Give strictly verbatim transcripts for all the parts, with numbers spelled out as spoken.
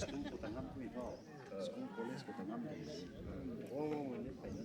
School khou ta ngam puni tho. School, college khou ta ngam puni. Oh, ni pai na.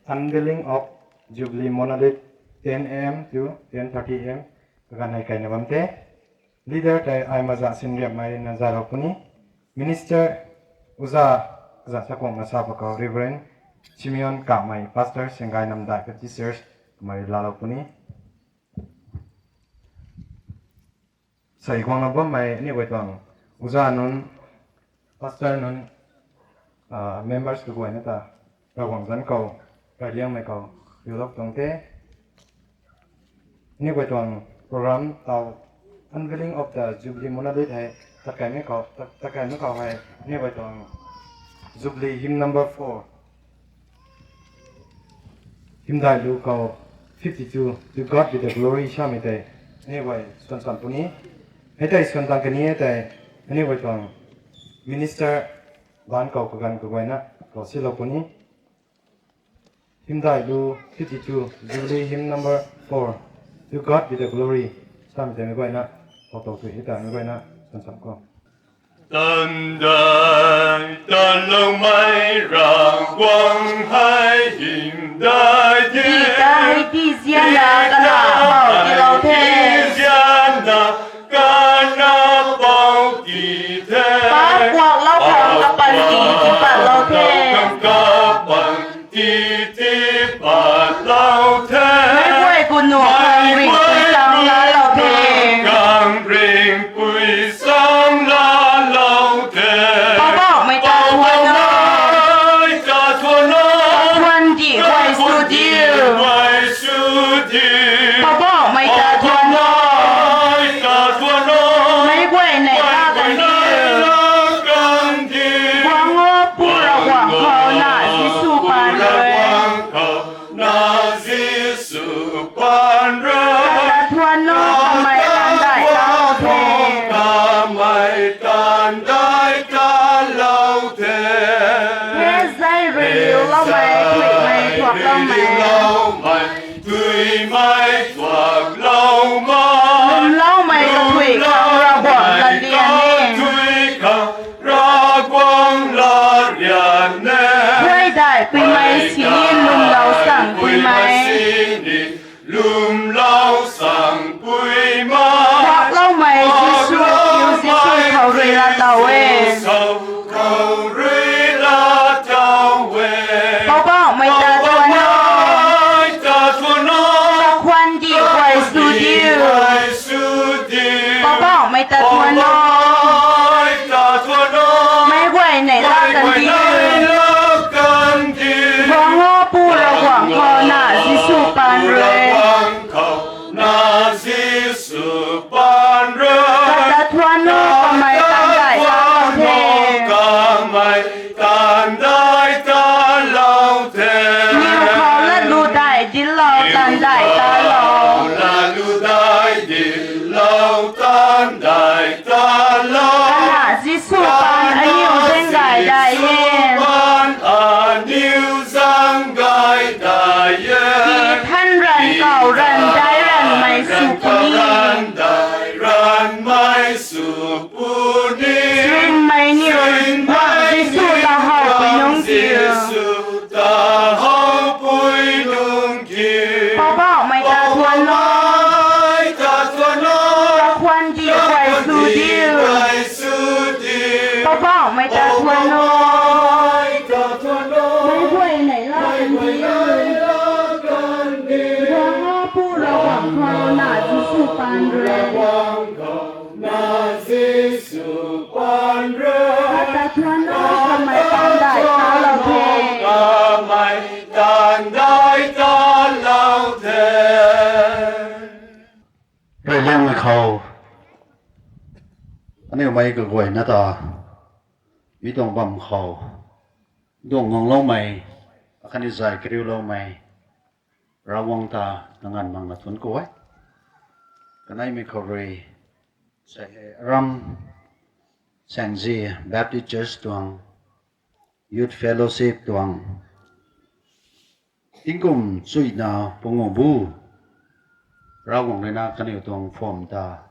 Unveiling of Jubilee Monolith, ten A M to ten thirty A M kaganv hei kaina bam the. Leader tei ai maza sinriapmei na zalou puni. Minister uza, za sakuang na sa pakou Reverend Simeon Kamei, Pastor Sengai Namdai Baptist Church, kamei lalou puni. Sai guangna bammei aniu guay tuang uza nunc, pastor nunc, ah, members tu guayna ta, Ravguangc zanc khou, rayliangmei khou, riulou tuang the. Aniu guay tuang program tau Unveiling of the Jubilee Monolith hei, tatkaimei khou, tat-, tatkaimei khou hei, aniu guay tuang Jubilee hymn number four. Hymdaih lu khou fifty-two, To God be the glory, samei tei, aniu guay suan tan puni. Hei tei suan tan kani e tei, aniu guay tuang minister ban khou kaganv kaguayna, khou silou puni. Hymdaih lu fifty-two, Jubilee hymn number four, To God be the glory, samei tei mei guayna, khou tou tui hei ta mei guayna, suan tan khou. Tandai taloumei Ravguangc hei hymdaih di, di ta hei di zianna kana pou tilou the. Di zianna kana pou ti the. Paap kuaklou khang kapanty tipatlou the. Kapanty tipatlou the. Meic guay gu nuh khang ringhpui sang laalou the. Khang ringhpui sang laalou the. Poubauhmei ta thuan o. Poubauhmei ta thuan o. Kathuan dih guay sw diu. Guay sw diu. Poubauhmei ta thuan o. Poubauhmei ta thuan o. Meic guay neih laa kandiu. Neih laa kandiu. Guang o, Pu Ravguangc khou na Jisu paan rui. Guang o, Pu Ravguangc khou na Jisu paan rui. Kata thuan o, kamei tandai talou the. Kamei tandai talou the. He zai rui riuloumei, thuihmei, thuakloumei. Riuloumei, thuihmei, thuakloumei. Lwmloumei kathui khang Ravguangc latlian e. Kathui khang Ravguangc latlian e. Guay daihpuimei sini lwmlou sangpuimei. Sini lwmlou sangpuimei. Thuakloumei Jisu, Jisu khou rui laa tow e. Khou rui laa tow e. Poubauhmei ta thuan o. Poubauhmei ta thuan o. Kakhwan dih guay sw diu. Guay sw diu. Poubauhmei ta thuan o. Poubauhmei ta thuan o. Meic guay neih laa kandiu. Meic guay neih laa kandiu. Guang o, Pu Ravguangc khou na Jisu paan rui. Ravguangc khou na Jisu paan rui. Kata thuan o, kamei tandai talou the. Kamei tandai talou the. Niw khou latlu dai dinclou tandai talou. Niw khou latlu dai dinclou tandai talou. Kana Jisu paan aniw zaeng gay dai e. Jisu paan aniw zaeng gay dai e. Ki than ranv kau ranv dai ranvmei sw puni. Ki than ranv kau ranv dai ranvmei sw puni. Swmei niw Jisu ta howpui nungc kiu. Jisu ta howpui nungc kiu. Aniu mei kaguayna ta, mi tuang bam khou, duang guangloumei, akhatni zay kariuloumei, Ravguangc ta nang nganv mang na thuanc ku e. Kaneimei khou rui, sei hei aram Saengji Baptist Church tuang, Youth Fellowship tuang, tingkum chuina pungu bu, Ravguangc rui na kaniw tuang phuam ta,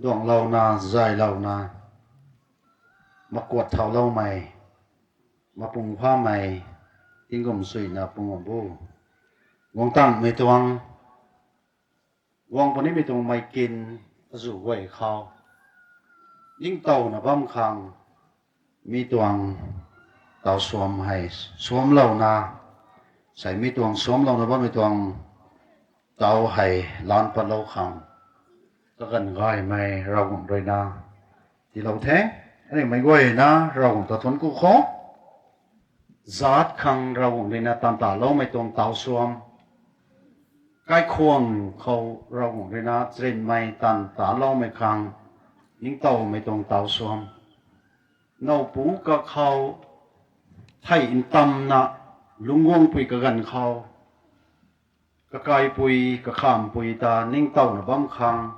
duanglouna, zaylouna, makuat thauloumei, mapung phamei, tingkum chuina pungu bu, guang tangmei tuang, guang punimei tuang meic kin azuh guay khou, ningtowna bam khang, mi tuang taw suam hei, suamclouna, sei mi tuang suamclouna bammei tuang taw hei lan patlou khang, kaganv gaymei Ravguangc rui na, tiilou the, aniu meic guayna Ravguangc ta thuanc ku khou, zaat khang Ravguangc rui na taanv taloumei tuang taw suam, kaikhwang khou Ravguangc rui na charynmei taanv taloumei khang, ningtowmei tuang taw suam, nowpu kakhou, thei ntamna, lungc guangpui kaganv khou, kakaipui kakhampui ta ningtowna bam khang,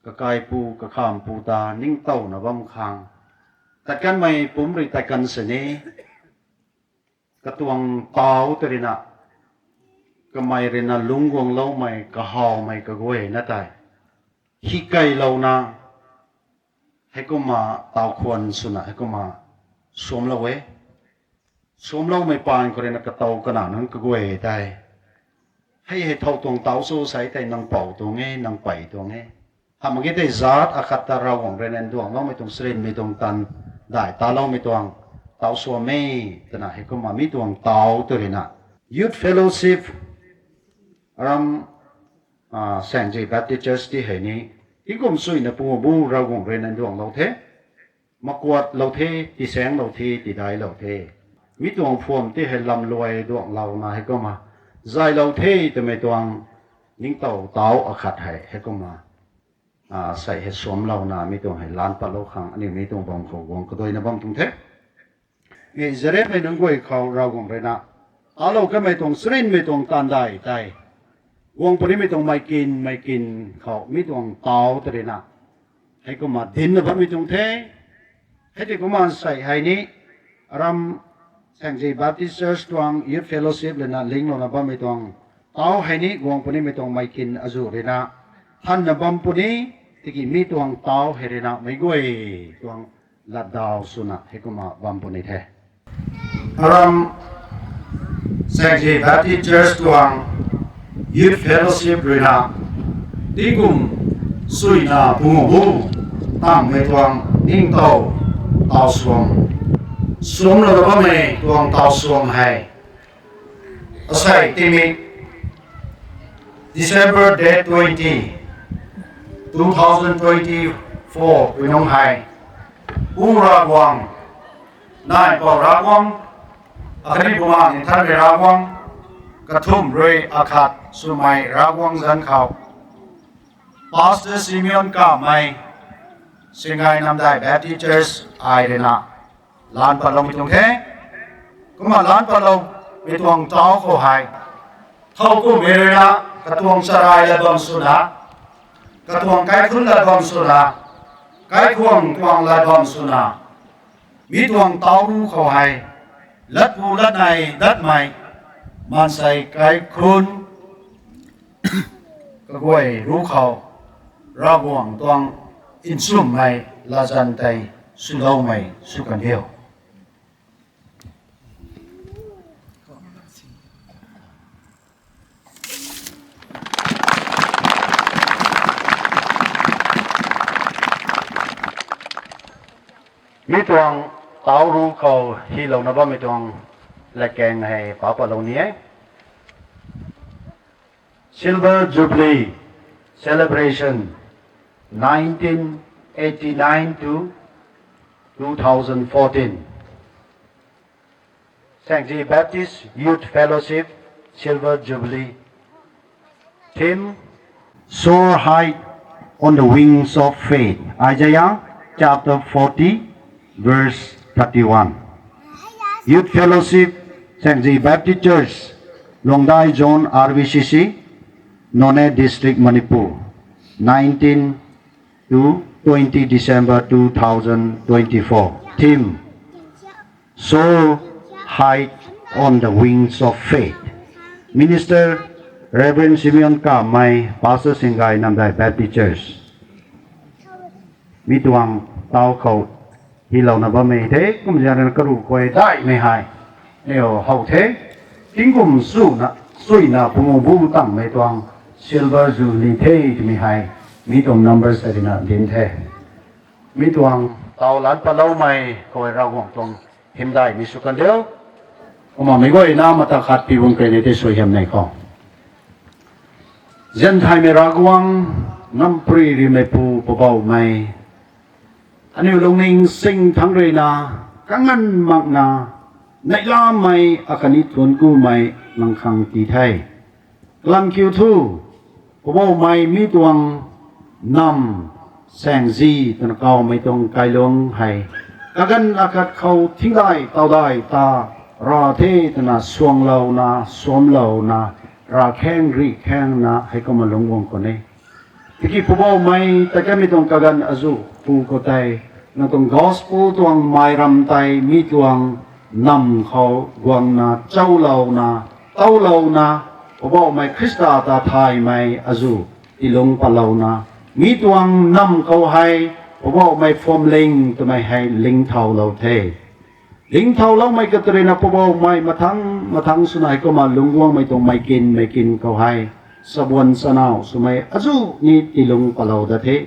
kakaipu kakhampu ta ningtowna bam khang, tat kanmei pumc rui tat kan sini, katuang taw tei rui na, kamei rui na lungc guangloumei kahawmei kaguayna tei, hikeylouna, heikumna taw khwan swna heikumna suamclou e. Suamcloumei paan khou rui na katow kana nunc kaguay tei, hei hei thow tuang taw cho sei tei nang pou tuang e, nang pey tuang e. Hamh mak ge tei zaat akhat ta Ravguangc rui na nduangloumei tuang charynmei tuang taanv daih taloumei tuang taw suam e, twna heikumna mi tuang taw tei rui na, Youth Fellowship, aram, Saengji Baptist Church ti hei ni, tingkum chuina pungu bu Ravguangc rui na nduanglou the, makuatlou the, tisaenglou the, tidailou the. Mi tuang phuam ti hei lamluai duanglouna heikumna, zaylou the twmei tuang ningtow taw akhat hei heikumna, sei hei suamclouna mi tuang hei lan patlou khang aniu mi tuang bam khou guang kaduaina bam tuang the. Nge Israelmei nunc guay khou Ravguangc rui na, talou kamei tuang charynmei tuang taanv daih tei, guang punimei tuang meic kin, meic kin khou mi tuang taw tei rui na, heikumna dincna bammei tuang the. Hei tei kumna sei hei ni, aram, Saengji Baptist Church tuang Youth Fellowship rui na linglouna bammei tuang taw hei ni guang punimei tuang meic kin azuh rui na, thanna bam puni, tiki mi tuang taw hei rui na meic guay tuang latdaw swna heikumna bam puni the. Aram, Saengji Baptist Church tuang Youth Fellowship rui na, tingkum chuina pungu bu, tangmei tuang ningtow taw suam, suamclouna bammei tuang taw suam hei, asei tingmik December date twenty, two thousand twenty-four pui nungc hei, Pu Ravguangc, Naipou Ravguangc, akhatni Bumaengh Nthanmei Ravguangc, kathumh rui akhat swmei Ravguangc zanc khou, Pastor Simeon Kamei, Singngai Namdai Baptist Church ai rui na, lan patloumei tuang the. Kumna lan patloumei tuang taw khou hei, thow kummei rui na, katuang charai lat bam swna, katuang kaikhunc lat bam swna, kaikhwang tuang lat bam swna, mi tuang taw ru khou hei, latpu latnei datmei, maansei kaikhunc kaguay ru khou, Ravguangc tuang nchumhmei latzan tei swloumei sw kan diu. Mi tuang taw ru khou hylouna bammei tuang latkaeng hei pa patlou ni e. Silver Jubilee Celebration nineteen eighty-nine to two thousand fourteen. Saengji Baptist Youth Fellowship Silver Jubilee. Theme: Soar High on the Wings of Faith. Isaiah Chapter forty, verse thirty-one. Youth Fellowship, Sangji Baptist Church, Lungdai Zone, R B C C, Noney District, Manipur, nineteen to twenty December two thousand twenty-four. Theme: Soar high on the wings of faith. Minister, Reverend Simeon Kamei, Pastor Singai, Namdai Baptist Church. Mi tuang tau khou hylouna bammei the, kumzaeng rui na karuh khuay daihmei hei, neo how the, tingkum suna, suina pungu bu tangmei tuang silver jubilee the twmei hei, mi tuang number sa rui na dinc the. Mi tuang tau lan patloumei khou Ravguangc tuang hymdaihmei sw kan diu. Kumna meic guayna mata khat pi bung key ni tei suaihiam nei khou. Zianthaymei Ravguangc, ngampri rimeipu Poubauhmei, aniu lungning sing thangc rui na, kanganv makna, neihlamei akhatni thuanc kumei nang khang tii the. Kalam kiu thu, Poubauhmei, mi tuang namv, Sangji twna kawmei tuang kailuang hei, kaganv akhat khou thingdai taudai ta, ra the twna suanglouna, suamlouna, ravkhang rihkhangna heikumna lungc guang khwan e. Tiki Poubauhmei, ta kanmei tuang kaganv azuh pu khou tei, nang tuang gospel tuang mei ram tei mi tuang namv khou guangna, chaulouna, taulouna, Poubauhmei Khrista ta thaymei azuh tiilung patlouna, mi tuang namv khou hei, Poubauhmei phuamling twmei hei lingthaulou the. Lingthauloumei katei rui na Poubauhmei mathang, mathang swna heikumna lungc guangmei tuang meikin, meikin khou hei, sabuan chanaw swmei azuh ni tiilung patlou dat the.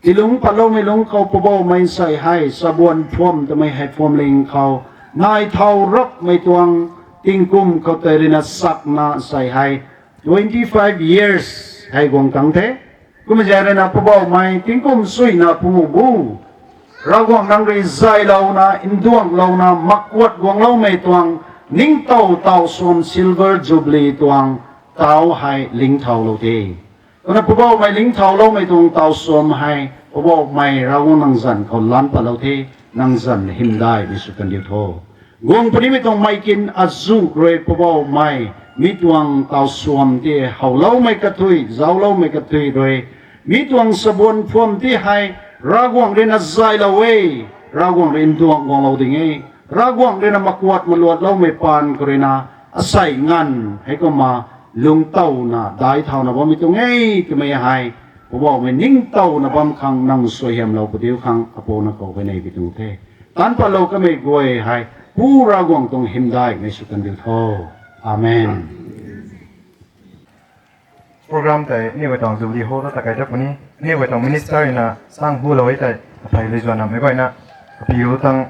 Tiilung patloumei lungc khou Poubauhmei nsei hei, sabuan phuam twmei hei phuamling khou, nai thau rapmei tuang tingkum khou tei rui na sakna nsei hei, twenty-five years hei guang tang the. Kumzaeng rui na Poubauhmei tingkum suina pungu bu, Ravguangc nang rui zaylouna, nduanglouna, makuat guangloumei tuang, ningtow taw suam silver jubilee tuang, tau hei lingthaulou the. Kumna Poubauhmei lingthauloumei tuang taw suam hei, Poubauhmei Ravguangc nang zanc khou lan patlou the, nang zanc hymdaihmei sw kan diu tho. Guang punimei tuang meikin azuh rui Poubauhmei, mi tuang taw suam tei howloumei kathuic, zaucloumei kathuic rui, mi tuang sabuan phuam tei hei, Ravguangc rui na zaylou e, Ravguangc rui nduang guanglou ding e, Ravguangc rui na makuat maluatloumei paan khou rui na, asei nganv heikumna, lungtowna, daihthauna bammei tuang e, twmei hei, Poubauhmei ningtowna bam khang nang suaihiamlou padiu khang Apu na khou huayney pi tuang the. Taanc patlou kamei guay hei, Pu Ravguangc tuang hymdaihmei sw kan diu tho. Amen. Program tei aniw guay tuang Jubilee Hall ta kei dat puni, aniw guay tuang minister rui na sang hulou e tei, aphey lui zuanna meic guayna, apiu tang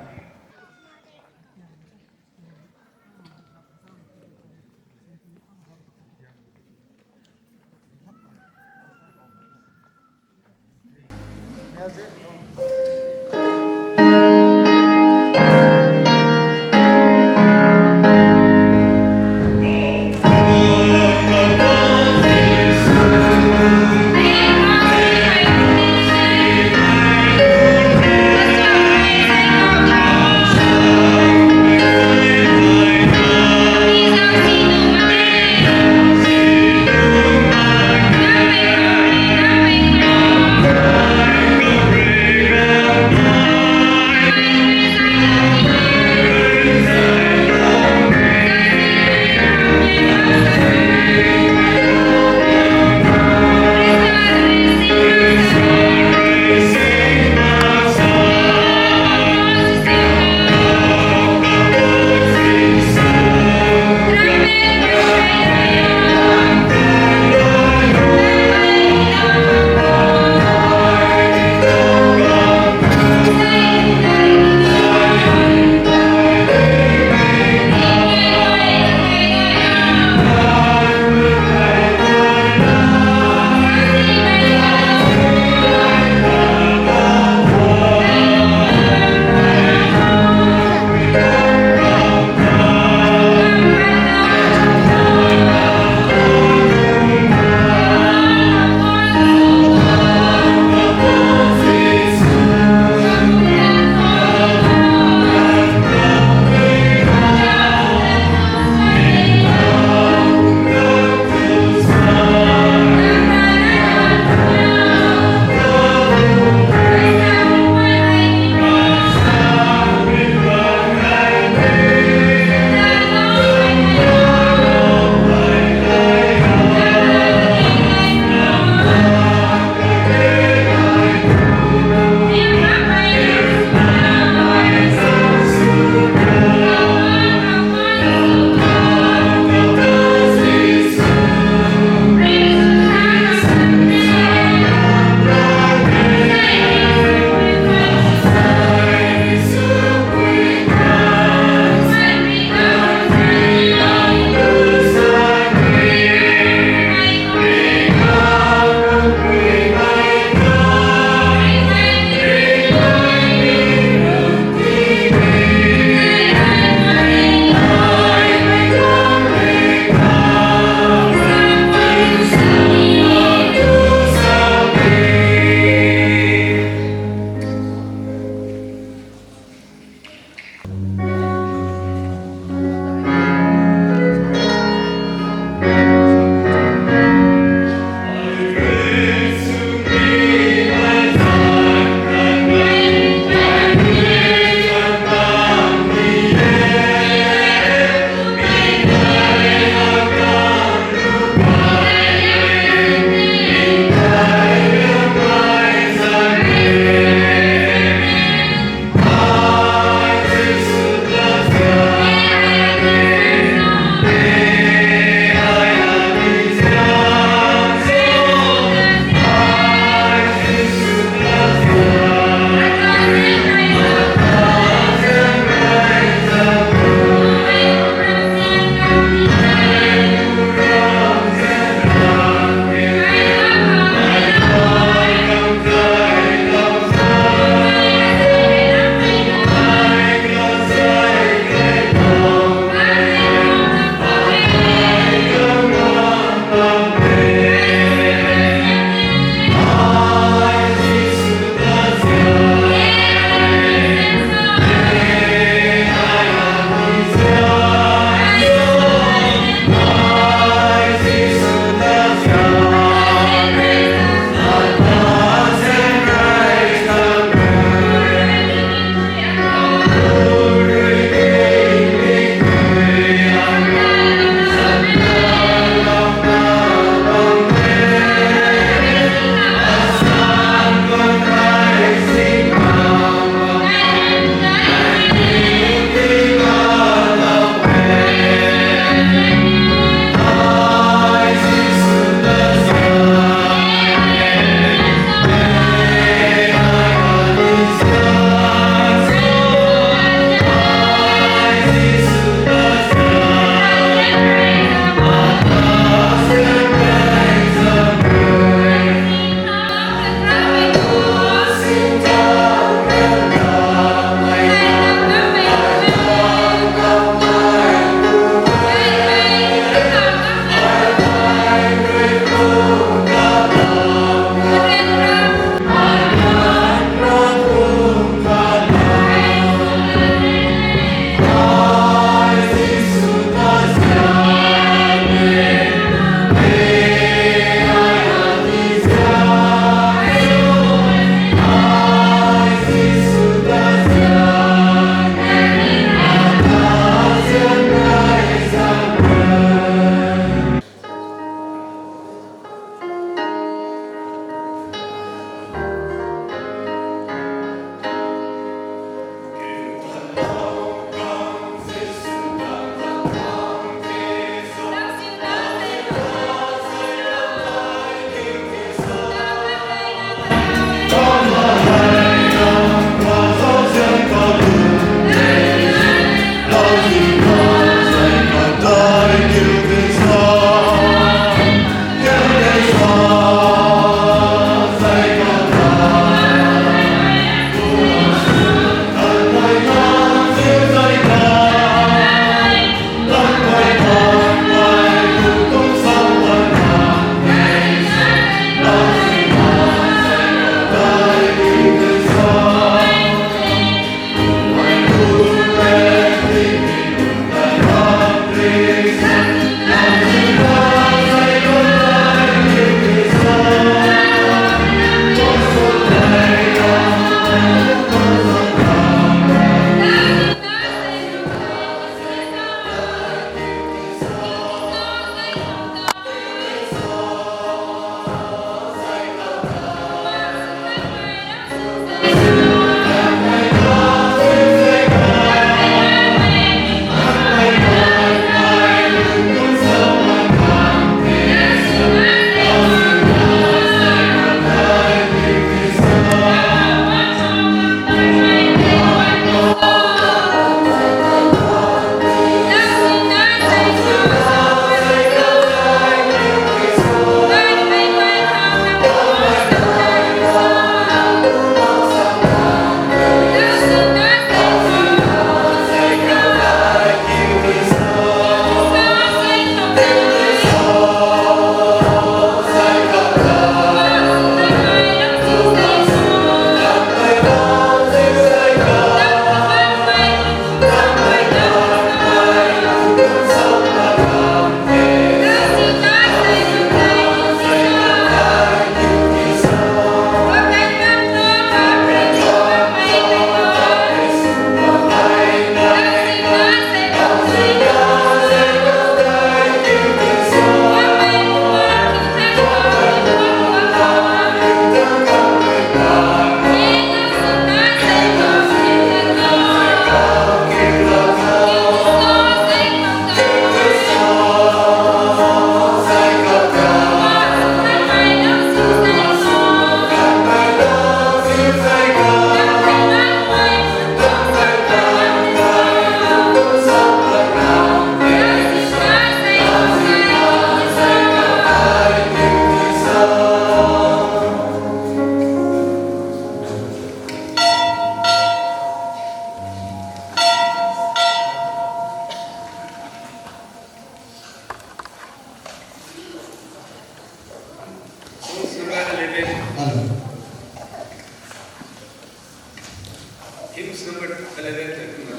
Hymns number eleven tei kumna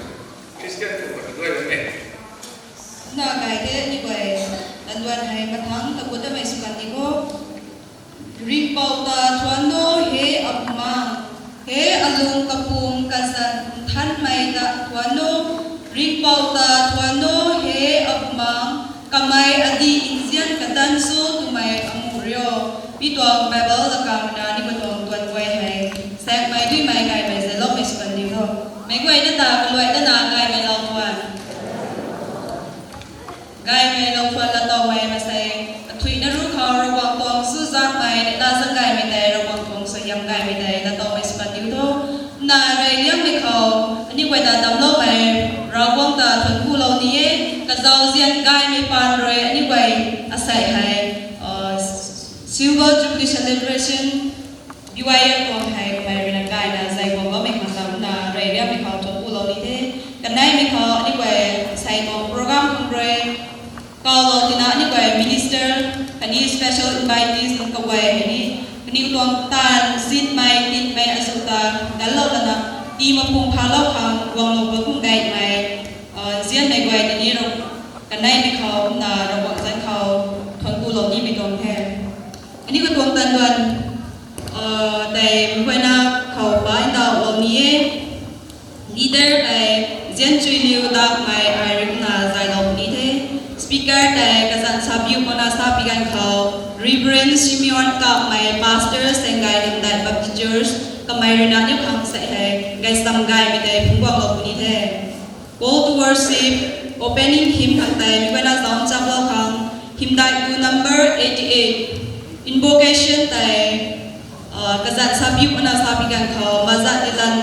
Christian khou pat duai bam e. Na kai the ni guay, tanduan hei mathang tagut tamei sw kan di kho. Ringhpouc ta thuan o, he Abumaengh, he alung kapum kazanc nthanmei ta thuan o. Ringhpouc ta thuan o, he Abumaengh, kamei adih nzian katan cho twmei amuh rio. Mi tuang Bible lakang na ni katuang tuan guay hei, saekmei duimei gaymei zayloumei sw kan di kho. Meic guayna ta kaluai tana gaymei lou thuan. Gaymei lou thuan latowmei masei, kathuicna ruc khou Ravguangc tuang chuzaenghmei, neihla zaeng gaymei tei, Ravguangc tuang suaihiam gaymei tei latowmei sw kan diu tho. Na reyliangmei khou, aniu guay ta damcloumei, Ravguangc ta thuanc kulou ni e. Kazauzian gaymei paan rui aniu guay asei hei, Silver Jubilee Celebration, B Y F tuang hei kamei ruina gayna zay guang bammei khang ta na reyliangmei khou thuanc kulou ni the. Kaneimei khou aniu guay sei tuang program khang rui kaulou tina aniu guay minister khatni special invitees nunc kaguay hei ni, kaniw tuang taanv zitmei nitmei azuh ta ganlou lana, tii maphung phalou khang guanglou ba kum gaymei nzianmei guay tei ni rui, kaneimei khou na Ravguangc zanc khou thuanc kulou nimei tuang the. Aniu katuang tanduan tei meic guayna khou pa ndauhlou ni e. Leader tei Zianchuiliu Dakmei ai rui kumna zaylou puni the. Speaker tei kazanc sabiu makna sa pi ganv khou Reverend Simeon Kapmei, Pastor Saenggai Namdai Baptist Church, kamei ruina aniu khang sei hei gaysam gaymei tei phungc guanglou puni the. Call to Worship, opening hymn khang tei meic guayna zauc chaplou khang, hymdaih gu number eighty eight. Invocation tei kazanc sabiu makna sa pi ganv khou Mazat Dilan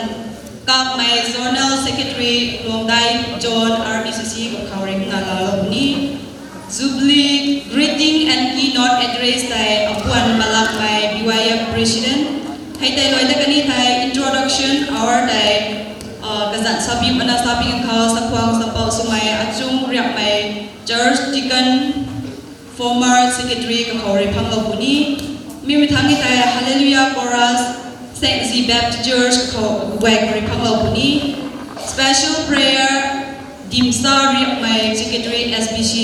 Kapmei, Zonal Secretary Luangdai John, R B C C khou rui kumna laalou puni. Jubilee greeting and keynote address tei apuan Malakmei, B Y F President. Hei tei luai ta kani thei introduction hour tei kazanc sabiu makna sa pi ganv khou Sakhuang Sampou Swmei, Achung Riapmei, Church Deacon, former secretary kakhou rui phanglou puni. Mi mi thangc ni thei Hallelujah Chorus, Saint Zi Baptist Church khou guay khou rui phanglou puni. Special prayer, Dimsa Riapmei, Secretary S B C.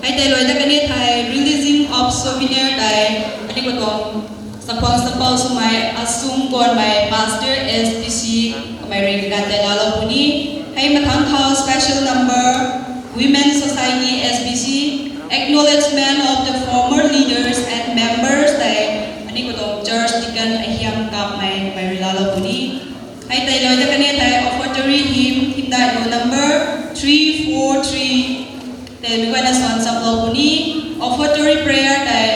Hei tei luai ta kani thei releasing of souvenir tei kani katuang Sakhuang Sampou Swmei, Asung Gonmei, Pastor S B C, kamei rui kaganv tei laalou puni. Hei mathangc khou special number, Women Society S B C, acknowledgement of the former leaders and members tei aniu katuang church deacon Ahiam Kapmei kamei rui laalou puni. Hei tei luai ta kani thei offertory hymn, hymdaih gu number three four three tei meic guayna suan chaplou puni. Offertory prayer tei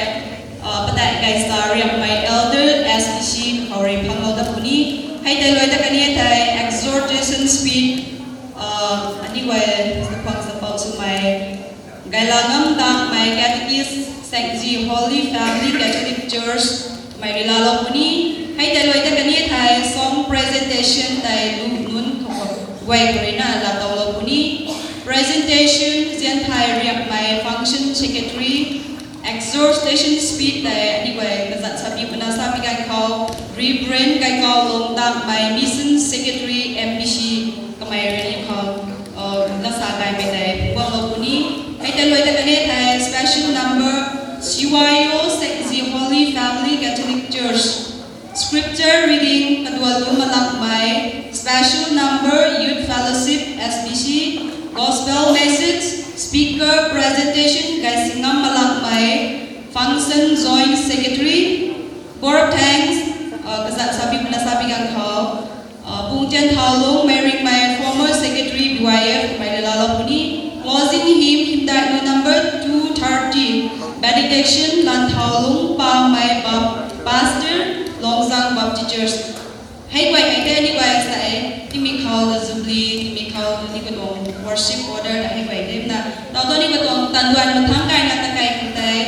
Padeih Gaisa Riapmei, Elder S B C khou rui phanglou ta puni. Hei tei luai ta kani thei exhortation speech, aniu guay Sakhuang Sampou Swmei, Gailangam Dakmei, Catechist, Saint Zi Holy Family Catholic Church, kamei rui laalou puni. Hei tei luai ta kani thei song presentation tei lu nunc khou guay khou ruina laatowlou puni. Presentation Zianthai Riapmei, Function Secretary. Exhortation speech tei aniu guay kazanc sabiu makna sa pi ganv khou Reverend Gaikaulung Dakmei, Mission Secretary M B C, kamei rui aniu khou lasa gaymei tei guanglou puni. Hei tei luai ta kani thei special number, C Y O Saint Zi Holy Family Catholic Church. Scripture reading, Kadualu Malakmei, special number, Youth Fellowship S B C, gospel message, speaker presentation, Gaisingam Malakmei, function joint secretary, vote of thanks, kazanc sabiu makna sa pi ganv khou Pungtian Thaolung, Meiringmei, former secretary B Y F, kamei rui laalou puni. Closing hymn, hymdaih gu number two thirty, benediction, Lanthaolung Pamei, Pastor, Longzang Baptist Church. Hei guay hei tei aniu guay sa e, tingmik khou ta jubilee, tingmik khou ta aniu katuang worship order ta hei guay tei na. Tau tu aniu katuang tanduan mathangc gayna ta kai khang tei,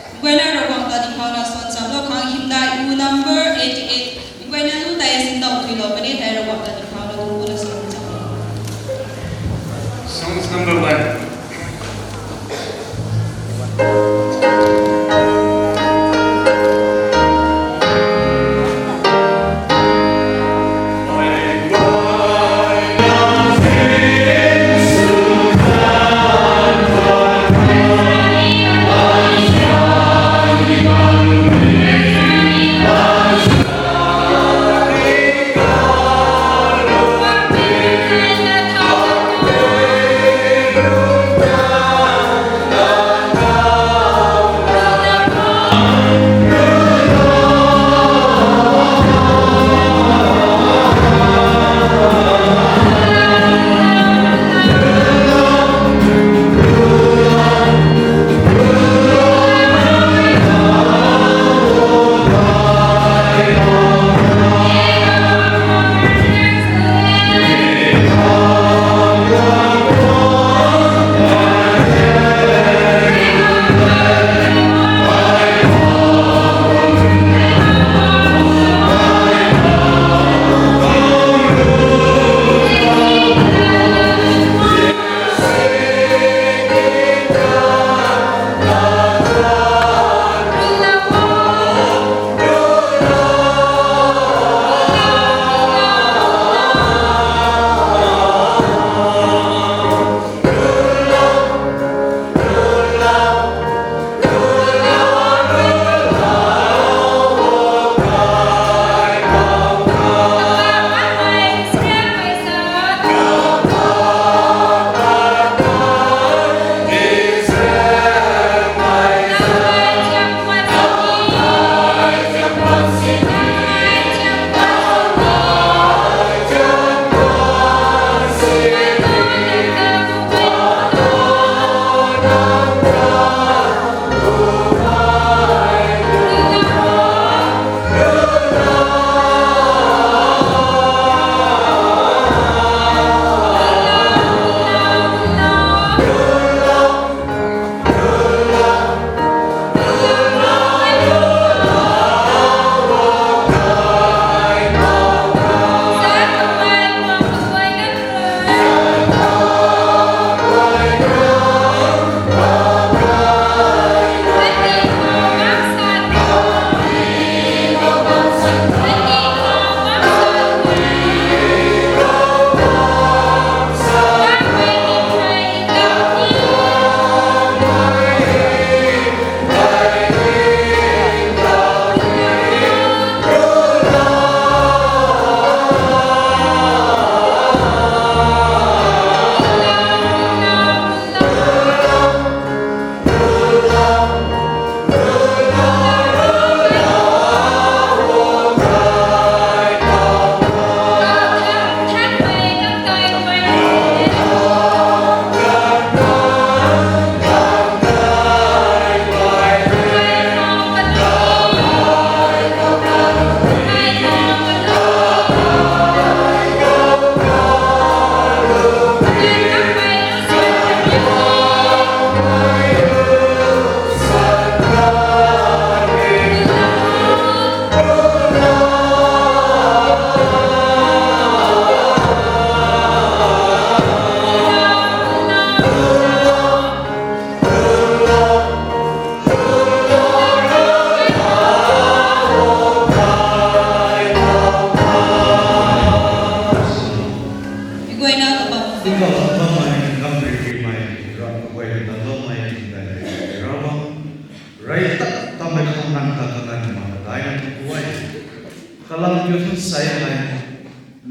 meic guayna Ravguangc ta dingkhauna suan chaplou khang hymdaih gu number eighty eight. Meic guayna lu tei sindauh thuilou kani thei Ravguangc ta dingkhauna tu kuna suan chaplou. Songs number one.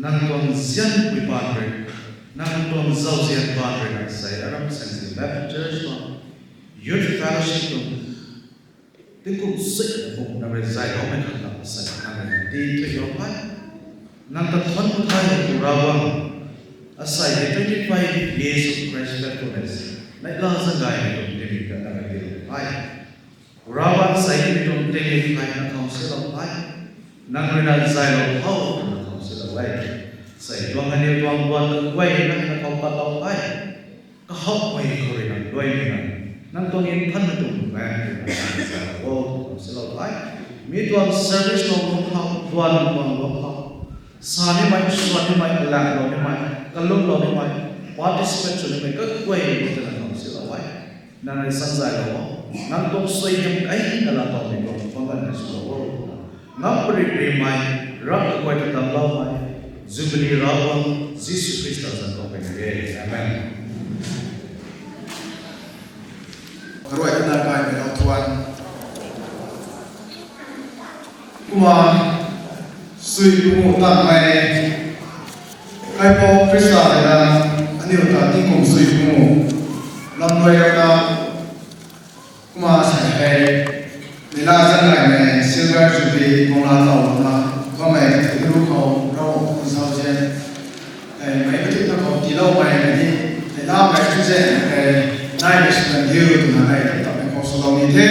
Nang tuang zian pui pan rui, nang tuang zauzian pan rui nang sei Aram Sangzi Baptist Church tuang Youth Fellowship tuang tingkum sui kum nang rui zayloumei khat nang sei nang rui nang ti thui lou pai. Nang ta thuan pu thai pu Ravguangc, asei hei twenty five years of Christ faithfulness, neihla zanggaymei tuang timi ta nang rui ti lou pai. Ravguangc sei mi tuang timi kai na khou silou pai. Nang rui na zaylou khou na khou silou e. Sei tuang aniu tuang buan na guay na na khou patlou pai. Kahawmei khou rui nang luaimei na, nang tuang nthanmei tuang bang rui nang zaylou o khou silou pai. Mi tuang service tuang lung khou, buan tuang lung khou, sa nimei, suan nimei, alanglou nimei, kalumlou nimei, participate sw nimei kaguay khou ta nang khou silou e. Nang rui sanzaylou o, nang tuang suaihiam kai na laa tawmei tuang panggan na swlou o. Ngam pari rimei, rap kaguay ta damloumei, Jubilee Ravguangc Jisu Khrista zanc khou puni e. Amen. Karuai tana kaimei lou thuan. Kumna, sui pungu tanmei, Kaipouc Khrista rui na, aniu ta tingkum sui pungu, lam rui na, kumna sei hei, neihla zanggaymei Silver Jubilee guang laa tawlouna bammei kathiru khou Ravguangc tuang zauzian, e, meic kathiuna khou tiiloumei ni, neihlamei thuzaeng hei, naimei sw kan diu twna hei, tap tapmei khou swlou ni the.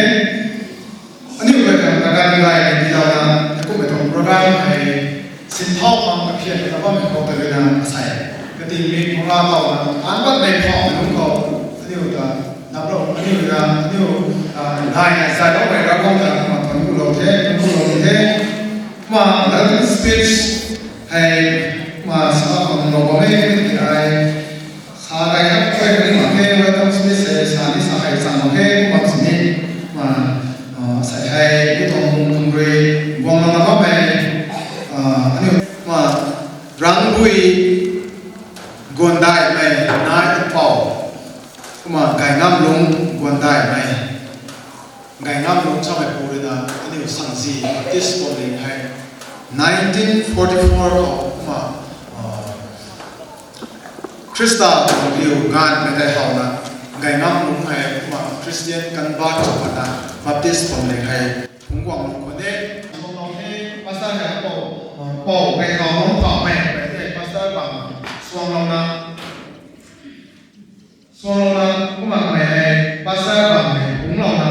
Aniu guay khang kaganv gaymei tiilouna, kummei tuang program hei, sinthau khang kaphian ta bammei khou ta rui na asei, kating mi guang laa tawna, an batmei khou nunc khou, aniu ta, daplou, aniu na, aniu, a, gayna zayloumei Ravguangc ta, kumna thuan kulou the, thuan kulou the. Kumna, welcome speech hei, kumna sa khang lou bam e, kumna ti ai, sa gay hak khuay kani mak khe, welcome speech hei, sa ni sa hei chang mak khe, kumna sini, kumna, a, sei hei, mi tuang bung tuang rui, guang lana bammei, a, aniu, kumna, Rangbui Guandaimei nai apou, kumna Gaingamlung Guandaimei, Gaingamlung samei pu rui na, aniu Sangzi Baptist Pumling hei, nineteen forty-four khou, kumna, a, Khrista tuang riu gaanvmei tei howna, Gaingamlung hei kumna Christian convert sw patna Baptist Pumling hei phungc guang lung khwan e. Suanglouna, pastor hei pou, pou kai thau nunc thaumei, pastor bang suanglouna, suanglouna, kumna kamei hei pastor bang hei phungclouna,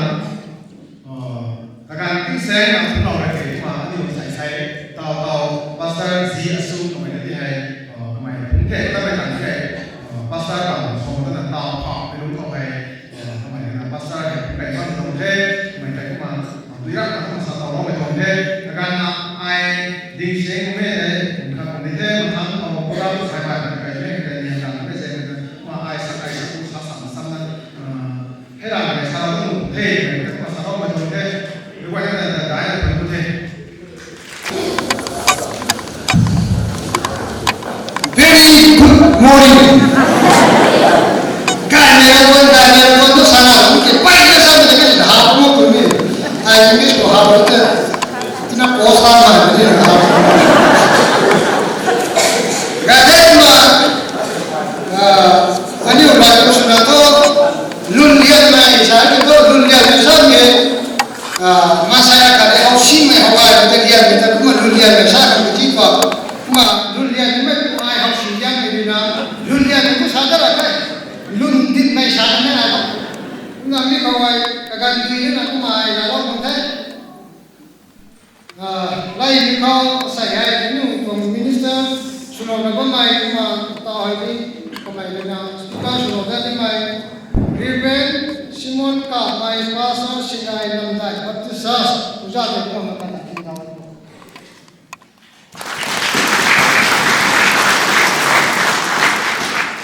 kaganv tingsaengna phungclou rui khe kumna aniu sei sei, taw taw, pastor zi asu kamei na ti hei, kamei phungc the, tatmei tang ti hei, pastor bang suanglouna taw phauhmei lungc khou hei, kamei na pastor hei phungc kai bam tuang the, kamei tei kumna, dui rak na kumna sa tawloumei tuang the, kaganvna ai ding se kummei hei, kha kum ni the, mathang khou program sai bai na kaimei hei, nian tang mei se, kumna ai sa kai sa tu sa sam samna, hei ram hei sa lou tu the, kumna sa loumei tuang the, mei guay na ta dai na tuang the. Very good morning. Kai ni ram wan, kai ni ram wan tu sana, ki pai na sa ni ki ha mo tu ni. Ai English ko ha mo te. Ina ko sa ma ni ha. Gadai ma. Ah, aniu mai ko suna to. Lun lian mai sa ni to, lun lian mai sa ni. Ah, masaya khat e hausinmei howai ta lianmei ta kumna lun lianmei sa kan ti pa. Kumna lun lianmei tu ai hausin lianmei rui na. Lun lianmei tu sa ta la kai. Lun dinmei sa kan na. Kumna mi khou ai kaganv dui na kumna ai na lou kan the. Ah, lai mi khou sai ai ni tuang minister swlouna bammei kumna taw hei ni kamei rui na speaker swlou dat nimei Reverend Simon Kamei, Pastor Sinai Namdai Baptist Church, uza de kumna kan na tin dau.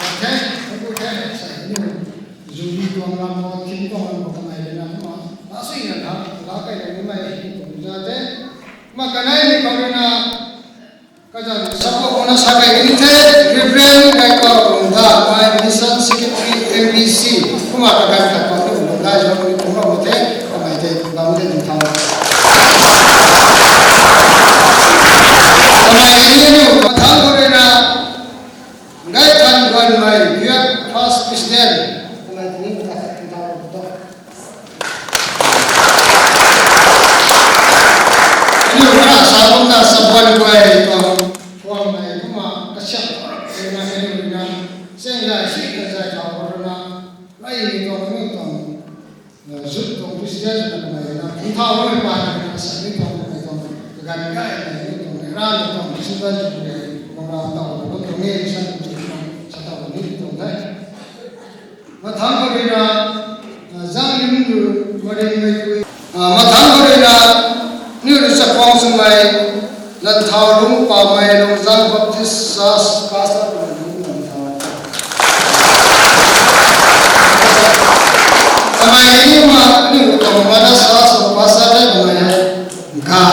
Okay, thank you, thank you. Sai ni, Jubilee tuang lam khou, theme tuang lam khou kamei rui na kumna, ta sui na tha, la kai na nimei, tuang uza de. Kumna kanei ni khou rui na, kazan support khou na sa kai ni the, Reverend Gaikau Lungda, my Mission Secretary, M B C. Kumna kaganv khat khou ni Lungda zauc ni kumna mo the, kamei tei bam de ni thau. Kamei ni ni, mathang khou rui na, Kasiam thau rap rui na, kaniw rui na, chaeng zay si kazay thau rui na, lai ni tuang, ni tuang, zut tuang Christian na kamei na, kung thau rui pa na, sa ni tuang, ni tuang, kaganv gay na, ni tuang, ni ran ni tuang, Christian na tuang, ni tuang, ran tau, ni tuang, ni sa tuang, ni tuang, sa tau, ni tuang, ni. Mathang khou rui na, ah, zang lim lu, marin mei tui. Ah, mathang khou rui na, niw rui chakhwang swmei, Lanthau Lungpamei Lungzang Baptist Church Pastor Lungzang Lanthau. Kamei ni ma, niw rui tuang mana Church Pastor le kamei hei. Ga,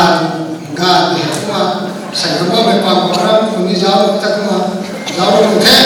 ga, kumna, sai kumna mei pang kumna, kuni zauc ta kumna, zauc ru the.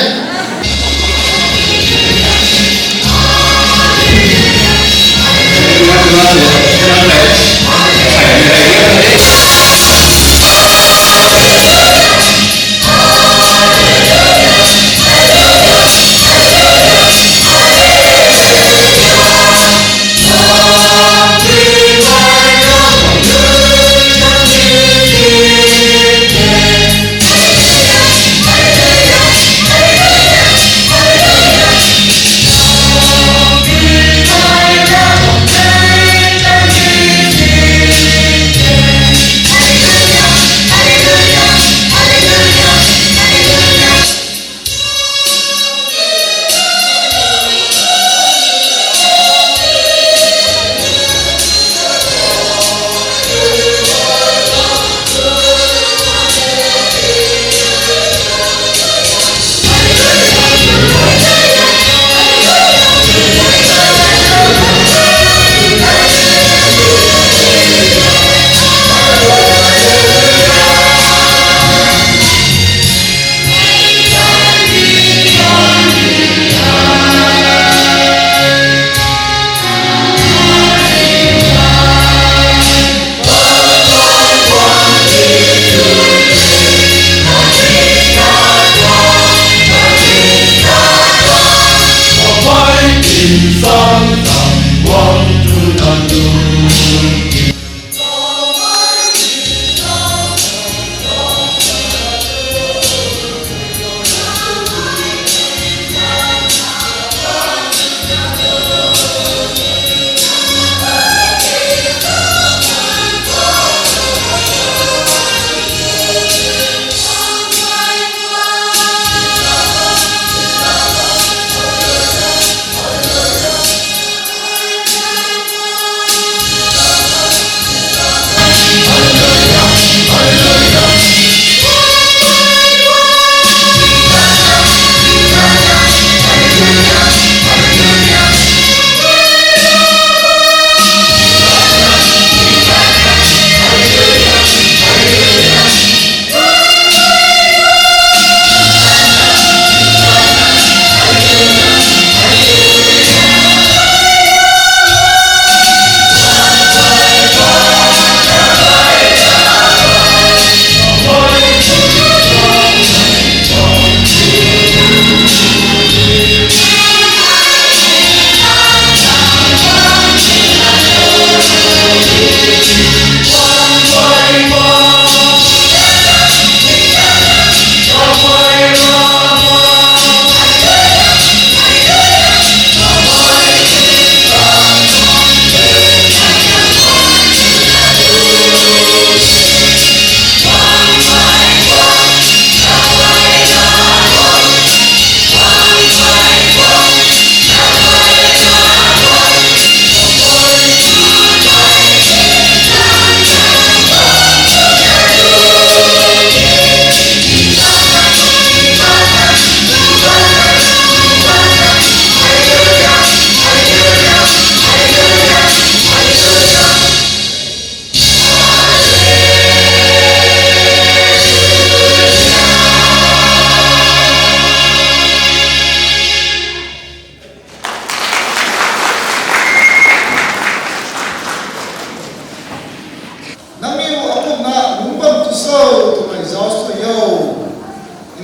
Nangniw akumna lungc bam tu cho twmei zauc sw o.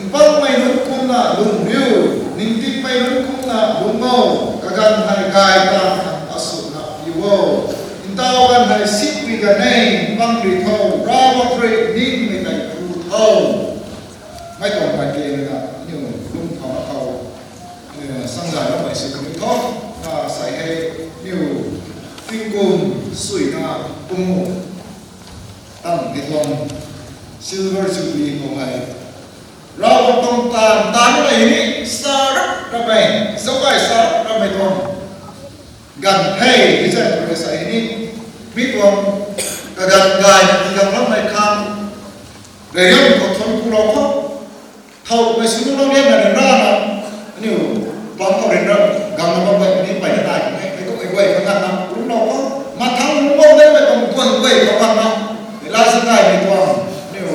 Mpangmei nunc kumna lungc riu, ningtingmei nunc kumna lungc o, kaganv hei gay ta khang aswna piu o. Ntaw ganv hei sitpui ganv e, mpang ri tho, Ravguangc rui ningmei tei pu tho. Mei tuang mei Aniu lung khou khou, aniu sangzay lou mei sw kaniw tho, na sai hei, aniu tingkum suina pungu tan hei tuang Silver Jubilee khou hei, Ravguangc tuang taanv taanv mei ni sa rap ramei, zaucgay sa rap ramei tuang ganv the, hei zay tu rui sa ni, mi tuang kaganv gay na tii gang lammei khang, reyam khou thuanc ku rau khou, thow mei sw nu lou lian na ryanra na, aniu bam khou ryanra, gang na bam gay ni peyna nai kang e, hei kum hei guay khang ganv na lungc rau khou, mathang lungc bam de mei bam guan guay khou ganv na, hei la zan gaymei tuang, aniu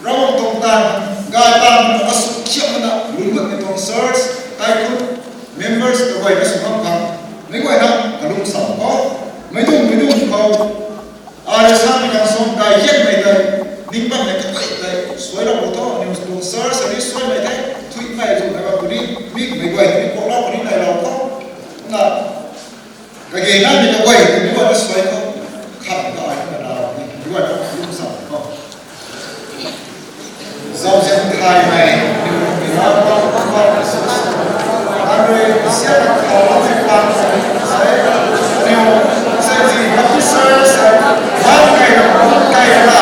Ravguangc tuang taanv, gay taanv, asuk khiam na lungc guanmei tuang church, kaikhun, members kaguay na sw bam khang, meic guay na kalung sam khou, meic dungc meic dungc khou, arui samei khang suang gay hianmei tei, ning bammei kaguay tei suai rap khou tho, aniu tuang church ni suaimei tei, thuimei zumei bam puni, mikmei guay ni paklou puni nai rau khou, na kage namei kaguay tei mi guay na suai khou, khat ta ai na rau ni, mi guay na kalung sam khou. Zauzian thaymei, aniu rui sian thaymei paan, aniu Saint Baptist Church, man kai na, kai na,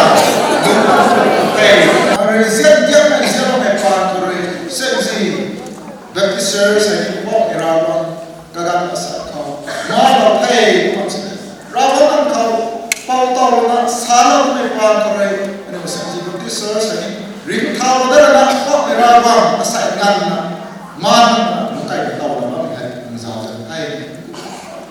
lung tei, arui zian dianmei zianloumei paan rui Saint Baptist Church hei ni Poubauhmei Ravguangc kaganv asa khou, nai lou the, kum si, Ravguangc nang khou, pou towlouna saloumei paan khou rui, aniu Saint Baptist Church hei ni, ringcthau dat lana Poubauhmei Ravguangc asei nganvna, man na, lungc kai na towlou bammei hei nang zauzian the.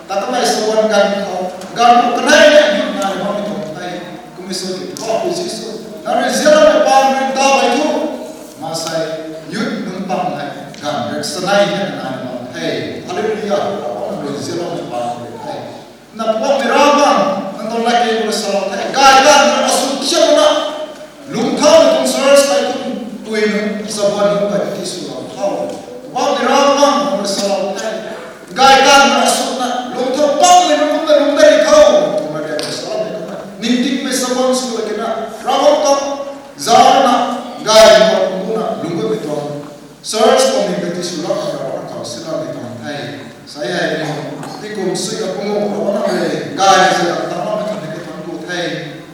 Takamei sawan ganv khou, ganv khou kanei ni nai bammei tuang the. Kum e sw ki, Poubauhmei Jisu, nang rui zianloumei paan rui taw hei thu, maansei youth nunc pang hei, ganv rui sanei hei nai bam the. Hallelujah, Poubauhmei rui zianloumei paan rui the. Na Poubauhmei Ravguangc, nang tuang latkaeng khou salou the, gay taanv na asuk khiam na, lungcthaumei tuang church kaikhun, pui nunc, chabuan nunc kai ti swlou tho. Poubauhmei Ravguangc, nang rui salou the, gay taanv na asuk na lungcthau bammei nunc kumna lungc dei tho. Kumna de salou the kumna, ningtingmei chabuan sw kina, Ravguangc tuang zauc na, gay khou kumna lungc guanmei tuang church tuang ning ka ti swlou na, Ravguangc khou siloumei tuang the. Sai hei ni, tingkum sui ka pungu Ravguangc nang rui gay zauc na tangloumei tuang ni ka tuang ku the.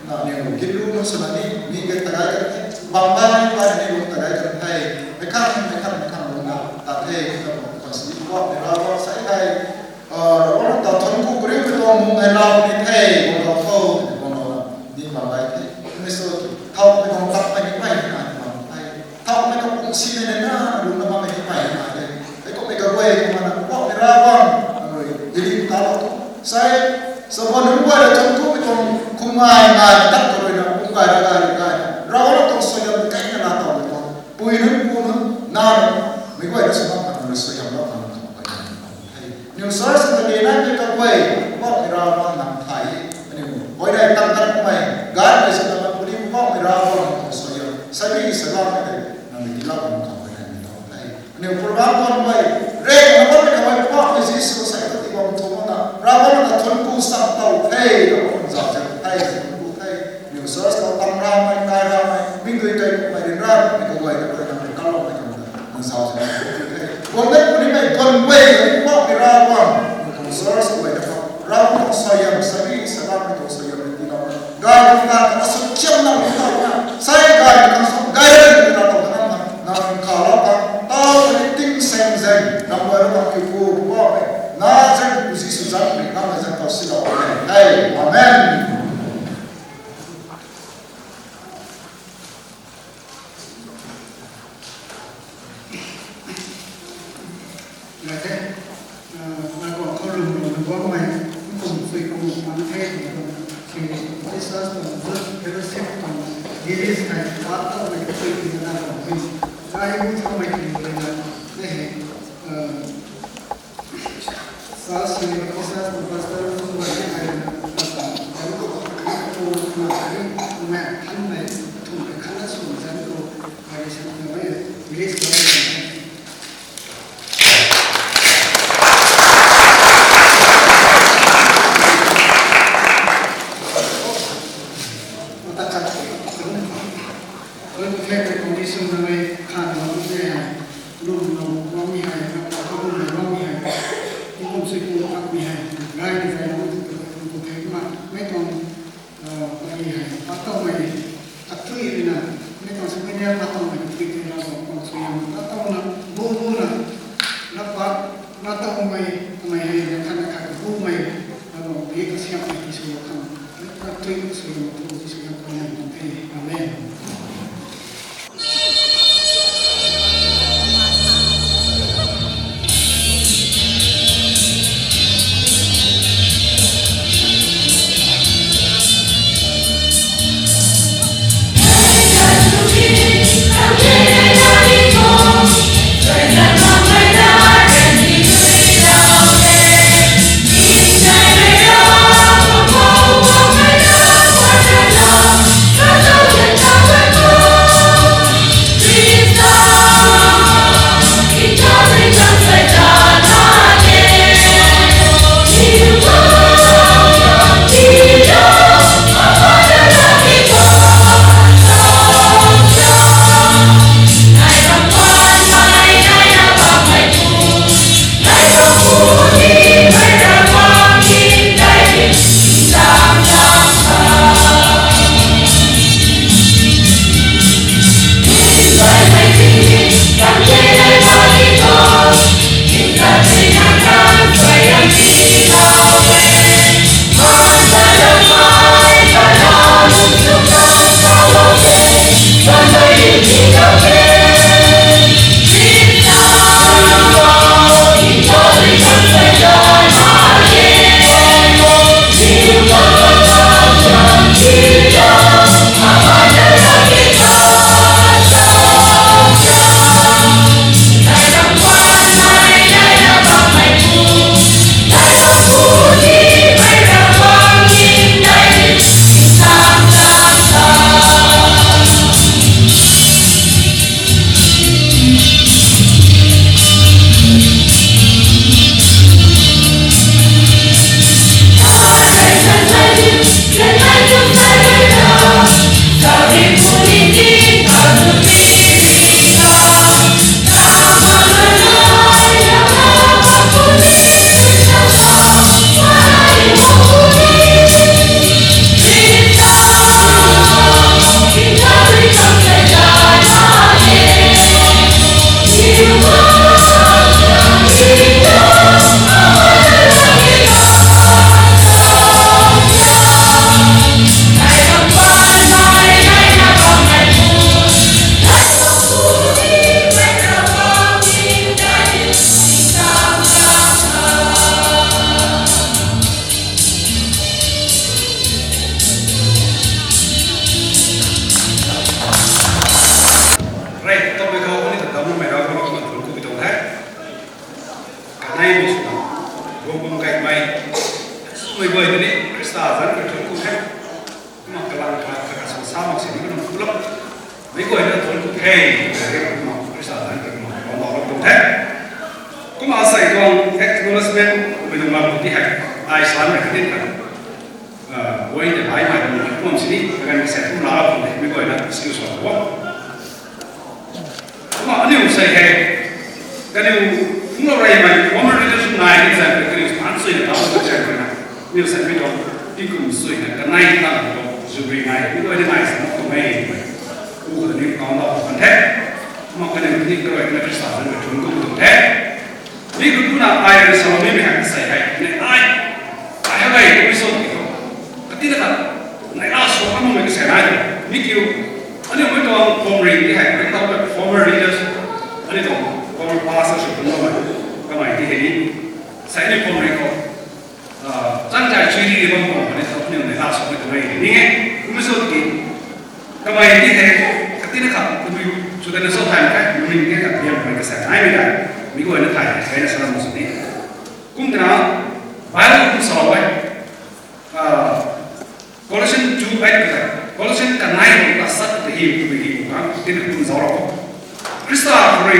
Na aniu ginlu nunc swna ni, mi ka tagay kan the, bam bai bai ni lung tagay kan the. Meic khang, meic khang, meic khang lungna tat the, ka bam khang si Poubauhmei Ravguangc sai hei, Ravguangc ta thuanc ku kariumei tuang mung hei lau ni the, guang lau tho, guang lau na, ni bam bai the. Kum e sw ki, thowmei tuang takmei ni pey na bam the. Thowmei tuang pum si ni na, lungna bammei ni pey na the. Hei kummei kaguay kumna, Poubauhmei Ravguangc, nang rui, diri talou tho. Sai, chabuan nunc guay rui thuanc kumei tuang, kumngai ngai tak khou rui na, kumngai ra gay rui gay, Ravguangc tuang suaihiam kei na na towmei tuang, pui nunc, pu nunc, na nunc, meic guay na sw bam khang nang rui suaihiam lou khang, aniu church ta ni nai mei kaguay, Poubauhmei Ravguangc nang thay, aniu, huayney tan tan kummei, ganv mei sw na mak puni Poubauhmei Ravguangc nang tuang suaihiam, sabi sa bam mei tei, nang rui tiilou bam khang huayney mei tuang the. Aniu program tuang mei, rey na bammei kamei Poubauhmei Jisu sai ta ti bam thu na, Ravguangc ta thuanc ku sam tow the, Ravguangc zauzian the, thuanc ku the. Aniu church khou tam ramei, kai ramei, mingdui kai kummei, ryanramei kaguay ta rui nang rui kaloumei tuang ta, nang zauzian the. Guang dat punimei, guang guay, Poubauhmei Ravguangc, nang tuang church guay ta khou, Ravguangc tuang suaihiam, sabi sa bam mei tuang suaihiam rui tiilou na, gay tuang ganv asuk khiam na lungc tau na, sai gay tuang ganv sw gay rui na tau na, nang khalou khang, tau na ni ting seng zeng, nang guay rui khang kiu ku, Poubauhmei, na zeng, Jisu zanc rui nang na zeng khou silou the. Amen. Gay the, na guang khou lwm lou na guangmei, kum sui kum mang the, si, Jesus tuang, Youth Fellowship tuang, Lilies kai, pat tau mei sui kum na guang, gay bu thaumei kum na, na he, Sa sui, Baptist Church tuang pastor nunc guay ni ai na, na sa, ai na, ai na, ai na, ai na, thanmei, thumei khat na sw zan khou, ai na sa, ai na, release lou na. Mata khat, koi bu the koi condition na mei khan na, Kumei tuang lam ti hei, ai sa na ka tin kan. Wai de bai mai tuang kum sini, kagan ka set kum la kum de, mi guay na excuse la bo. Kumna aniu sei hei, kaniw kumna rey mai, former leaders nai ni zan, kaniw an sui na tau zan na. Aniu sei mi tuang, ti kum sui na, kanei ta na tuang, zubri nai, mi guay ni nai sa na tuang mei. Ku ka ni kau na kan the. Kumna kaniw ni ka rey na Khrista zan ka thun kum tuang the. Mi kum na ai rui sa mi mi hei sei hei, nei ai, ai hei bai kum sui ki tuang. Kati na ka, nei a sui ka mumei ka sei nai. Mi kiu, aniu mei tuang former ti hei, mei tuang former leaders, aniu tuang former pastors sw kum na mei, kamei ti hei ni, sei ni former ko. Chang chai chui di bam bam ni tho ni na last of the way ni e. Kum sui ki. Kamei ti hei, kati na kha, kum sui da na so thai kai, kum ni ka biam kai ka sa nai mi da. Mi guay na thai, kai na sa na mo sini. Kum na, Bible kum sa wai. Colossians two eight ka, Colossians kanei kum ka sat ka hi kum hi kum ka, kati na kum sa ro. Khrista rui,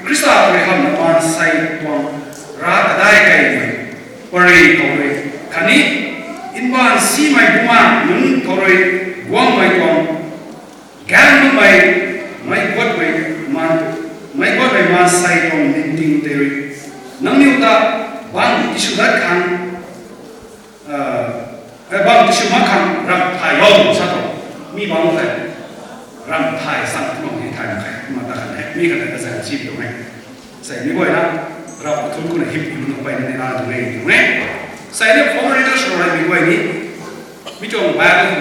Khrista rui hamna maansei tuang ra kadai kai mei. Pari khou rui, khatni, mbaanv simei bumaengh nunc khou rui, guangmei tuang, gaengmei, meic guatmei, meic guatmei maansei tuang ningting tei rui, nangniw ta bangc tisw dat khang, bangc tisw mak khang ramh thay o sa tuang, mi bangc tei ramh thay sang tuang ni thay mak khe, kumna ta khan the, mi khat ta kazanc si tuang e. Sei mi guay na, rap thun kuna hip hip na pey na ni na tuang e tuang e. Sei ni former leaders rui mi guay ni, mi tuang Bible,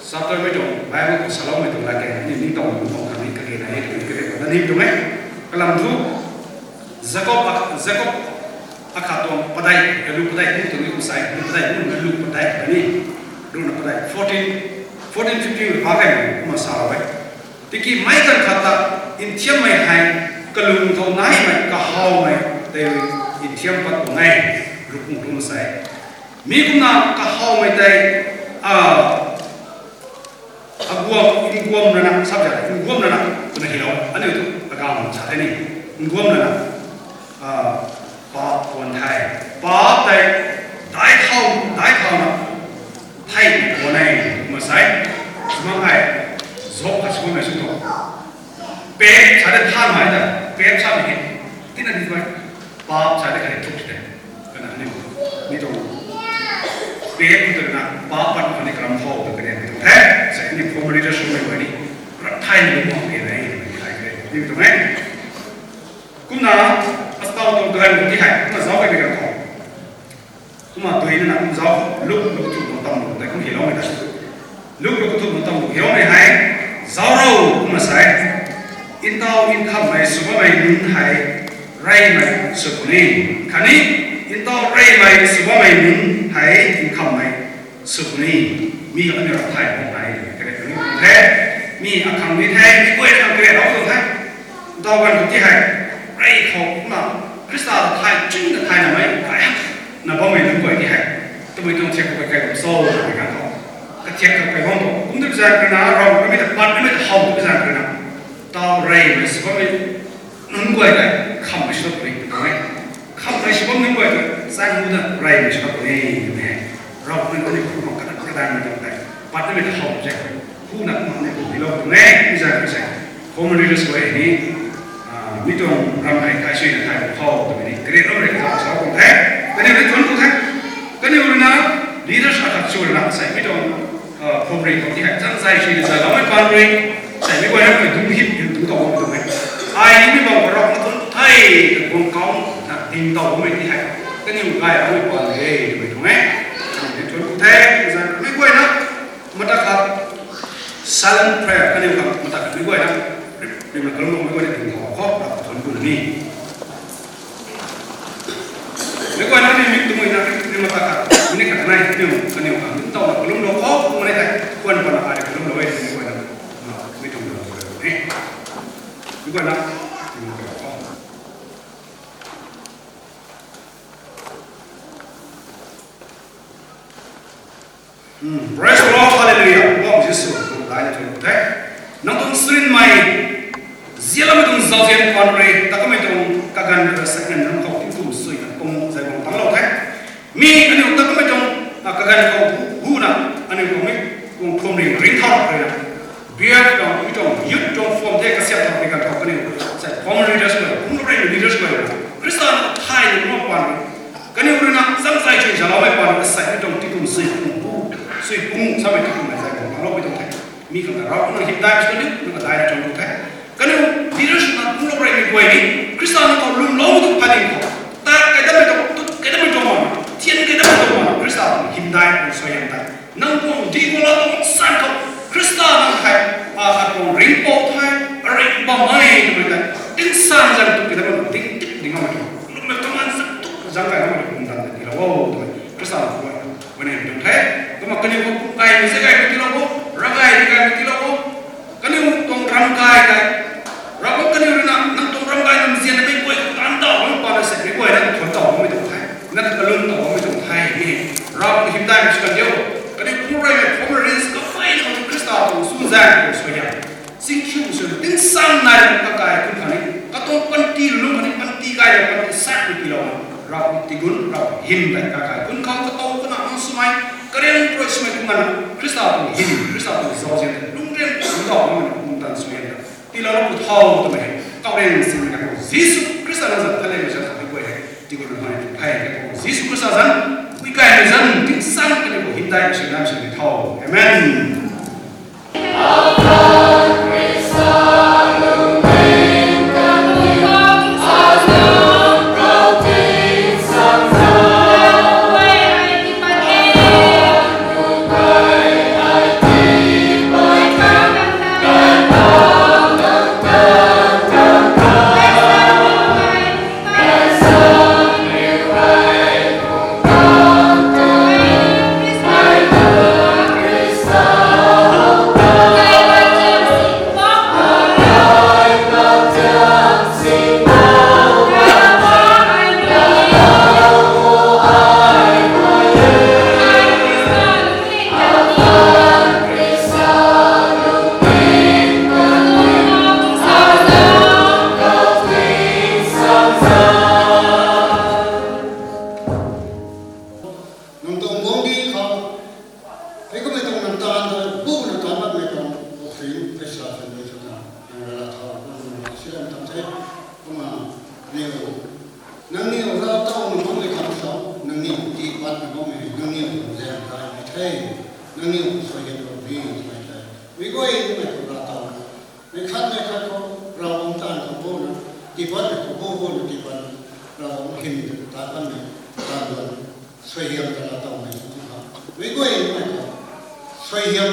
chapter mi tuang Bible khou saloumei tuang lat ke, ni ning tuang tuang khang ni kage na e tuang kage na ni tuang e. Kalam thu, Jacob, Jacob akhat tuang padai, kalu padai ni tuang ni kum sei, lu padai ni, lu padai ni, runa padai fourteen, fourteen fifteen pa kai kumna sa e. Tiki meic ganv khat ta nthiammei hei, kalung khou naimei kahawmei tei nthiam pat tuang e, ruk kum kum sei. Mi kumna kahawmei tei, aguam, nguam rana, subject, nguam rana, kumna hilou, aniu tu, agam sa the ni, nguam rana, paap puan the, paap tei, daic thau, daic thauna, thei puan e, kumna sei, sumang hei, Job kha sumang hei sw tuang. Paap sa de than mai ta, paap sa mi hei, tina ni mai, paap sa de kha thuk si de, kana ni, mi tuang, paap tu na, paap pat kha ni karam thau tu kaniw tuang the, sei ni former leaders sumei guay ni, rap thai ni mak e na, ni thai ke, ni tuang e. Kumna, astau tuang ganv ti hei, kumna zauc kai ni ganv khou. Kumna dui na kum zauc, Luk, Luk kathumh tuang tam lu tei kum hiloumei ta. Luk, Luk kathumh tuang tam lu hiloumei hei, zauc ro, kumna sei. Ntau nkhamhmei sw bammei nunc hei, reymei sw puni. Khatni, ntau reymei sw bammei nunc hei, nkhamhmei sw puni. Mi aniu rap thay bam hei, kare kare the. Mi akhang ni the, mi guay khang kare rau tu the. Ntau ganv khou ti hei, rey khou kumna, Khrista ta thay, ching ta thaynamei, kai hak na bammei nunc guay ti hei. Twmei tuang thiak khou kai kai bam so, twmei ganv khou. Kathiak khou kai bam tu, kum tu bizan kar na, rau na mi ta pat, na mi ta how tu bizan kar na. Ntau reymei sw bammei nunc guay tei, nkhamhmei sw puni, tu e. Nkhamhmei sw bam nunc guay tei, sang mu ta reymei sw puni, tu e. Rau na mi ta kumna, kadan kadan mei tuang tei, pat na mi ta how tu zak. Hu na kumna ni kum hilou tuang e, mi zan kar sei. Former leaders guay ni, mi tuang ram hei thai sui na thai bam khou, twmei ni, kare ram rei kazauh sa tuang the, kaniw ni tuan tu the, kaniw rui na, leaders akhat sw rana sei, mi tuang, former khou ti hei, chang zay sui na zay loumei pan rui, sei mi guay na kumna dungc hip, hip dungc tau bam tuang e. Ai ni mi bam karap na tuan the, guang kau, na ding tau bammei ti hei, kaniw gay loumei pan rui, twmei tuang e. Kaniw ni tuan tu the, mi zan, mi guay na, mata khat, silent prayer, kaniw khat, mata khat mi guay na, rip, rip na kalum lou mi guay na ding khou, khou, rap thun kum ni. Mi guay na ni mi tumui na, rip, rip mata khat, mi ni khat nai, kaniw, kaniw khat, mi tau na kalum lou khou, kum ni tei, kuan pan na ai kalum lou e, mi guay na, mi tum lou e. Mi guay na, mi guay na, Praise the Lord, hallelujah. Bam Jisu, kum dai na tuang the. Nang tuang srinmei, zialamei tuang zauzian pan rui, takamei tuang kaganv rui second nang khou tingkum sui na kum zay bam Ringthau rui na, B F tuang, mi tuang, youth tuang form the kasiam thau ni kan thau kaniw. Sai former leaders ko, kumna rui leaders ko. Khrista na thai ni mo pan. Kaniw rui na zang zai chui jalau mei pan, sai mi tuang tikum sui pung pu, sui pung sa mei tikum mei zai pung lo mei tuang the. Mi kan rau na him dai sui ni, na dai na tuang the. Kaniw leaders na kumna rui ni guay ni, Khrista na thau lum lo mei tuang pha ni ko. Ta kai da mei tuang, tu kai da mei tuang ma, tian kai da mei tuang ma, Khrista him dai, sui him dai. Nang tuang di gula tuang san khou Khrista nang thei, a khat tuang ringpou thei, a ring bam mei twmei tei, tingsan zan tu kina bam ding tik ding a mei tuang. Lum mei tuang an zan tu zang kai na mei tuang dan tei lau o twmei. Khrista nang kuay, wei nai tuang the. Kumna kaniw khou kum kai mei se kai mei ti lau o, ra kai ni kai mei ti lau o. Kaniw tuang ram kai kai. Ravguangc kaniw rui na, nang tuang ram kai nang zian na mei guay tan tau bam pa na se, mei guay na thuan tau bammei tuang the. Na kalum tau bammei tuang the ni. Ravguangc hymdaihmei sw kan diu. Kaniw pu rui mei former race ka fai na Khrista tuang sw zan tuang sw ya. Singkhiu sw tingsan nai na kakai kun kani. Katuang panty lung kani panty kai na panty sak ni kilou na. Ravguangc tigun, Ravguangc hymdaih kakai kun khou katau kana mang swmei. Kariang rui swmei kum ngan Khrista tuang hym, Khrista tuang zauzian, lungrian, lungdau na kum tan swmei. Tiilou na pu thau twmei, kau reng sing na pu Jisu Khrista na zan thale na zan thau ni guay hei. Tiilou na mai thei na pu Jisu Khrista zan, ui kai na zan, tingsan kaniw hymdaihmei sw nam sw ni thau. Amen. Nang tuang guangcdic khou, hei kummei tuang nang taanv ta, bu na taanv makmei tuang offering, paisa sw mei sw ta, nang rui la thau, nang rui la silam tam the, kumna, niw, nangniw rui taw nang bammei khang sa, nangniw tiipat na bammei, nangniw tuang zaeng daimei the, nangniw suaihiam tuang ni twmei the, mei guay mei tuang la taw, mei khat mei khat khou, Ravguangc taanv khou bu na, tiipat na khou bu bu na tiipat na, Ravguangc hym ta kanmei, taanv duan, suaihiam ta la tawmei sw tu khou, mei guay mei khou, suaihiam,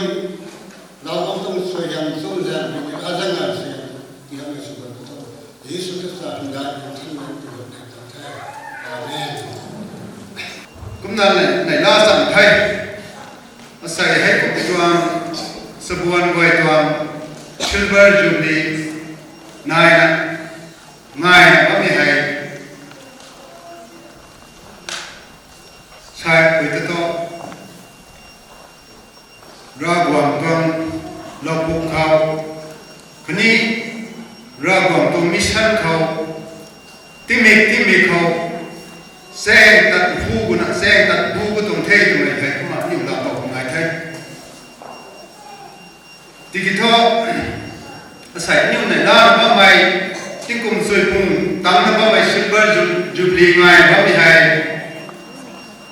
Ravguangc tuang suaihiam, chumzaeng, mei ni azang na suaihiam, tiihammei sw bam tu, Jisu Khrista hymdaihmei tuang thanmei tiilup nai tuang the. Amen. Kumna nei, nei la chang the. Asei hei kum tuang, sabuan guay tuang, Silver Jubilee, naina, ngaina bammei hei, saipui ta thu, Ravguangc tuang lou puk khou, khatni Ravguangc tuang mission khou, tingmik tingmik khou, chaeng tat bu guna, chaeng tat bu gu tuang the twmei hei kumna niw la tow nai the. Tiki thu, asei niw nei la bammei, tingkum sui pung tangcna bammei Silver Ju-, Jubilee ngai bammei hei,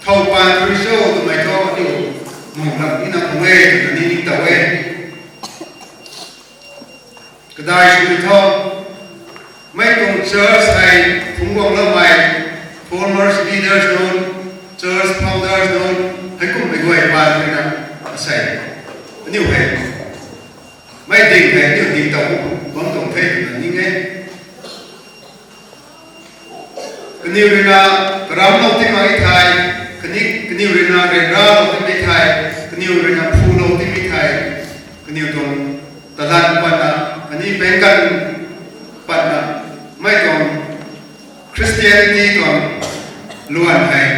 thow pan rui cho twmei thu niw, mung lam ina kum e twna ni ning tow e. Kadai swmei thu, mei tuang church hei phungc guangloumei, former leaders nunc, church founders nunc, heikumhmei guay pan ruina, asei, aniu hei, mei ding hei aniu ding tow bam tuang the twna ning e. Kaniw ruina karamlou timei thei, kani, kaniw ruina ryanralou timei thei, kaniw ruina phulou timei thei, kaniw tuang talan patna, khatni pengkan patna, mei tuang Christianity tuang luan hei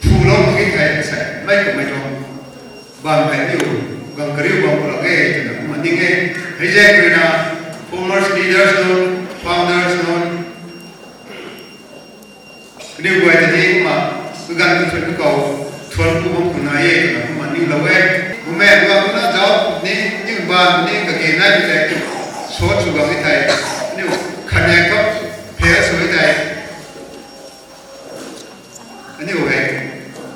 phulou mak ge thei, asei, mei kummei tuang bam hei niw, gang kariu bam khou lak e twna kumna ning e. Hei zaeng ruina, former leaders nunc, founders nunc, kaniw guay ta ni kumna, kaganv kathun khou, thuanc ku bam khou nai e twna kumna ninglou e. Bumaengh guang kumna zauc, Ni kage naimei tei, sot sw bam e thei, aniu khanek thu, fail sw e thei, aniu hei,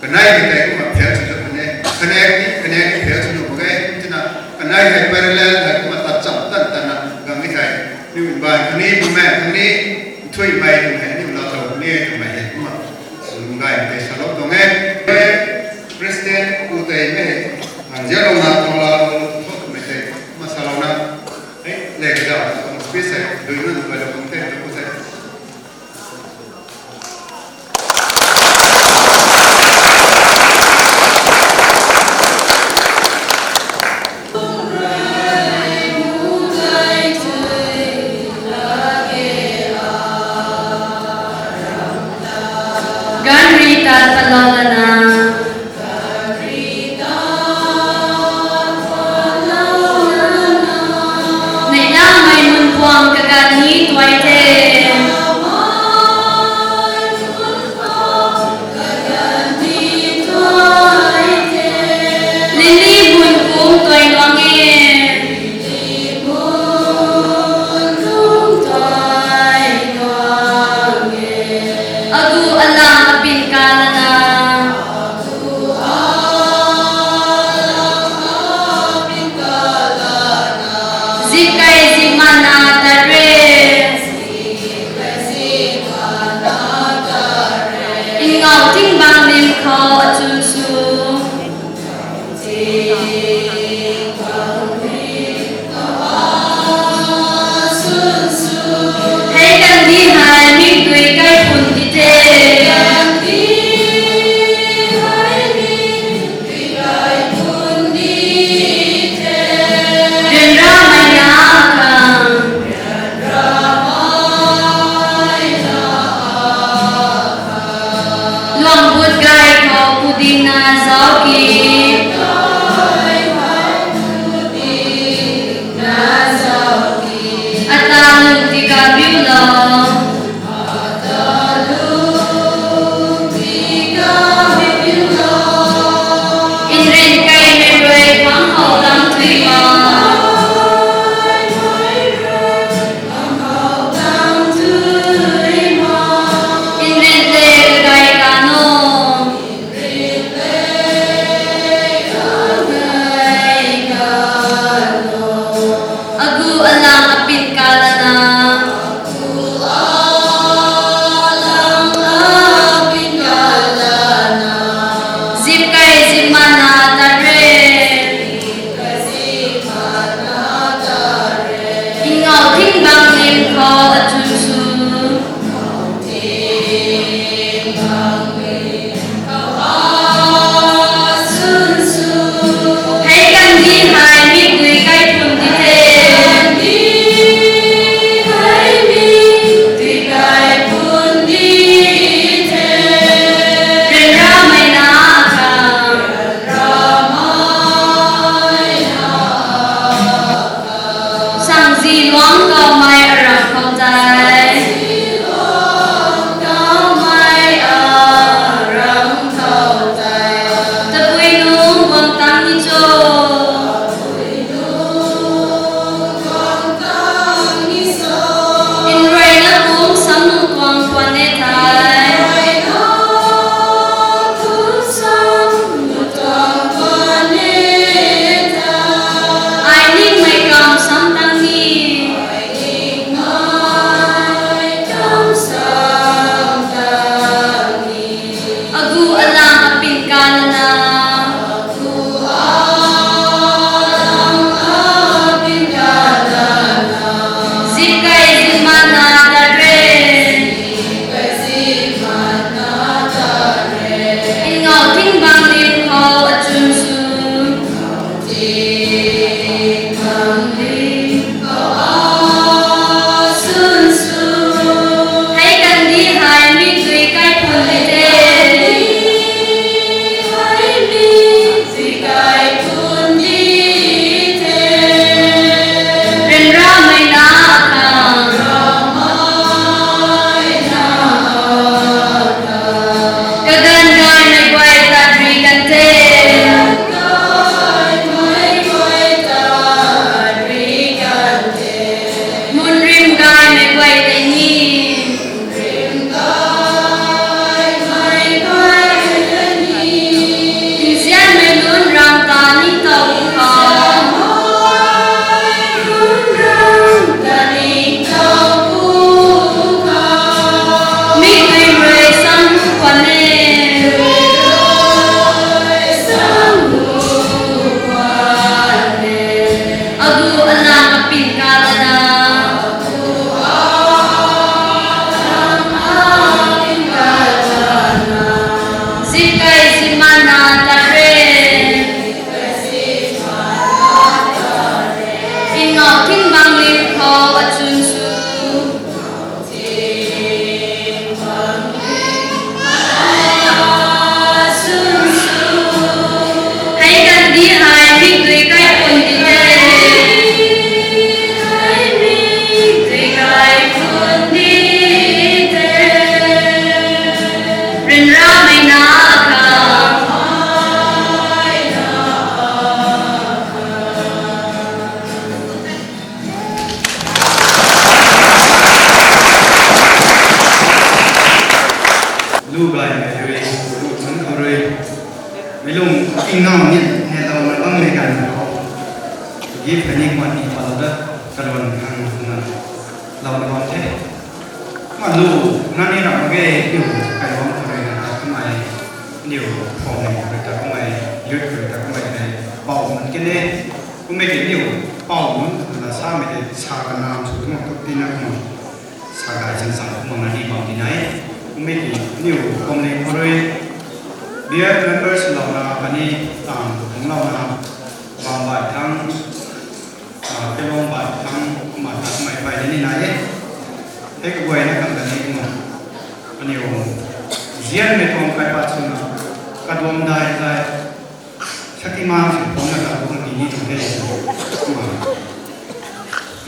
kanaimei tei kumna fail sw zat puni. Khanek ni, khanek ni fail sw nuh mak ge, kum tina, kanei hei parallel hei kumna tat cham tan tanna gang e thei, aniu mbaanv khang ni, bumaengh khang ni, nthuimei tuang hei, aniu laa tow ni twmei hei, kumna, lung gay tei salou tuang e. President pu tei mei hei, nzianlouna tuang laa lou, mei tei, kumna salouna, hei, le kazauh, tuang speech hei, dui nunc, dui lou tuang the, tu pu tei. Ganv ri tat patlou lana. Neihlamei mun puang kaganv ni tuai the. Lily mun kung tuai nuang e. Agu alam apin kalana. Zip kai zip mana tat re. Ngau ting bang lim khou achun sw. Hei kandih hei mikdui kai phun di the. Ryanramei na khang. Luang but gay khou puding na zauc ki. Ata lung tika biu lou. Nrin kai mei rui khang khou dang thui ma. Nrin le kagay kano. Lu gaymei rui, lu chun khou rui, mei lung tingna ni, ne lou na bam mei gan na khou. Gift kani kuan ni palo da, kaluan khang na, lou na bam the. Ma lu, na ni ram ge, niu, kai bam khou rui na ta kumai, niu, phone ni, rui ta kumai, youth rui ta kumai, ne, pau mun ke ne, kumai ke niu, pau mun, na sa mei de, sa ka nam su, kumai tuk tina kumai. Sa gay zan zan kumna ni bam di nai. Kumei ki niu community khou rui. Beer members lou na kani tang kung lou na. Bam bai thang, ah, kelong bai thang, kumna ta kumei bai ni nai e. Hei kaguay na kam kani kumna. Aniu zian mei tuang kai pat swna. Kaduam dai dai. Shaktiman sw phungna ta bung ni ni tuang the. Kumna.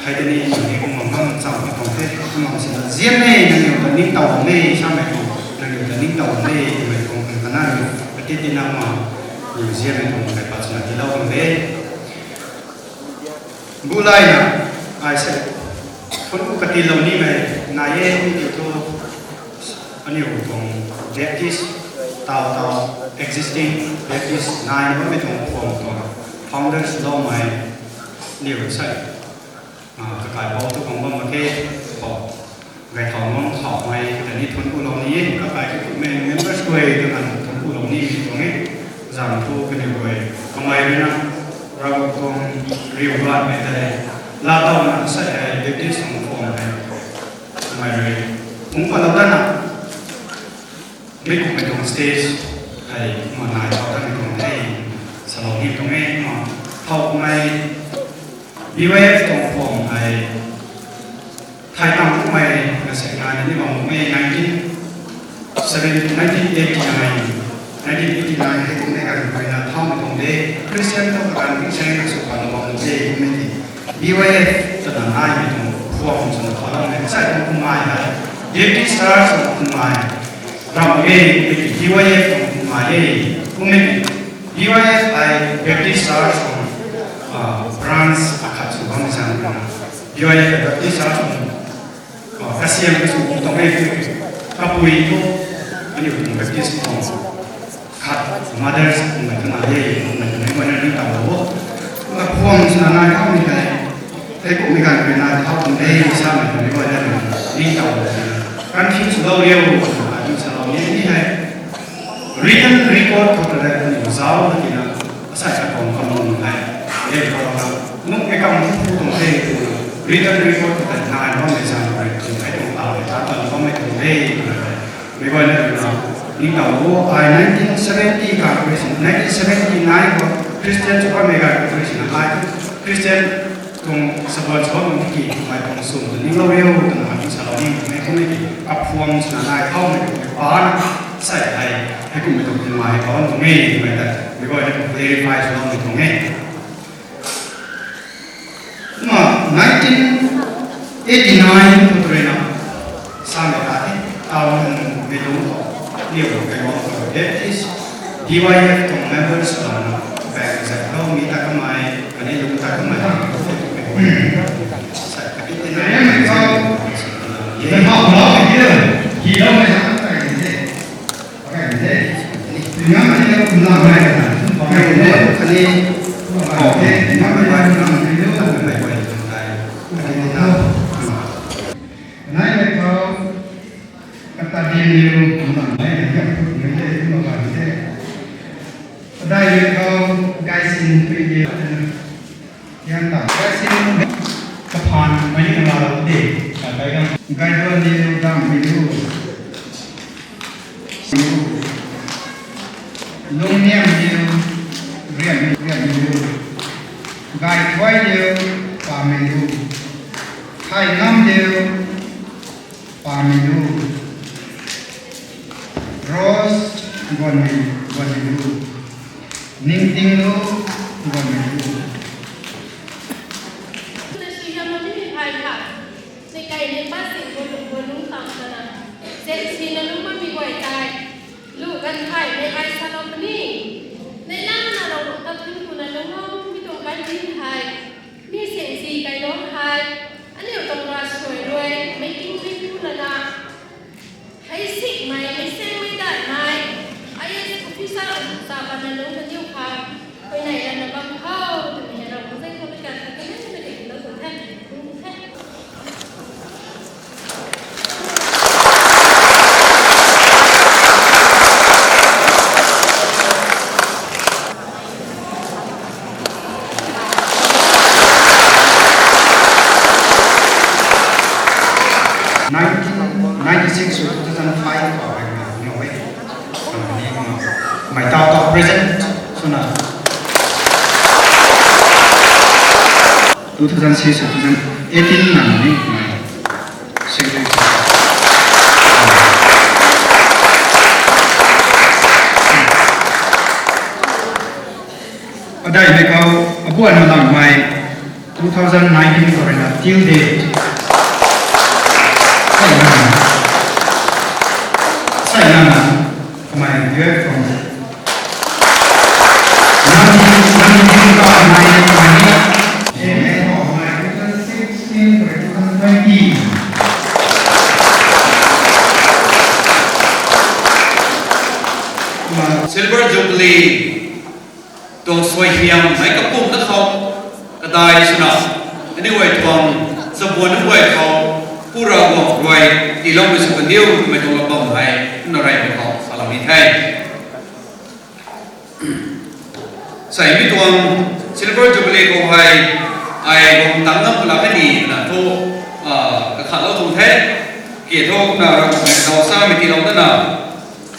Hei tei ni ni kumna ngam cham ni tuang the. Kumna sina zian e, nangniw ta ningtow bam e, samei tuang. Nangniw ta ningtow bam e, twmei tuang kan kana ni. Kati tina ma. Niu zian e tuang kai pat swna tilou tuang the. Bulai na, ai se. Phun ku kati lou ni mei, nai e, mi kiu thu. Aniu tuang Baptist, tau tau existing Baptist nai bammei tuang form tuang founders loumei niu sei. Ah, kakai bau tu kong bam mak khe, bau. Gay thau nung thau mei, kata ni thun ku lou ni, kakai ki tu mei members guay tu na thun ku lou ni, mi tuang e. Zam thu kaniw guay, kamei rui na, Ravguangc tuang riu lat mei tei, la tau na sei hei, Baptist tuang form hei. Kamei rui, phung pat lou dat na. Mi kummei tuang stage hei, kumna nai thau dat ni tuang the, salou ni tuang e, kumna thau kummei B Y F tuang form hei, thai tang kummei, na se nai ni bam kummei nineteen seventy, nineteen eighty-nine, nineteen eighty-nine hei kummei kan kummei na thaumei tuang de, Christian tuang kakan Christian na sw pat lou bam kummei de, kummei ni. B Y F twna naimei tuang form swna paloumei, sai tuang kummei hei. Baptist Church tuang kummei. Ram e, kummei ki B Y F tuang kummei e. Kummei ki B Y F hei Baptist Church tuang, ah, branch akhat sw bam zan na. B Y F Baptist Church tuang, ah, kasiam ka sw tuang e, kummei ki kapui tu, aniu tuang Baptist tuang. Khat, mothers, kummei twna e, kummei twna e, kummei ni tau lou. Kumna khuang swna nai thau ni tei. Hei kummei kan rui nai thau tuang de, samei twmei guay na ni tau lou. Confuse lou riu, aniu salou ni ni hei. Written record khou ta rei aniu zauc na tina, asai sa tuang kamung hei. Hei khou na, nung e kam phu tuang de, written record khou ta nai bammei zan rui, hei tuang tau rui, ta tuang bammei tuang de, twna hei. Mei guay na rui na, ningtow o, ai nineteen seventy ka kuri sin, nineteen seventy-nine khou Christian sw bammei ka kuri sin, ai Christian tuang sabon sw bam tiki, mei tuang sum tu ninglou riu, twna ai salou ni, mei kummei ki, kaphuam swna nai thaumei ki, pa na, sai hei, hei kummei tuang kummei, pa na tuang e, twmei ta, mei guay na clarify swloumei tuang e. Kumna nineteen eighty-nine khou rui na, samei ta the, town mei lung khou, niu kailuang khou, Baptist, B Y F tuang members lana, bang zat khou mi ta kamei, kani lung ta kamei, sai kati tina, Nai mei khou, kata din liu, mei nai mei khou, mei de, mei nai de. Kadai mei khou, gaisin pui de, yan ta, gaisin, kaphan, mei ni kala de, kakai dam, gaiduan liu, dam mei liu. Lungniam liu, riam, riam liu. Gaithuai liu, pamei liu. Thaingam liu, pamei liu. Rose, guanmei, guanmei liu. Ningting liu, guanmei liu. Sui hei ma mi ni phai tha. Nei kai nei pa sing bo lung bo lung tam ta na. Zen si na lung ma mi guay tai. Lu gan thai nei ai sa lou puni. Nei lam na lou lung ta thun ku na lung lou mi tuang kan din thai. Mi sing si kai lou thai. Aniu tuang ra sui rui, mei king mei pu la na. Hei sik mei, mei seng mei Lungc kaniw khang, huayney lana bam khou twmei na Ravguangc zaeng khou mei kan khat kaniw na tingna lou tuang the, lungc the. Nineteen ninety-six to two thousand five khou hei na, na e. Mei tau tau present swna. Two thousand six to two thousand eighteen na ni mei secretary. Adai mei khou abuan na lang mei two thousand nineteen khou rui na till date. Sai na, sai na, kamei U F from nineteen, nineteen khou mei, mei, mei, two thousand sixteen khou rui two thousand twenty. Silver Jubilee tuang suaihiam mei kapumna khou kadai swna, aniu guay tuang chabuan nunc guay khou, Pu Ravguangc rui tiiloumei sw kaniw twmei tuang lapam hei kumna rey mei khou salou ni the. Sai mi tuang Silver Jubilee khou hei, ai guang tang ngam pala kani na thu, ah, kakhatlou tuang the. Ki thu kumna Ravguangc mei tau samei tiilou dana,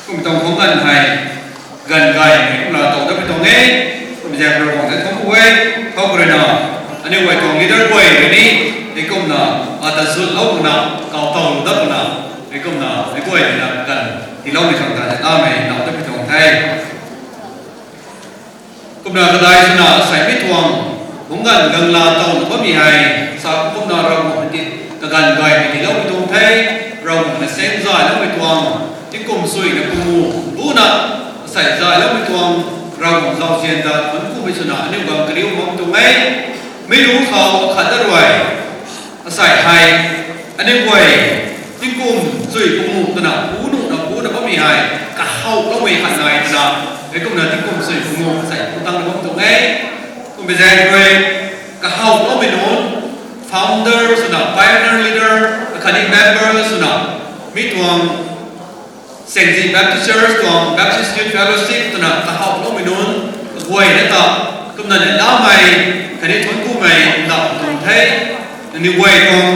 kum tuang khang ganv hei, ganv gaymei kumna tau dat pui tuang e. Kum zaeng Ravguangc ta thangc ku e, thangc ku rui na, aniu guay tuang leader guay rui ni, hei kumna, ata zutlou kumna, kau tau dat kumna, hei kumna, hei guay rui na ganv tiiloumei khang ta, ta mei tau dat pui tuang the. Kumna kadai swna sai mi tuang, bungc ganv gangla tawna bammei hei, sa kumna Ravguangc ti, kaganv gaymei tiilou pui tuang the, Ravguangc na saeng zayloumei tuang, tingkum suina pungu, buna, sai zayloumei tuang, Ravguangc zauzian ta, thangc kumei swna, aniu guang kariu bam tuang e, mi lu khou khat da rui. Asei hei, aniu guay, tingkum sui pungu twna, pu nuhna, pu na bammei hei, kahawloumei khat nai twna, hei kumna tingkum sui pungu asei pu tangna bam tuang e. Kummei zaeng rui, kahawloumei nunc, founder swna, pioneer leader, akhatni member swna, mi tuang, Sengzi Baptist Church tuang Baptist Youth Fellowship twna kahawloumei nunc, kaguayna ta, kumna neihlamei, khatni thuanc kumei, ndauh tuang the, nangniw guay tuang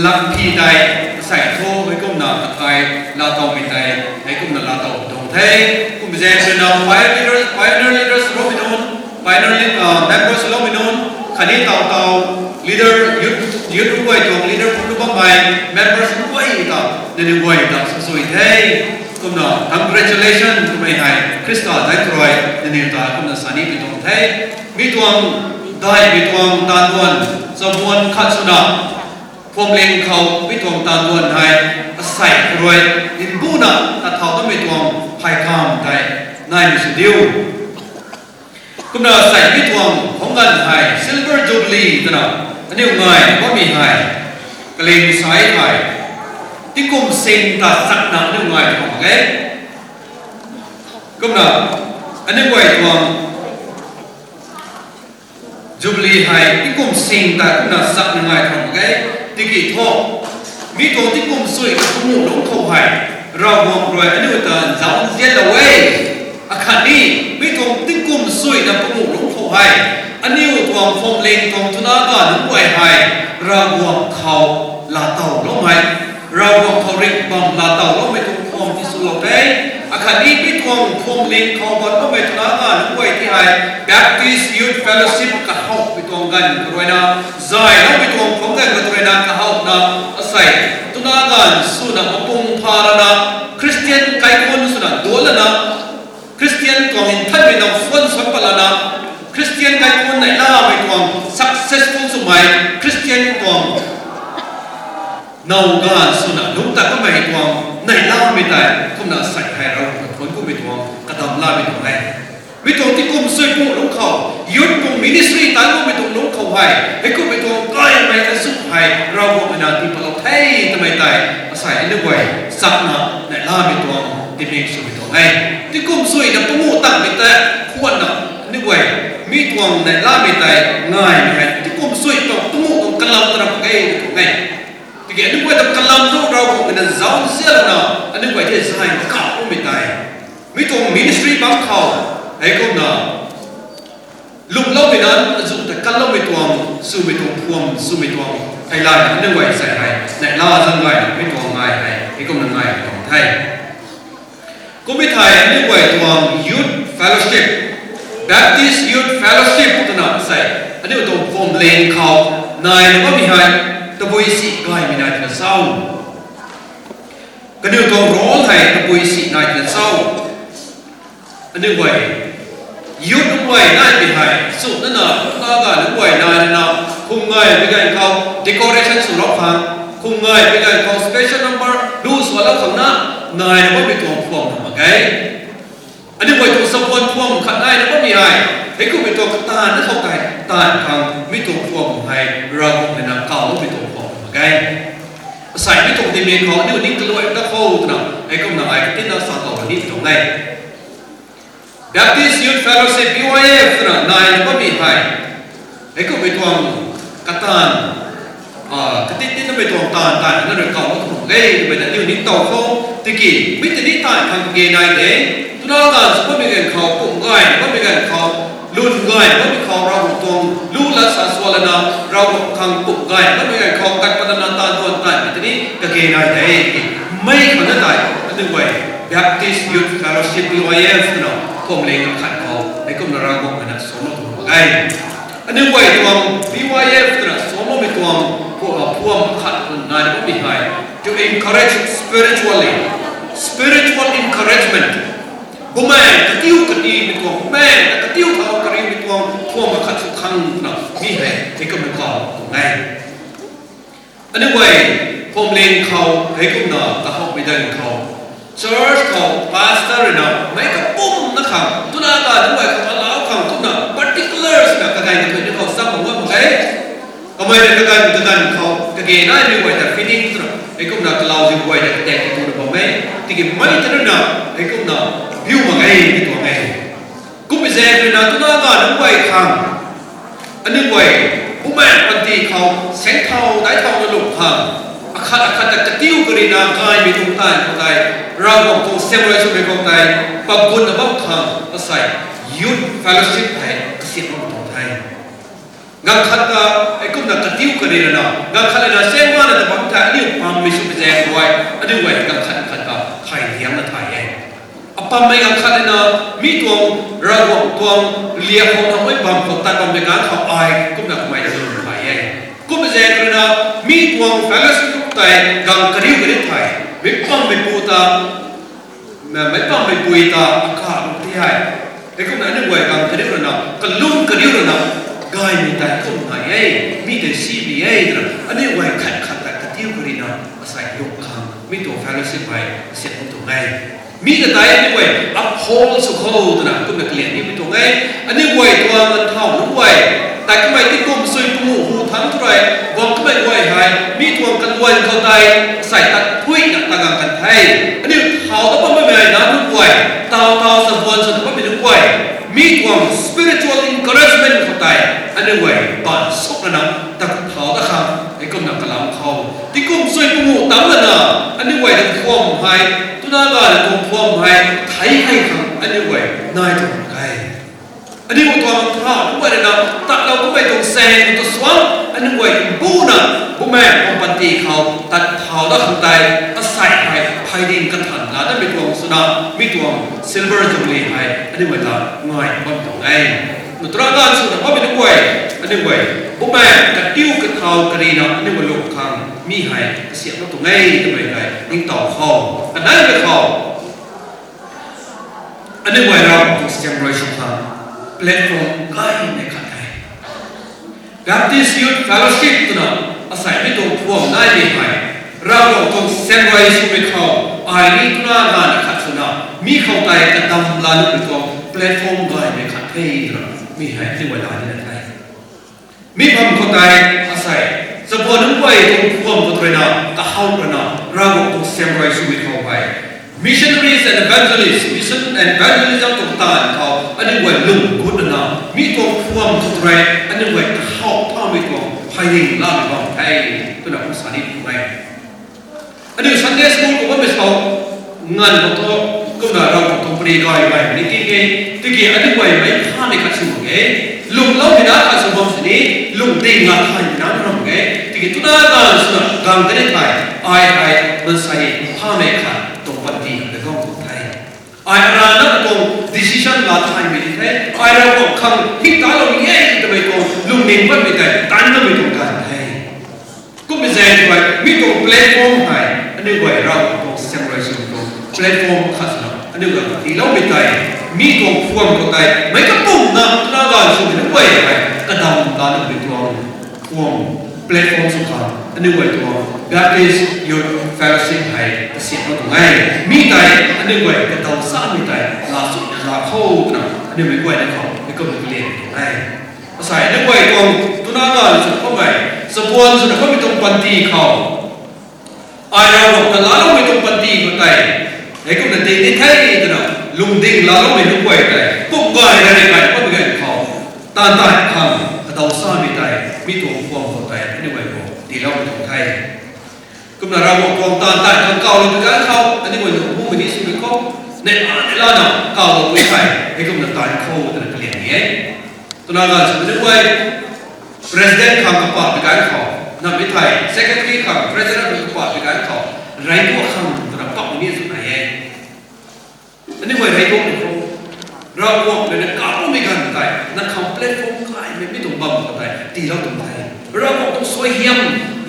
lakphi tei, asei thu, hei kumna kakai, laatowmei tei, hei kumna laatow tuang the, kummei zaeng rui na, pioneer leaders, pioneer leaders loumei nunc, pioneer lead, ah, members loumei nunc, khatni taw taw, leader, youth, youth nunc guay tuang, leader phungc lu bammei, members nunc guay ta, nangniw guay ta, sasui the. Kumna, congratulation, twmei hei, Khrista zaeng khou rui, nangniw ta, kumna sani pui tuang the. Mi tuang, daihmei tuang, tanduan, chabuan khat swna, Phuamling khou, mi tuang tanduan hei, asei khou rui, nbuna, ta thau tamei tuang, phey kam tei, naimei sw diu. Kumna sei mi tuang khang ganv hei Silver Jubilee twna aniu ngai bammei hei, kaling sai hei, tingkum sing ta chakna aniu ngai tuang mak e. Kumna aniu guay tuang Jubilee hei tingkum sing ta kumna chakna ngai tuang mak e. Tiki thu, mi tuang tingkum sui kamu lungc khou hei, Ravguangc rui aniu ta zauzianlou e. Akhatni, mi tuang tingkum suina panguh lungc khou hei, aniu tuang phuamling tuang twna ganv nunc guay hei, Ravguangc khou laatowloumei, Ravguangc khou ringhbam laatowloumei tuang phuam tiswlou the. Akhatni mi tuang phuamling khou bamloumei twna ganv nunc guay ti hei, Baptist Youth Fellowship kahawmei tuang ganv khou ruina, zayloumei tuang khang ganv khou ruina kahawna, asei, twna ganv swna mapung pha lana, Christian kaikhunc swna duan lana, Christian tuang nthanmei nau suan suan pat lana, Christian kaikhunc neihlamei tuang successful swmei, Christian tuang now ganv swna lungc tat kamei tuang neihlamei tei, kumna sei hei Ravguangc thuanc kummei tuang kadamlamei tuang e. Mi tuang tingkum sui panguh lungc khou, youth tuang ministry tanloumei tuang lungc khou hei, heikummei tuang kaimei azuh hei, Ravguangc na tii patlou the twmei tei, asei aniu guay chakna neihlamei tuang Tingmik swmei tuang e. Tingkum sui na panguh tanmei tei khwanna, aniu guay, mi tuang neihlamei tei ngaimei hei tingkum sui tuang panguh tuang kalam twna mak ge tuang e. Tiki aniu guay ta kalam tu Ravguangc na zauzianna, aniu guay tei zay kaumei tei, mi tuang ministry bam khou, heikumna lwmloumei na, azuh ta kanloumei tuang, swmei tuang phuam, swmei tuang, hei la aniu guay zay hei neihla zang gay mi tuang ngai hei heikumna ngai tuang the. Kummei thei aniu guay tuang youth fellowship, Baptist Youth Fellowship twna sei, aniu tuang phuamling khou naina bammei hei tabui si gaymei nai twna cho? Kaniw tuang role hei tabui si nai twna cho? Aniu guay youth nunc guay naimei hei suna na, kumna ga nunc guay naina, khum gaymei ganv khou decoration swlou khang, khum gaymei ganv khou special number lu swlou khang na, naina bammei tuang phuam mak ge. Aniu guay tuang sabuan phuam khat naina bammei hei, heikummei tuang kataanv na khou tei taanv khang mi tuang phuam hei Ravguangc na kawloumei tuang phuam mak ge. Asei mi tuang tingmik khou aniu ning kaluai ta khou twna, heikumna ai katinna sa khou ni tuang e. Baptist Youth Fellowship, B Y F twna naina bammei hei, heikumhmei tuang kataanv, katit tit namei tuang taanv taanv na rui kawlou tuang e twmei ta aniu ning tow khou, tiki mi tini taanv khang kage nai de, twna ganv sw bammei ganv khou, pum gay bammei ganv khou, lun gay bammei khou, Ravguangc tuang lu lat sa sw lana, Ravguangc khang pum gay bammei ganv khou kat patna taanv tuan taanv mi tini kage nai de. Mei khang na tei aniu guay Baptist Youth Fellowship, B Y F twna phuamling akhat khou heikumna Ravguangc na saloumei tuang e. Aniu guay tuang B Y F twna saloumei tuang phuam akhat naina bammei hei, to encourage spiritually, spiritual encouragement. Bumaengh katiu karimei tuang, bumaengh katiu thau karimei tuang phuam akhat sw khang twna mi hei heikumna kaw tuang e. Aniu guay phuamling khou heikumna kahowmei daeng khou, church khou pastor rui na meic kapumna khang twna ka aniu guay khang alau khang kumna particulars na kaganv kathuina khou sa bam ngam mak e. Kamei rui kaganv kaganv khou kage naimei guay ta feeding twna heikumna kalauziu guay ta katak katuna bam e. Tiki mei tei rui na heikumna biu mak ge mi tuang e. Kummei zaeng rui na twna ganv nunc guay khang, aniu guay bumaengh panty khou saengthau daithau na lum khang, akhat akhat ta katiu karina gaymei tuang taanv khou tei, Ravguangc tuang siamruai swmei khou tei, pagunna bam khang asei youth fellowship hei kasiamh bam tuang the. Ganv khat ta heikumna katiu kari rana, ganv khat lana saengmana ta bam thei aniu pammei swmei zaeng guay, aniu guay ganv khat khat ta thay liangna thay e. Apammei ganv khat lana mi tuang Ravguangc tuang liak khou thaumei bam khou tat bammei ganv khou ai kumna kamei ta lum thay e. Kummei zaeng rui na mi tuang fellowship tei ganv kariu kariu thay, meic pammeipu ta, meic pammei pui ta akha lung ti hei, heikumna aniu guay ganv kariu rana, kalum kariu rana, gaymei tei kum nai e, mi tei si mi e twna aniu guay khat khat ta katiu karina asei lung khang mi tuang fellowship hei kasiamh bam tuang e. Mi ta tei aniu guay uphold sw khou twna kumna kalian nimei tuang e. Aniu guay tuang ganv thau nunc guay, tei kamei tingkum sui panguh hu thangc thu rui guang kamei guay hei mi tuang kaluan khou tei asei tat thuina ta gang kan the. Aniu thau ta bammei na nunc guay, tau tau sa buan swna bammei nunc guay, mi tuang spiritual encouragement khou tei aniu guay baan suk lana ta thau ta khang heikumna kalam khou tingkum sui panguh tangc lana aniu guay ta phuam hei, twna gana tuang phuam hei thei hei khang aniu guay nai tuang mak ge. Aniu tuang tha nunc guay rui na tatlou kummei tuang saeng ta suang, aniu guay mbuna bumaengh tuang panty khou tat thau dat khang tei asei hei phey ding kathan lana mi tuang swna, mi tuang silver jubilee hei aniu guay ta ngai bam tuang e. Ntura ganv swna bammei nunc guay, aniu guay bumaengh katiu kathau karina aniu guay lung khang mi hei kasiamh bam tuang e twmei hei ningtow khou, kanei mei khou aniu guay Ravguangc tuang siamruai sw khang platform gaymei khat the. Baptist Youth Fellowship twna asei mi tuang phuam naimei hei, Ravguangc tuang siamruai swmei khou ai ni twna gana khat swna mi khou tei kadam lanmei tuang platform gaymei khat the twna mi hei aniu guay la nina the. Mi bam khou tei asei, chabuan nunc guay tuang phuam khou tei na, kahaw rana, Ravguangc tuang siamruai swmei khou hei Missionaries and evangelists, mission and evangelism tuang taanv khou aniu guay lung gut na, mi tuang phuam khou rui aniu guay kahawh thaumei tuang pheyring lamei bam the, twna kum sa ni pu e. Aniu Sunday school khou bammei khou nganv khou thu, kumna Ravguangc tuang pary gay gay ni ti e, tiki aniu guay mei phamei khat sw mak ge, lungloumei na khat sw bam sini, lungding na thay na ram ge, tiki tuna ganv swna gang tei thei, ai ai mansei phamei khat tuang panty de gang tuang the. Ai arana tuang decision la thaymei di the, ai Ravguangc khang hik talou ni e twmei tuang lungning patmei tei taanv namei tuang ganv the. Kummei zaeng khou mi tuang platform hei, aniu guay Ravguangc tuang siamruai sw tuang platform khat swna aniu guay tiiloumei tei, mi tuang phuam khou tei meic kapumna tuna ganv swmei nunc guay hei kadam ta namei tuang phuam platform sw khang aniu guay tuang Baptist Youth Fellowship hei kasiamhlou tuang e. Mi tei aniu guay kadaw samei tei laa suna laa khou twna aniu meic guay na khou mi kum kalian tuang e. Asei aniu guay tuang tuna ganv sw khoumei, chabuan swna khoumei tuang panty khou, ai Ravguangc ta laaloumei tuang panty khou tei, hei kumna ding ni the twna lungding laaloumei nunc guay tei kum gay na ni gay khoumei ganv khou, taanv tei khang kadaw samei tei mi tuang phuam khou tei aniu guay khou tiiloumei tuang the. Kumna Ravguangc tuang taanv tei khang kawlou tu ganv khou aniu guay nunc bumei ni swmei khou, neihla neihla na kawlou tu thei, hei kumna taanv khou twna kalian ni e. Tuna ganv sw aniu guay president khang kapahmei ganv khou, namei thei secretary khang president khang kapahmei ganv khou, rei tu khang twna pahmei ni sw nai e. Aniu guay rei tuang khou, Ravguangc rui na kawmei ganv tei nang khang platform kaimei mi tuang bam khou tei tiilou tuang the. Ravguangc tuang suaihiam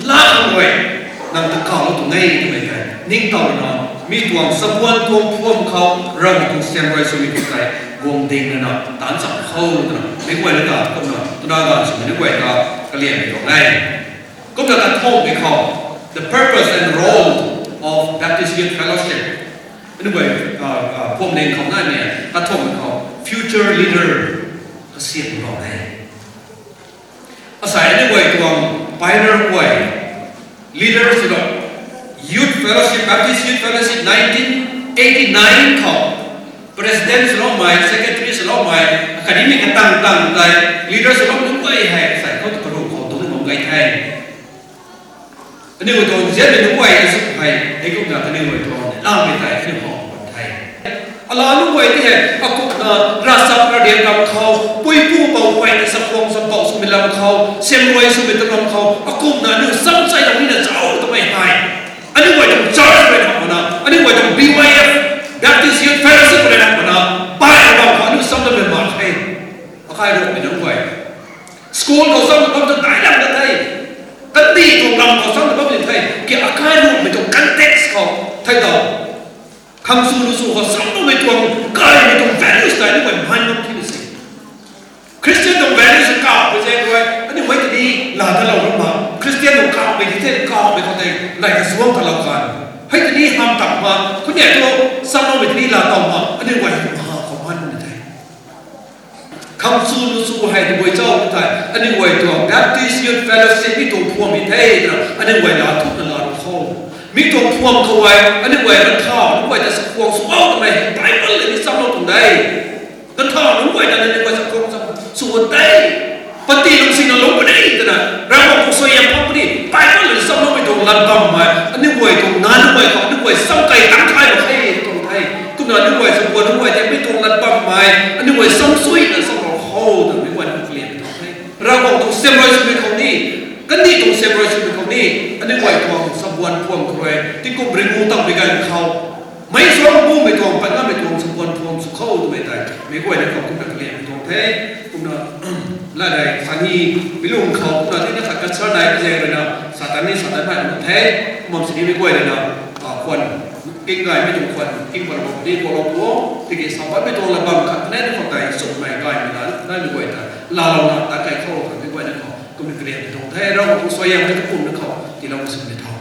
laa khang rui nang ta kawlou tuang e twmei tei ningtowna, mi tuang chabuan tuang phuam khou Ravguangc tuang siamruai swmei khou tei guang ding na na taanc cham khou twna meic guay na ta kumna tuna ganv swmei nunc guay ta kalianmei tuang e. Kumna kathumhmei khou, the purpose and role of Baptist Youth Fellowship. Aniu guay phuamling khou naimei kathumhmei khou future leader kasiamhlou e. Asei aniu guay tuang pioneer guay, leader swna, Youth Fellowship, Baptist Youth Fellowship nineteen eighty-nine khou president swloumei, secretary swloumei, khatni mi katang tang tei leader swlou nunc guay hei asei khou tu karuh khou tu bam gay the. Aniu guay tuang zianmei nunc guay azu hei hei kumna kaniw guay tuang laumei tei aniu khou bam the. Ala nunc guay ti hei akumhna ravchap ravdian ram khou, puipu pou guay na chakhwang champou swmei lam khou, siamruai swmei tuang lam khou akumhna aniu cham chai lam nina zauc twmei hei, aniu guay tuang church rui hamh makna, aniu guay tuang B Y F, Baptist Youth Fellowship rui hamh makna, bai bam khou aniu cham lamei mak the. Akai ruhmei nunc guay school khou cham bam tu dai lam na the. Kandih tuang lam khou cham bam ni the. Ki akai ruhmei tuang context khou thei tau, khang sw lu sw khou cham bammei tuang kaimei tuang values tei aniu guay mhan bam thi na si. Christian tuang values kawmei zaeng rui aniu mei tini laa talou ram ma, Christian tuang kawmei di the, kawmei khou tei lay kazuang talou kan, hei tini ham tak ma, khuni tu cham bammei tini laa taw ma, aniu guay ha khou mhan bam ni the. Khang sw lu sw hei tabui chau tei aniu guay tuang Baptist Youth Fellowship mi tuang phuam e the twna aniu guay na thukna laa khou, mi tuang phuam khou e aniu guay na thau nunc guay ta chakhwang sw bau twmei Bible le ni chamlou tuang de. Kathau nunc guay ta aniu guay chakhwang cham sw tei, pati lungsinna lungc puni twna Ravguangc tuang suaihiam phang puni Bible le chamloumei tuang lat bammei aniu guay tuang na nunc guay khou aniu guay cham kai tang thay mak khe tuang the. Kumna aniu guay chabuan nunc guay tei mi tuang lat bammei aniu guay cham suina chamlou khou twmei guay na kalian tuang the. Ravguangc tuang siamruai swmei khou ni, kandih tuang siamruai swmei khou ni, aniu guay tuang chabuan phuam khou rui tingkum ringu tangmei ganv khou meic suang bumei tuang pat ngammei tuang chabuan phuam sw khou twmei tei meic guay na khou kumna kalianmei tuang the. Kumna lat rei sani mi lung khou kumna tina khat cancer nai kazaeng rui na Satan ni Satan hei mak the. Kumna sini meic guay rui na khwan, king gaymei tuang khwan king pat bam ni palou pu o, tiki sa patmei tuang lat bam khat ne na khou tei chumhmei gaymei na na meic guay ta laalouna tat kai khou khang meic guay na khou kumna kalianmei tuang the. Ravguangc tuang suaihiam mei tukum na khou tiilou swmei tho.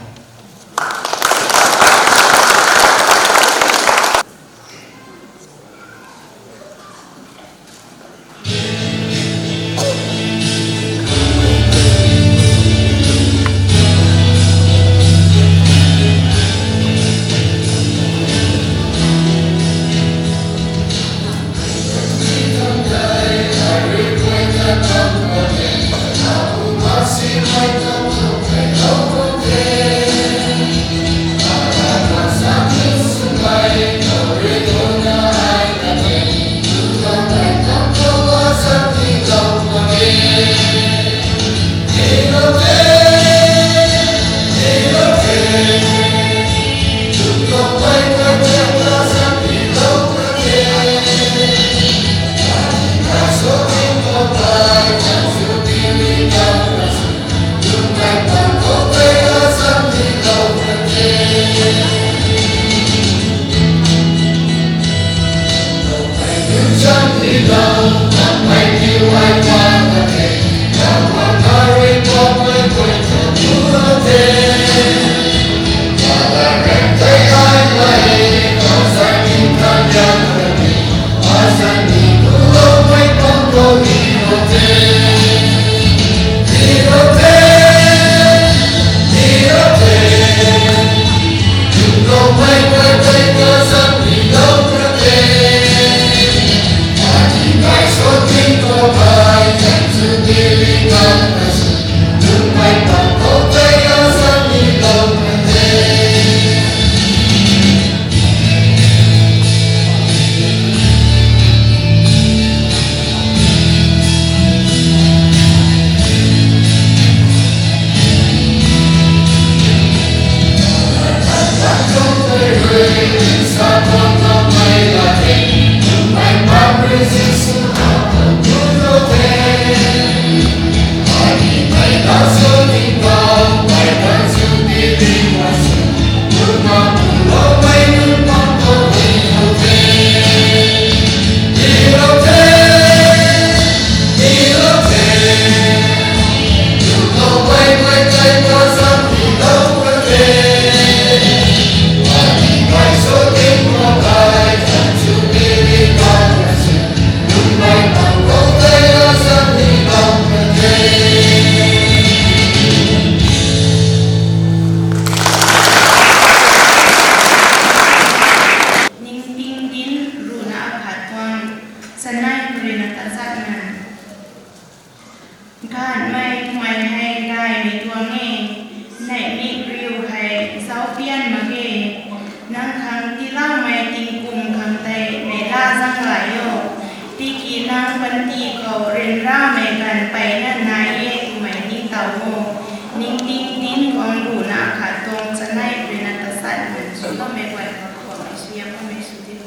Ryanramei ganv mpeyna nai e twmei ni taw o. Ningting dinc guang ruhna khat tuang chanei ruina tasat man swloumei guay khou khwanmei suaihiam bammei sw diu.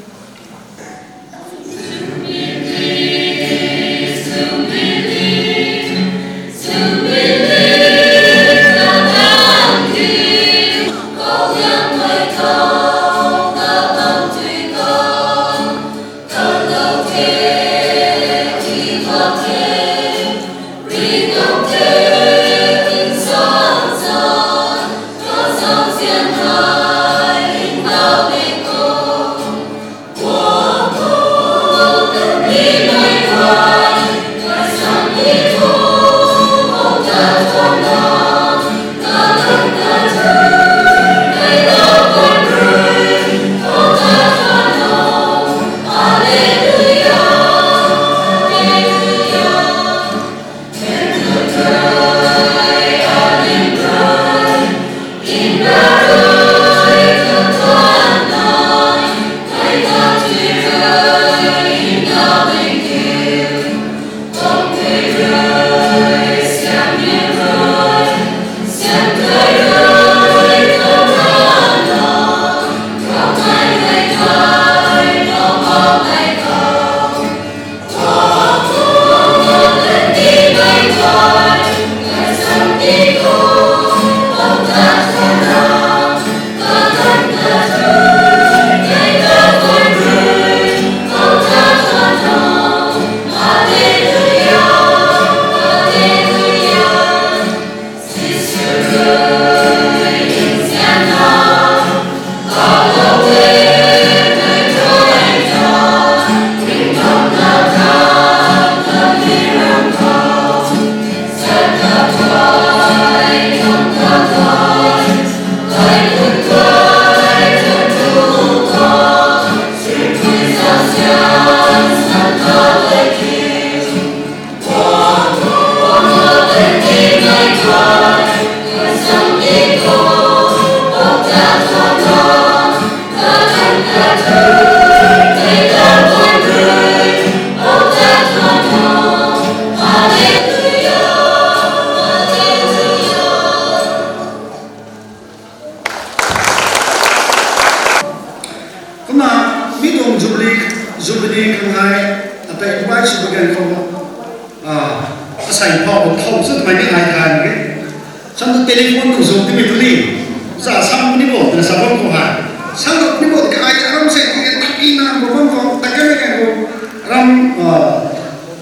Kumna mi tuang Jubilee, Jubilee khang hei, atai invite sw pui ganv khou, ah, asei phau thow sw twmei ni ai thay mak ge. Sam tu telephone tuang zuk timei tu ni. Za sam ni bo, twna sa bam khou hei. Sam ni bo, ka ai aram se, ka tiki na bo bam khou, ta ka na ka bo. Ram, ah,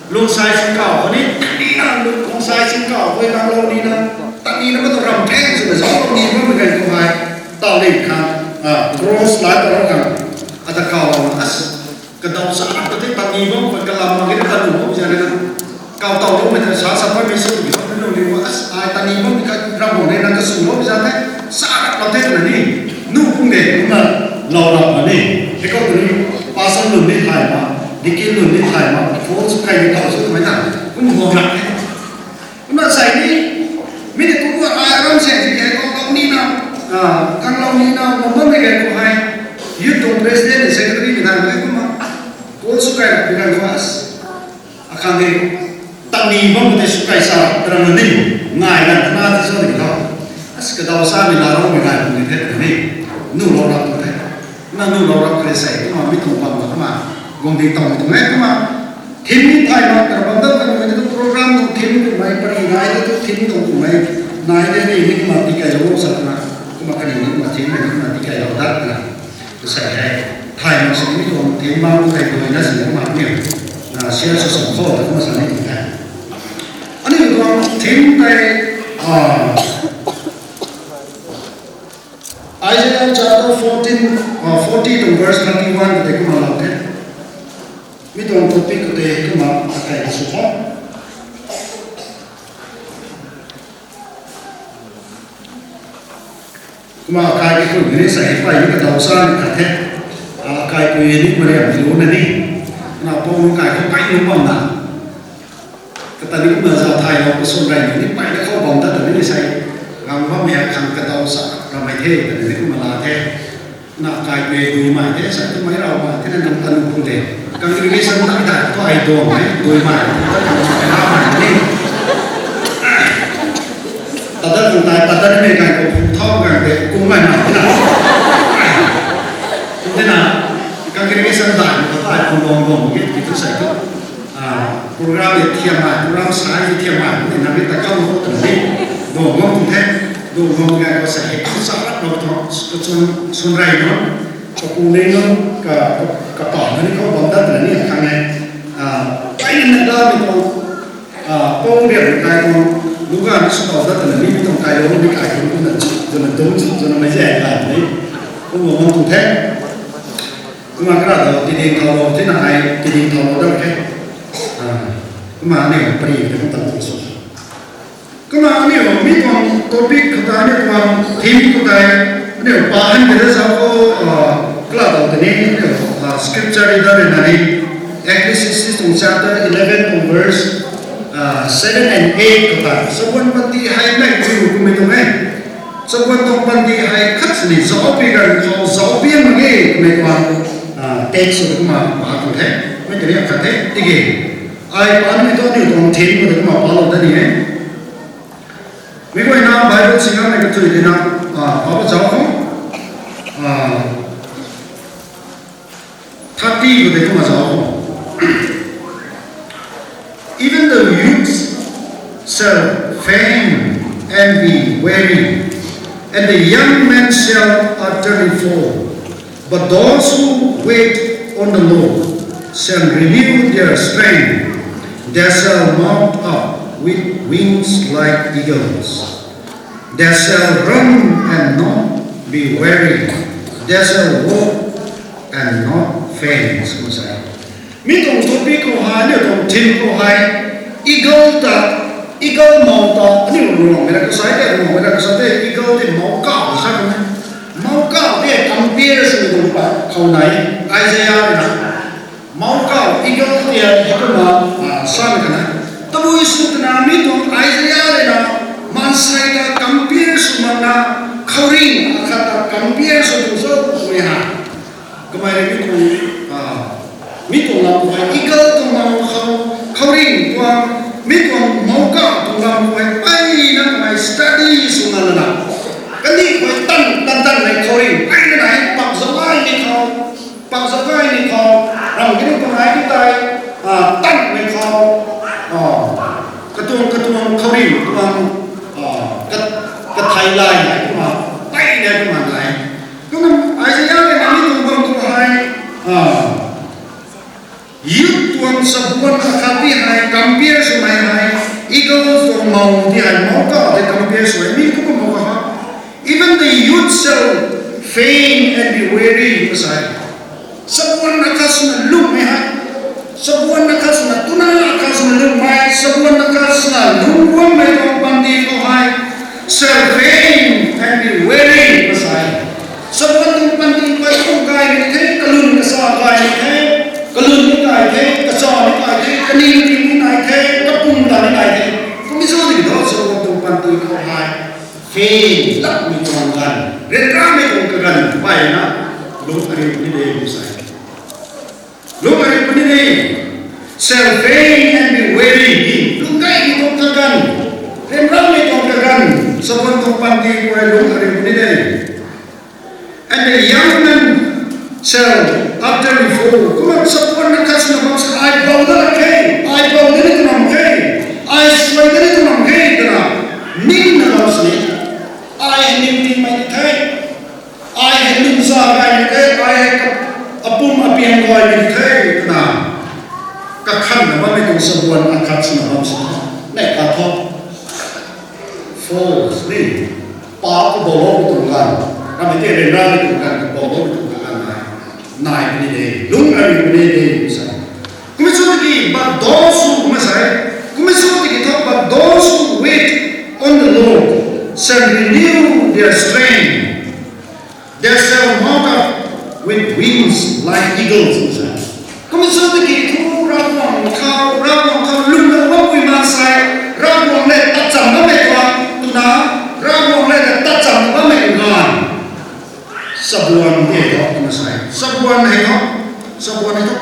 lungsai singkau khou ni, tiki na lungsai singkau khou, na lou ni na, tiki na ma tu ram pheng sw na zauc ni bam ganv khou hei. Tau ni khang, ah, cross lai ta rau khang. Ata kau as, kadaw sa rap ta tei tani bam, kalam mak ge tanu bam zan na. Kau tau loumei ta sa sa pamei sw ki bam nunc ni bam as, ai tani bam ka ram bam nei na ka sw bam zan tei, sa rap ta tei na ni. Nu kum de, nu na lau rap na ni. Hei kau tu ni, pastor nunc ni thay ma, deacon nunc ni thay ma, full sw kai ni tau sw twmei na. Kum bam rap e. Kumna sei ni, mi ni kum ai aram se ni, hei kang lou ni na, ah, kang lou ni na, bam bam ni hei kum hei, youth tuang president ni secretary ni na, hei kumna, full sw kai rap ni na, as. Akhang de, tani bam te sw kai sa, tara na ni, ngai na, tana te so ni tho. As kadaw sa mi la rau mi ngai ni the ni, nu lou rap tu the. Na nu lou rap kre sei, kumna mi tuang bam na, kumna, guang ding tau mi tuang e, kumna, theme ni thay mak, tara bam dat kan, kumna, tu program tuang theme tuang mei, pari ngai, tu theme tuang tuang mei, nai de ni, ni kumna, ti kai lou sa na, kumna, kani ni kumna, theme ni kumna, ti kai lou dat na. Tu sei hei, thay mak sini mi tuang theme bam tu kai tu na sini kumna ni, na share sw sw khou ta kumna sa ni tu hei. Ani tuang theme tei, ah, Isaiah chapter fourteen, uh, forty tuang verse thirty-one tei kumna lau the. Mi tuang topic tei kumna akai sw khou. Kumna akai ki khun ni sei pai ni kadaw sa ni khat the. Ah, akai pui ni mariam ni lu na ni. Na pung kai khou pai ni bam na. Kata ni kumna zauc thay lou, kasun rey ni, ni pai na khou bam ta ta ni sei, gang bammei hei khang kadaw sa ramei the, ta ni kumna la the. Na kai pe dui mai the, sa tu mai rau mai the, na nang tanu pu de. Congregation ta ta tu ai do mai, dui mai, ta ta mai ni. Tata kung tai, tata ni mei kai ko phu thau kan de, kung mai mai na. Tena, congregation ta ni ko tai kung dong dong ye, ki tu sai tu. Ah, program ye thiam mai, program sai ye thiam mai, ni na ri ta kau ko tu ni. Dong dong tu the, dong dong kai ko sai he, sa rat lo tu, sun, sun rai no. Kapu nei nunc ka, ka, kapahna ni khou bam dat na ni khang e. Ah, ai na da mi tuang, ah, pau riam kai tuang, luga ni sw tau dat na ni mi tuang kai lo ni kai tuang kumna chu, zana dum chu, zana mai zai kai ni. Kumna mang tu the. Kumna kara do, tiding thau lo, tina ai, tiding thau lo dat khe. Ah, kumna ni pari ni kum tan tu so. Kumna aniu mi tuang topic khou tei, aniu tuang theme khou tei, aniu pa han de sa ko, ah, kala tau tei ni, aniu, ah, scripture reader na ni, Ecclesiastes tuang chapter eleven tuang verse, ah, seven and eight khou tei. Sabuan panty hei nai tu kumei tuang e. Sabuan tuang panty hei khat sini zauc pi kan khou zauc pi mak ge kumei tuang, ah, text khou kumna pa tuang the. Mei tei ni khat the, tiki. Ai pa ni tu aniu tuang theme khou tei kumna pa lou ta ni e. Mi guayna Bible singa mei kathui dina, ah, pa pa zauc khou. Ah, thirty khou tei kumna zauc khou. Even the youths shall faint and be weary, and the young men shall utterly fall. But those who wait on the Lord shall renew their strength. They shall mount up with wings like eagles. They shall run and not be weary. They shall walk and not faint. Kumna sa e. Mi tuang topic khou hei, aniu tuang theme khou hei, eagle ta, eagle mou ta, aniu ruang mei na kasai tei, ruang mei na kasai tei, eagle tei mou kau sa kan e. Mou kau tei compare sw tuang pa khou nai, Isaiah na. Mou kau eagle tei hei kumna, ah, sa kan e. Tabui sw twna mi tuang Isaiah rui na, maansei ta compare sw makna, khouringh akhat ta compare sw tu cho, mei ha. Kamei rui mi tuang, ah, mi tuang lam khou hei, eagle tuang lam khou, khouringh tuang, mi tuang mou kau tuang lam khou hei, ai na kamei study sw na lana. Kandih khou hei tan, tan, tan mei khouringh, ai na nai, pak zauc ai ni khou, pak zauc ai ni khou, ram kini tuang ai ni tei, ah, tan mei khou, ah, katuang, katuang khouringh tuang, ah, ka, kathei lai nai kumna, tei nai kumna nai. Kumna Isaiah rui na mi tuang bam khou hei, ah, youth tuang sabuan akhat tei hei, compare swmei hei, eagle tuang mou tei hei, mou kau tei compare swmei, mi kumna mou kau ha. Even the youth shall faint and be weary, kumna sa e. Sabuan akhat swna lungmei hei. Sabuan akhat swna, tuna akhat swna lungmei, sabuan akhat swna lungguangmei tuang panty khou hei, shall faint and be weary, kumna sa e. Sabuan tuang panty khou kum kai ni the, kalun kasa kai ni the, kalun ni kai the, kasa ni kai the, kaning ni ni nai the, kapum ta ni nai the. Kummei sw tiki thu sabuan tuang panty khou hei, faint, lakmei tuang ganv, ryanramei tuang kaganv mpeyna, lung ariu puni de, kumna sa e. Lung ariu puni de, shall faint and be weary, lung gaymei tuang kaganv, ryanramei tuang kaganv, sabuan tuang panty khou hei lung ariu puni de. And the young men shall utterly fall. Kumna sabuan akhat swna bam sa, ai bou dat khe, ai bou dat ni tu nam khe, ai suai dat ni tu nam khe, twna ningna bam sini. Ai hei ning tingmei ni the, ai hei lungsa gay ni the, ai hei ka, apum apiang gay ni the, twna kakhanna bammei tuang sabuan akhat swna bam sini. Nei ka thu, false ni, pa kabou loumei tuang ganv, ramei tei ryanramei tuang ganv kabou loumei tuang ganv nai, nai puni de, lung ariu puni de, sa. Kummei sw tiki, but those who, kumna sa e, kummei sw tiki thu, but those who wait on the Lord shall renew their strength. They shall mount up with wings like eagles, kumna sa e. Kummei sw tiki thu Ravguangc khou, Ravguangc khou lwmlou bammei maansei, Ravguangc le tatchamv bammei tuang, twna, Ravguangc le tatchamv bammei ganv. Sabuan tei tho, na sa e. Sabuan hei tho. Sabuan hei tho.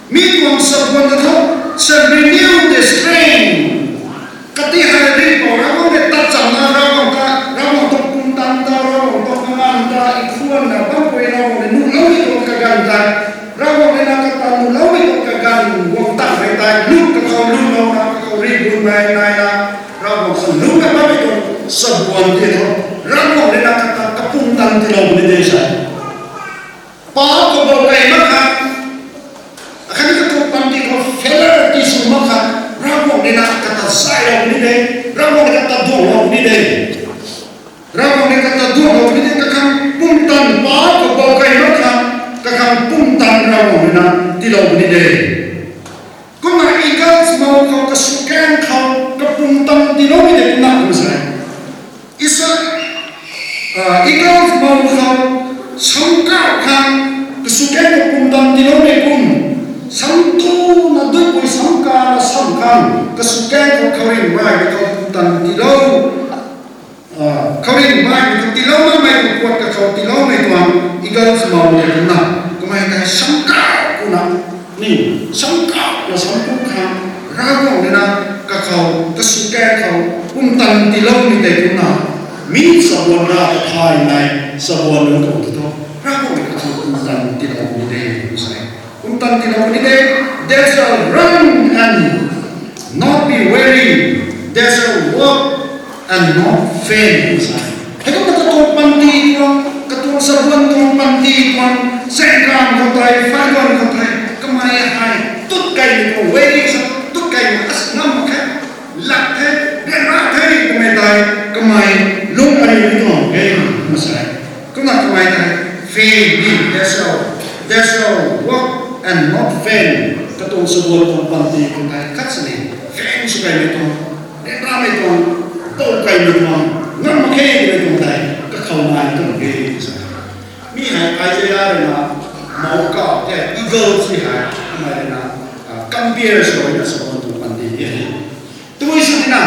Mi tuang sabuan ta tho. Sa renew the strength. Kati hei ringpou Ravguangc rui tat chamna, Ravguangc ta, Ravguangc tuang pumtan ta, Ravguangc tuang kaganv ta, i khwan na bam pui Ravguangc rui nuhloumei tuang kaganv ta, Ravguangc rui na kata nuhloumei tuang kaganv guang tang hei tei, luk kakhou luklouna, kakhou ri bun nai nai na, Ravguangc sa lungna bammei tuang sabuan tei tho. Ravguangc rui na kata kapumtan tiilou puni de sa. Pa khou bou kai mak kha, akhatni katuang panty khou failure ti sw mak kha, Ravguangc rui na kata zaylou puni de, Ravguangc rui kata duanglou puni de. Ravguangc rui kata duanglou puni de, kakhang pumtan pa khou bou kai mak kha, kakhang pumtan Ravguangc rui na tiilou puni de. Kumna eagles mou khou kaswkaeng khou kapumtan tiiloumei tei kumna kum sa e. Isa, eagles mou khou samkauh khang kaswkaeng khou pumtan tiiloumei kum, samtuna duipui samkana sam khang kaswkaeng khou khouringh baihmei khou pumtan tiilou. Khouringh baihmei khou tiilou makmei kapuat kakhou tiiloumei tuang eagles mou tei kumna, kamei tei samkauh kuna, ni, samkauh na samkauh khang, Ravguangc rui na kakhou kaswkaeng khou pumtan tiiloumei tei kumna, mi sabuan ra kathay nai, sabuan lung tuang tu tho, Ravguangc rui kakhou pumtan tiilou puni de, kum sa e. Pumtan tiilou puni de, they shall run and not be weary, they shall walk and not faint, kum sa e. Heikumna katuang panty tuang, katuang sabuan tuang panty tuang, saengkam khou tei, phay luan khou tei, kamei hei tut kaimei tuang weary sa, tut kaimei as ngam mak khe, lak the, ryanra the, kamei tei, kamei lung ariu tuang e, kum sa e. Kumna kamei tei, faint ni, they shall, they shall walk and not faint. Katuang sabuan tuang panty khou tei khat sini faint sw kaimei tuang, ryanramei tuang, tow kaimei tuang, ngam mak khe twmei tuang tei kakhou nai tuang e, kum sa e. Mi hei Isaiah rui na mou kauh tei eagles hei, kamei rui na compare sw na sabuan tuang panty e. Tabui sw tina,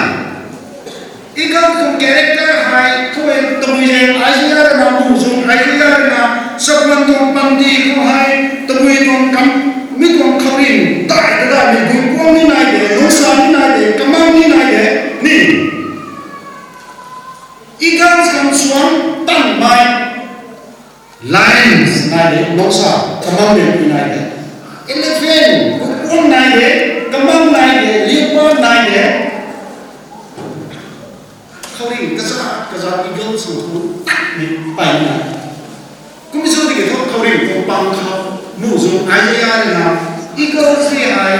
eagle tuang character hei, khou e tabui hei Isaiah rui na, muhzwng Isaiah rui na, sabuan tuang panty khou hei, tabui tuang kam, mi tuang khouringh dai ta daimei, guang ni nai de, lungsa ni nai de, kamang ni nai de, ni. Eagles khang suang tanmei, lions nai de, lungsa, kamang de, ni nai de. Elephant, guang nai de, kamang nai de, leopard nai de. Khouringh kazat kazat eagle sw tu tatmei peyna. Kum sw tiki thu khouringh tuang pang khou, muhzwng Isaiah rui na, eagle hei,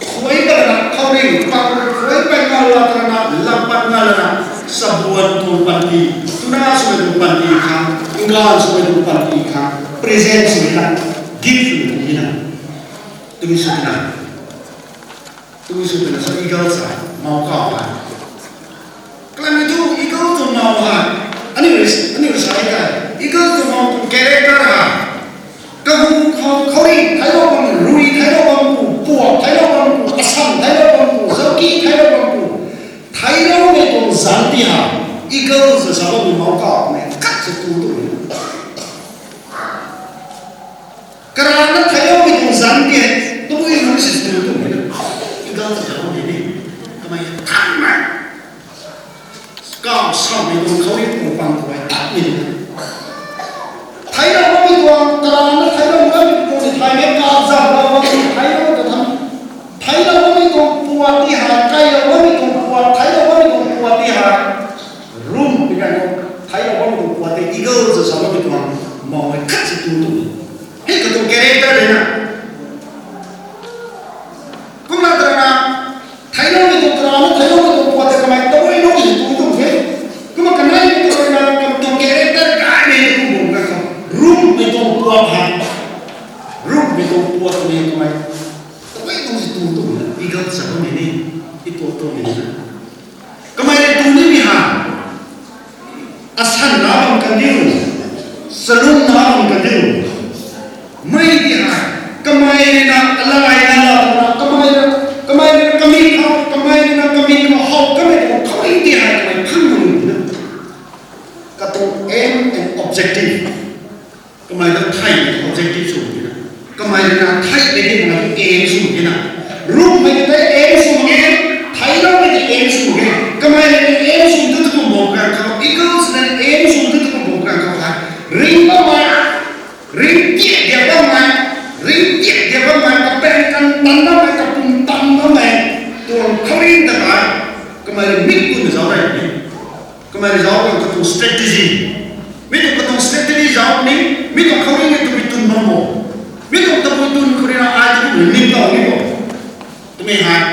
khuay ta lana khouringh pang khuay pey nga la ta lana, lam pat nga lana, sabuan tuang panty, tuna swmei tuang panty khang, nganv swmei tuang panty khang, present swmei na, gift swmei na, tabui sw tina. Tabui sw tina sa eagle sa, mou kauh hei. Kalam e thu eagle tuang mou hei, aniu rui, aniu rui sa hei tei, eagle tuang mou tuang character hei, kahu khou khouringh theiclou bam, rui theiclou bam pu, puak theiclou bam pu, asan theiclou bam pu, zauki theiclou bam pu, theicloumei tuang zanc ti hei, eagle sa sa bammei mou kauhmei khat si tu tu e. Karana theicloumei tuang zanc ti hei, tabui nunc si tu tu e na. Eagle sa sa bammei ni, kamei thangmei, kauh samei tuang khouringh tuang pang khou hei tatmei ni. Theiclou bammei tuang, karana theiclou bammei tuang si thaymei kazamlou bammei theiclou ta tham. Theiclou bammei tuang puat ti hei, kailou bammei tuang puat, theiclou bammei tuang puat ti hei, rumhmei ganv khou theiclou bammei tuang puat tei eagle sa sa bammei tuang mou hei khat si tu tu e. Hei katuang character de na. Kumna tarana, theicloumei tuang karana, theicloumei tuang puat tei kamei tabui nunc si tu tu e. Kumna kaneimei tuang na, katuang character gaymei tuang bum ganv khou, rumhmei tuang puat hei, rumhmei tuang puat ni kamei tabui nunc si tu tu e na, eagle sa bammei ni, i tuang tuangmei ni na. Kamei rui tu nimei hei, asan na bam kandiu, salum na bam kandiu, mei ti hei, kamei rui na alay na la na, kamei rui, kamei rui na kamik khou, kamei rui na kamik khou how kamei tuang khouringh ti hei kamei phang bam na. Katuang aim and objective. objective sw tina. Kamei rui na theihmei tei aim sw tina. Rummei tei aim sw e, theicloumei tei aim sw e. Kamei rui na aim sw tu tu bam kan khou, eagles na aim sw tu tu bam kan khou hei, ring bammei, ring tiak diak bammei, ring tiak diak bammei, kapaeng kan tan bammei, kapum tan bammei tuang khouringh ta tei kamei rui mik tuna zauc rey ni. Kamei rui zauc kan katuang strategy. Mi tuang katuang strategy zauc ni, mi tuang khouringh ni tabui tun bam bo. Mi tuang tabui tun khou rui na ai tabui ningtow ni bo. Twmei hei,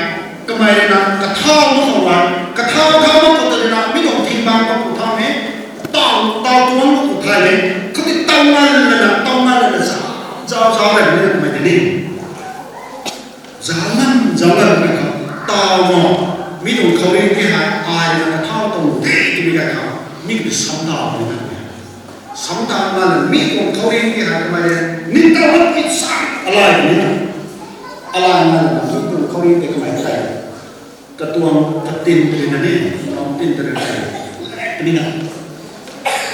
kamei rui na kathau mak khou rui, kathau thau mak khou ta rui na, mi tuang thing bang mak khou thau ni, taw, taw tuang mak khou thay ni, khou ti taw nai lana, taw nai lana, zauc, zauc, zauc rey ni kamei tei ni. Zauc ngan, zauc ngan na khou, taw mo, mi tuang khouringh tei hei, ai na kathau tuang de twmei ka khou, mi ki sam taw ni na. Sam taw ngan na, mi tuang khouringh tei hei kamei rui, ningtow mak ki sam alai ni na. Alai ngan na, mi tuang khouringh tei kamei tei katuang katin tei na ni, katuang tin tei na. Ni na.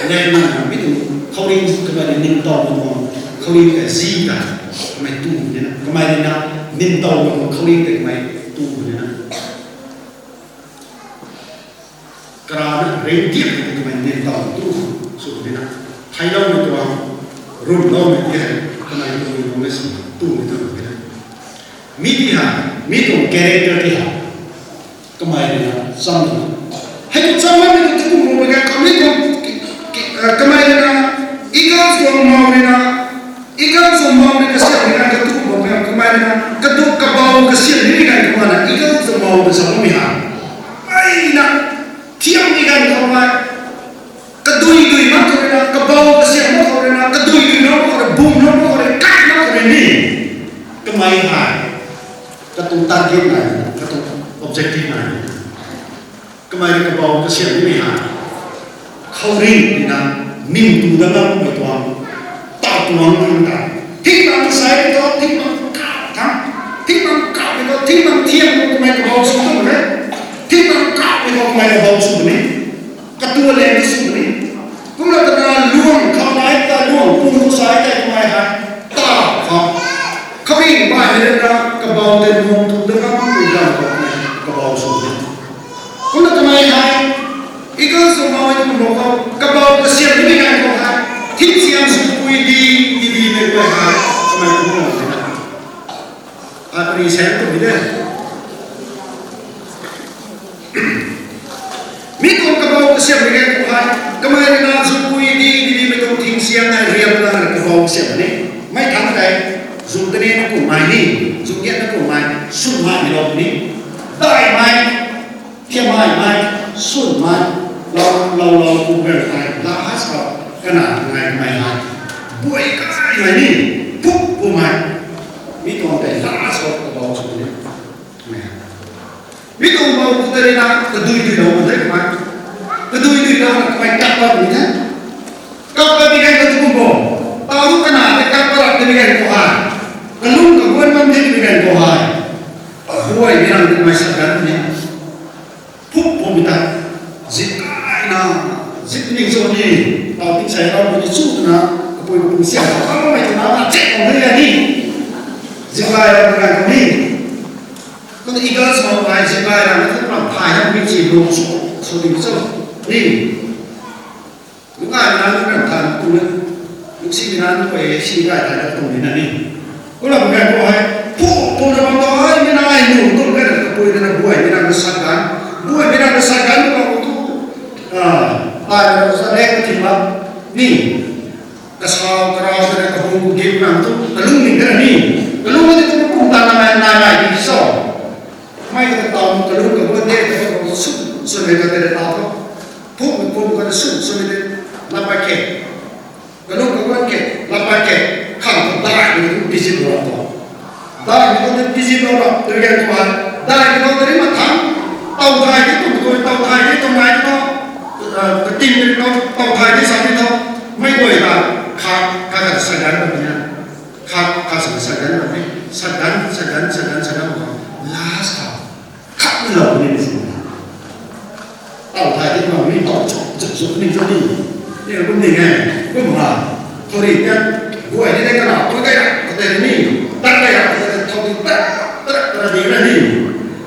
Lena na mi tuang khouringh kamei rui ningtow bam tuang khouringh tei zi ta kamei tu ni na. Kamei rui na ningtow bam tuang khouringh tei kamei tu ni na. Karana ring tiak tei kamei ningtow tu sw ni na. Theicloumei tuang, rumloumei tei hei kamei tu ni na, kamei sw tu ni tu ni na. Mi tei hei, mi tuang character tei hei kamei rui na cham ni. Hei tu cham ni tu tu bam kan kamei tuang, kamei rui na, eagles tuang mau rui na, eagles tuang mau rui kasiam ni kan katu bam kan kamei rui na, katu kabau kasiam ni kan kamei na, eagles tuang mau ta sa bammei hei, ai na, thiam ni kan kamei. Kadui dui mak khou rui na, kabau kasiam mak khou rui na, kadui dui mak khou rui, bum mak khou rui, kat mak khou rui ni. Kamei hei katuang target nai, katuang objective nai. Kamei rui kabau kasiam nimei hei, khouringh rui na, ning tu dat ngammei tuang, taw tuang nang ta. Thing bang sai ni thu, thing bang kap thang. Thing bang kap ni thu, thing bang thiam ni kamei kabau sw tu e. Thing bang kap ni thu kamei kabau sw ni. Katu le ni sw ni. Kumna kana luang khou nai ta luang pung khou sai tei kamei hei, taw khou, khouringh bai hei rui na kabau tei luang tu dat ngammei tuang khou kamei kabau sw ni. Kumna kamei hei, eagles tuang mau e tu bam khou, kabau kasiam nimei ganv khou hei, thingsiam sw pui di, di di mei guay hei, kamei kumna ai pari sa tu ni de. Mi tuang kabau kasiam ni ganv khou hei, kamei rui na sw pui di, di di mei tuang thingsiam hei riam na kabau kasiam ni. Mei thangc tei, zu tei ni na kummei ni, zu giat na kummei, swnmei ni lou ni. Daihmei, thiammeimei, swnmei, lou, lou, lou, pu gan tei, last khou, kana ngai mei hei, buay kaimei ni, puk pumei, mi tuang tei last khou kabau sw ni. Mi tuang bau khou tei rui na, kadui dui lou mak tei kamei. Kadui dui lou na kamei kap pat ni the. Kap pat ni ganv khou tu kum bo. Taw tu kana tei kap pat rap tei ni ganv khou hei, kalung kaguan bam tei ni ganv khou hei, buay ni rang tei kamei sa ganv ni. Puk pumei ta, zip kai na, zip ning cho ni, taw ting sai rau ni chu twna, kapui kapung siam ta, taw mei twna, na chek khou ni ya ni. Zip kai rau ni ganv khou ni. Kumna eagles mau hei zip kai rau ni thu ram thay na mi chi lu sw, sw ding cho ni. Lu kai na lu ram thay tu na. Lu si na lu kai si kai thay na tu ni na ni. Kumna bu ganv khou hei, pu, pu na bam ta hei, mi na ai nu, tu kai na kapui na buay, mi na na sat ganv. Buay, mi na na sat ganv, mi na tu, ah, ai na sa lek na thim bam. Ni, kasau, karau, sa na kabung, kagim na tu, kalung ni na ni. Kalung ni tu kum ta na nai, nai, nai, ni so. Mei kata taw, kalung kaguan tei, kata taw, sw, sw mei kata tei taw thu. Puk mei pum kata sw, sw mei tei, lap pat khe. Kalung kaguan khe, lap pat khe, khang ta daihmei tu tizip lou rap ta. Daihmei tu tizip lou rap, tu ganv khou hei, daihmei tu tei ri mathang, taw thay ni tu, tu taw thay ni tu nai tu, ah, katin ni tu, taw thay ni sa ni tu, mei guay ta, kha, kha, kha sa ganv bam ni na. Kha, kha sa, sa ganv bam ni. Sa ganv, sa ganv, sa ganv, sa ganv bam. Last khou, khat ni lou ni ni sw. Taw thay ni bam ni, taw chuk, chuk, chuk ni cho ni. Ni kum ni nge, kum ha. Khou ri kan, Guay ni tei kana, tu tei na, tu tei ni, tat tei na, tu tei thau di tat, tat, tat di na ni.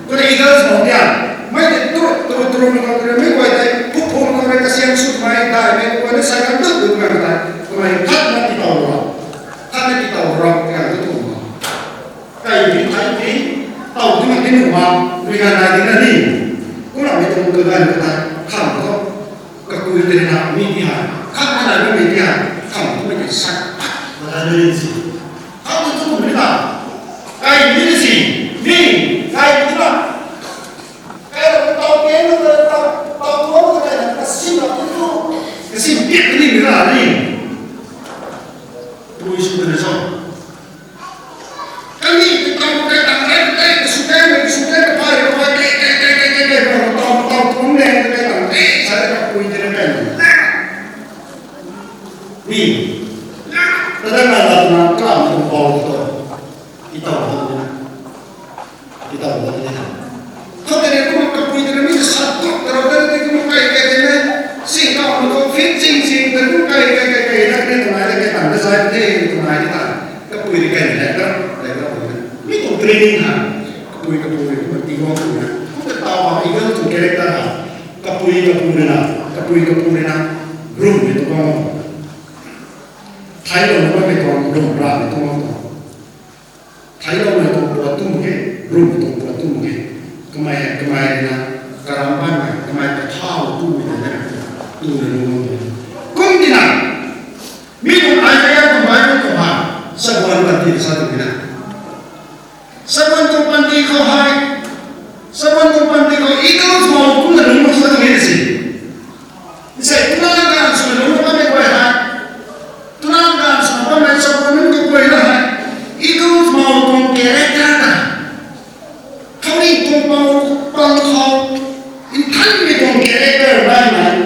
Kumna eagles bang dia, mei tei tu, tu, tu, tu, tu, tu, mei guay tei, phu phu, tu tei kasiam sut mei, dai mei, guay ni sai kan tu, tu, tu, tu, tu, mei, khat na ti tau ra, khat na ti tau ra, kan tu, tu, tu. Kai ni, kai ni, tau tu, ma, ni, ma, ni, na, na, ni, na, ni. Kumna mei tu, tu, tu, tu, tu, kham tu. Kapui tei na mi ti hei, khat na na mi ti hei, kham tu mei ti sat, na na ni si. Kham tu tu mi na, kai mi ni si, mi, kai mi na, kai na tau ke na, tau, tau tu na kai na, kasi na tu tu, kasi piak ni mi na ni. Pui su na so. Kaniw tei tang tei tang tei tei sw tei sw tei phay phay tei tei tei tei tei tei tang tang tang tuang leng tei tang tei sa tei kapui tei na kan ni. Tadang na la na kam na bau to. I tau to na. I tau to na. Khou tei ni kum kapui tei ni sa to tei tei tei kum kai kai tei na. Sing ka kum to fit sing sing tei kum kai kai kai kai na tei tang tei tang tei sa tei tang tei tang. Kapui rui kai ni lak ta, lak ta pui na. Mi tuang training ha. Kapui kapui rui kumna tingguang pui na. Kumna taw ha, eagle tuang character ha. Kapui kapui rui na, kapui kapui rui na. Room mei tuang bam. Thailou na mei tuang room ra mei tuang bam tuang. Thailou na tuang pua tum ke, room mei tuang pua tum ke. Kamei, kamei rui na, karam ban mei, kamei kathau tu mei na, tu na room mei. Kum ti na. Mi tuang Isaiah tuang Bible tuang ha, sabuan panty sa tuang na. Sabuan tuang panty khou hei, sabuan tuang panty khou eagles mou kumna lungc mak sa tuang e si. Nsei tuna ganv swna lungc bammei guay hei, tuna ganv swna bammei sabuan nunc kaguayna hei, eagles mou tuang character ta. Khouringh tuang pang, pang khou, nthanmei tuang character nai nai.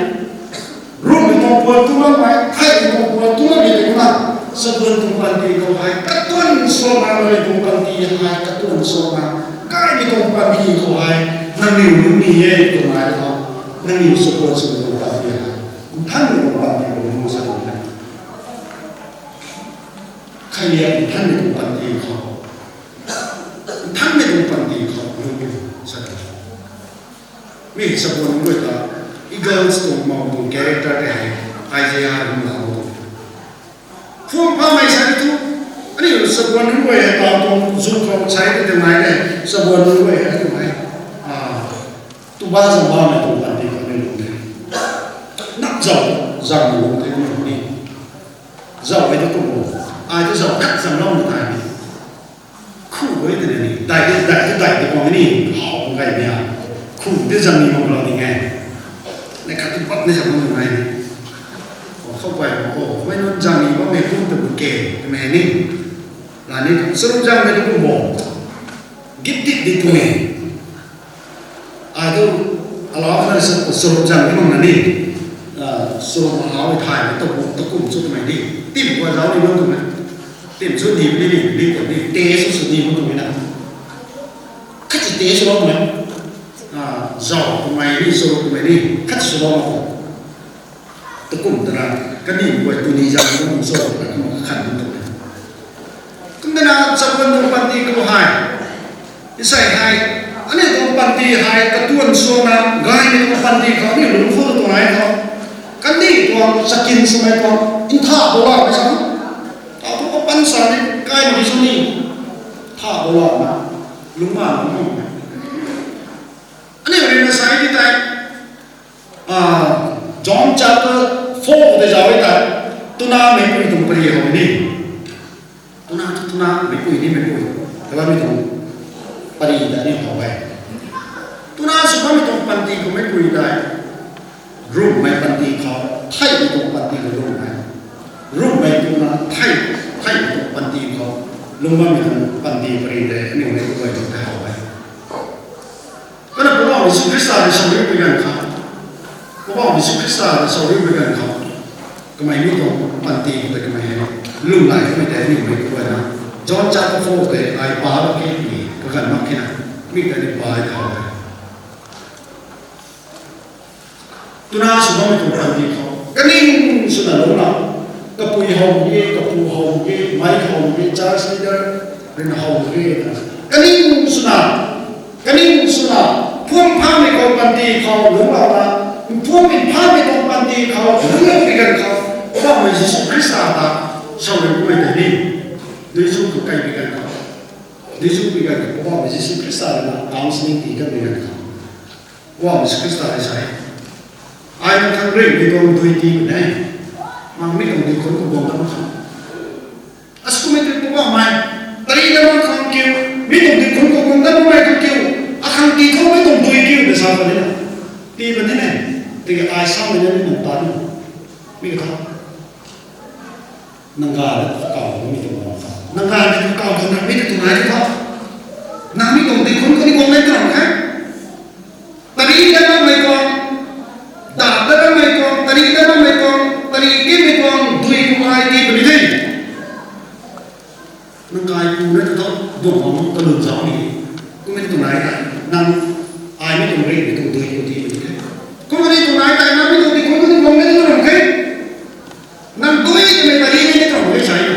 Rummei tuang pua tu makmei, theihmei tuang pua tu makmei tei kumna, sabuan tuang panty khou hei, katuan suakna, mei tuang panty hei, katuan suakna, kaimei tuang panty khou hei, nangniw nunc ni e tw nai khou, nangniw sabuan swmei tuang panty hei, nthanmei tuang panty khou nunc sa tuang e. Khailiak nthanmei tuang panty khou, nthanmei tuang panty khou nunc ni sa tuang e. Mi sabuan nunc guay ta, eagles tuang mou tuang character tei hei, Isaiah rui na tuang. Phung phamei sa ni thu, aniu sabuan nunc guay hei taw tuang zu khou sai tei tei nai tei, sabuan nunc guay hei tuang hei. Tuba zang bammei tuang panty khou ni lung the. Nap zau, zang lung the ni. Zau hei tu kum bo. Ai tu zau khat zang lou na tai ni. Khu guay tei ni, dai tei, dai tei, dai tei kuang ni, how gay mei a. Khu tei zang ni mak lou ding e. Nai khat tu bak ni zang lou nai ni. Khou guay mak o, mei nunc zang ni bammei kum ta bu ke, twmei ni. Lani, sarup zangmei tu kum bo. Git dit di tu e. Ai tu, alau na sa, sarup zang ni mak na ni. Sarup mahau e thay, ta kum, ta kum chu twmei ni. Tim khou zau ni mak twmei. Tim chu ni ni ni ni ni te su su ni mak twmei na. Khat si te su mak twmei. Zau twmei ni, sarup twmei ni. Khat su mak. Takum tana, kaniw guay tu ni zang kum sarup na kum khan mak twmei. Kum tana, sabuan tuang panty khou hei. Isei hei, aniu tuang panty hei, katuan suakna, gaymei tuang panty khou, aniu lungc khou tuang hei khou. Kaniw tuang chakin swmei tuang, ntha bou la mei sa. Tau tu kapan sa ni, kai ni sa ni. Ntha bou la na, lungc ma lungc ma. Aniu rui na sa di tei. John chapter four tei zauc e ta, tuna meicpui tuang pari how ni. Tuna tu tuna meicpui ni meicpui. Tei bammei tuang pari ta ni how e. Tuna sw bammei tuang panty khou meicpui tei. Rummei panty khou, theihmei tuang panty khou rummei. Rummei tuna thei, theihmei tuang panty khou. Lungc bammei tuang panty pari tei, aniu meicpui tei how e. Kumna Poubauh Jisu Khrista rui sa riu pui ganv khou, Poubauh Jisu Khrista rui sa riu pui ganv khou, kamei mi tuang panty khou tei kamei hei, lwmlay kamei tei aniu mei khou na, John chapter four tei ai pa lou ke ni, kaganv mak khe na, mi tei ni pa e how e. Tuna sw bammei tuang panty khou, kaning swna lungc la. Kapui how ge, kapu how ge, mei how ge, church leader rui na how ge. Kaning swna, kaning swna, phuam phammei khou panty khou lungclou na, phuam phammei tuang panty khou lungclou pi ganv khou, Poubauhmei Jisu Khrista ta, sa rui kummei tei ni, dui zu tu kai pi ganv khou, dui zu pi ganv khou, Poubauhmei Jisu Khrista rui na counselling tii kan pi ganv khou, Poubauhmei Jisu Khrista rui sa e, ai nang khang ringmei tuang dui tii puni e, nang mi tuang dui khun khou guang dat mak khang. Askumei tei Poubauhmei, tari dat mak khang kiu, mi tuang dui khun khou guang dat makmei khang kiu, akhang tii thaumei tuang dui kiu ta sa puni na. Tii puni ne, tiki ai samei na ni nang ta ni, mi ka tha. Nang ganv na kaw mi tuang bam kha. Nang ganv na kaw khang na mi tuang nai di tha. Nang mi tuang dui khun khou ni guang dat ram khe. Tari dat makmei tuang, da dat makmei tuang, tari dat makmei tuang, tari kimei tuang, dui khou ai tii puni the. Nang kaipu na tu tho, duang bam kalun zauc ni. Kummei tuang nai ta, nang ai mi tuang ringmei tuang dui khou tii puni the. Kummei tuang nai ta, nang mi tuang dui khun khou ni guang dat ram khe. Nang dui twmei tari ni tuang e sa e.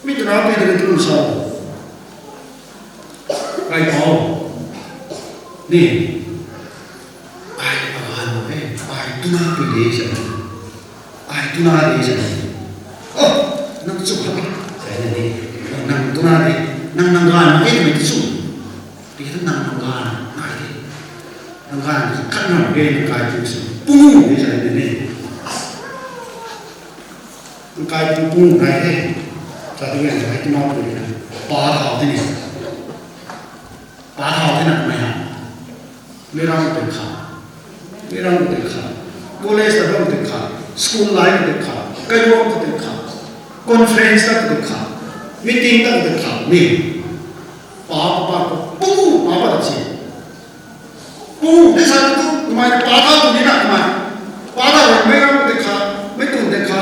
Mi twna pui tei tu sa. Kaipouc. Ni. Ai aganv e, ai twna pui de sa. Ai twna de sa. Oh, nang chu ha. Sa ni. Nang twna de, nang nang ganv e twmei chu. Pi tu nang nang ganv nai de. Nang ganv khat nang ge nang kaipu si. Pungu de sa ni. Nang kaipu pungu nai de. Sa tu nang kaipu na pui de. Pa thau de ni. Pa thau de na mei ha. Meic ram tei kha. Meic ram tei kha. College ta bam tei kha. School life tei kha. Kailuang tei kha. Conference ta tei kha. Meeting ta tei kha. Ni. Pa, pa, pa, pu, pa, pa, si. Pu, de sa tu, kamei pa thau tu ni na kamei. Pa thau meic ram tei kha. Meic tun tei kha.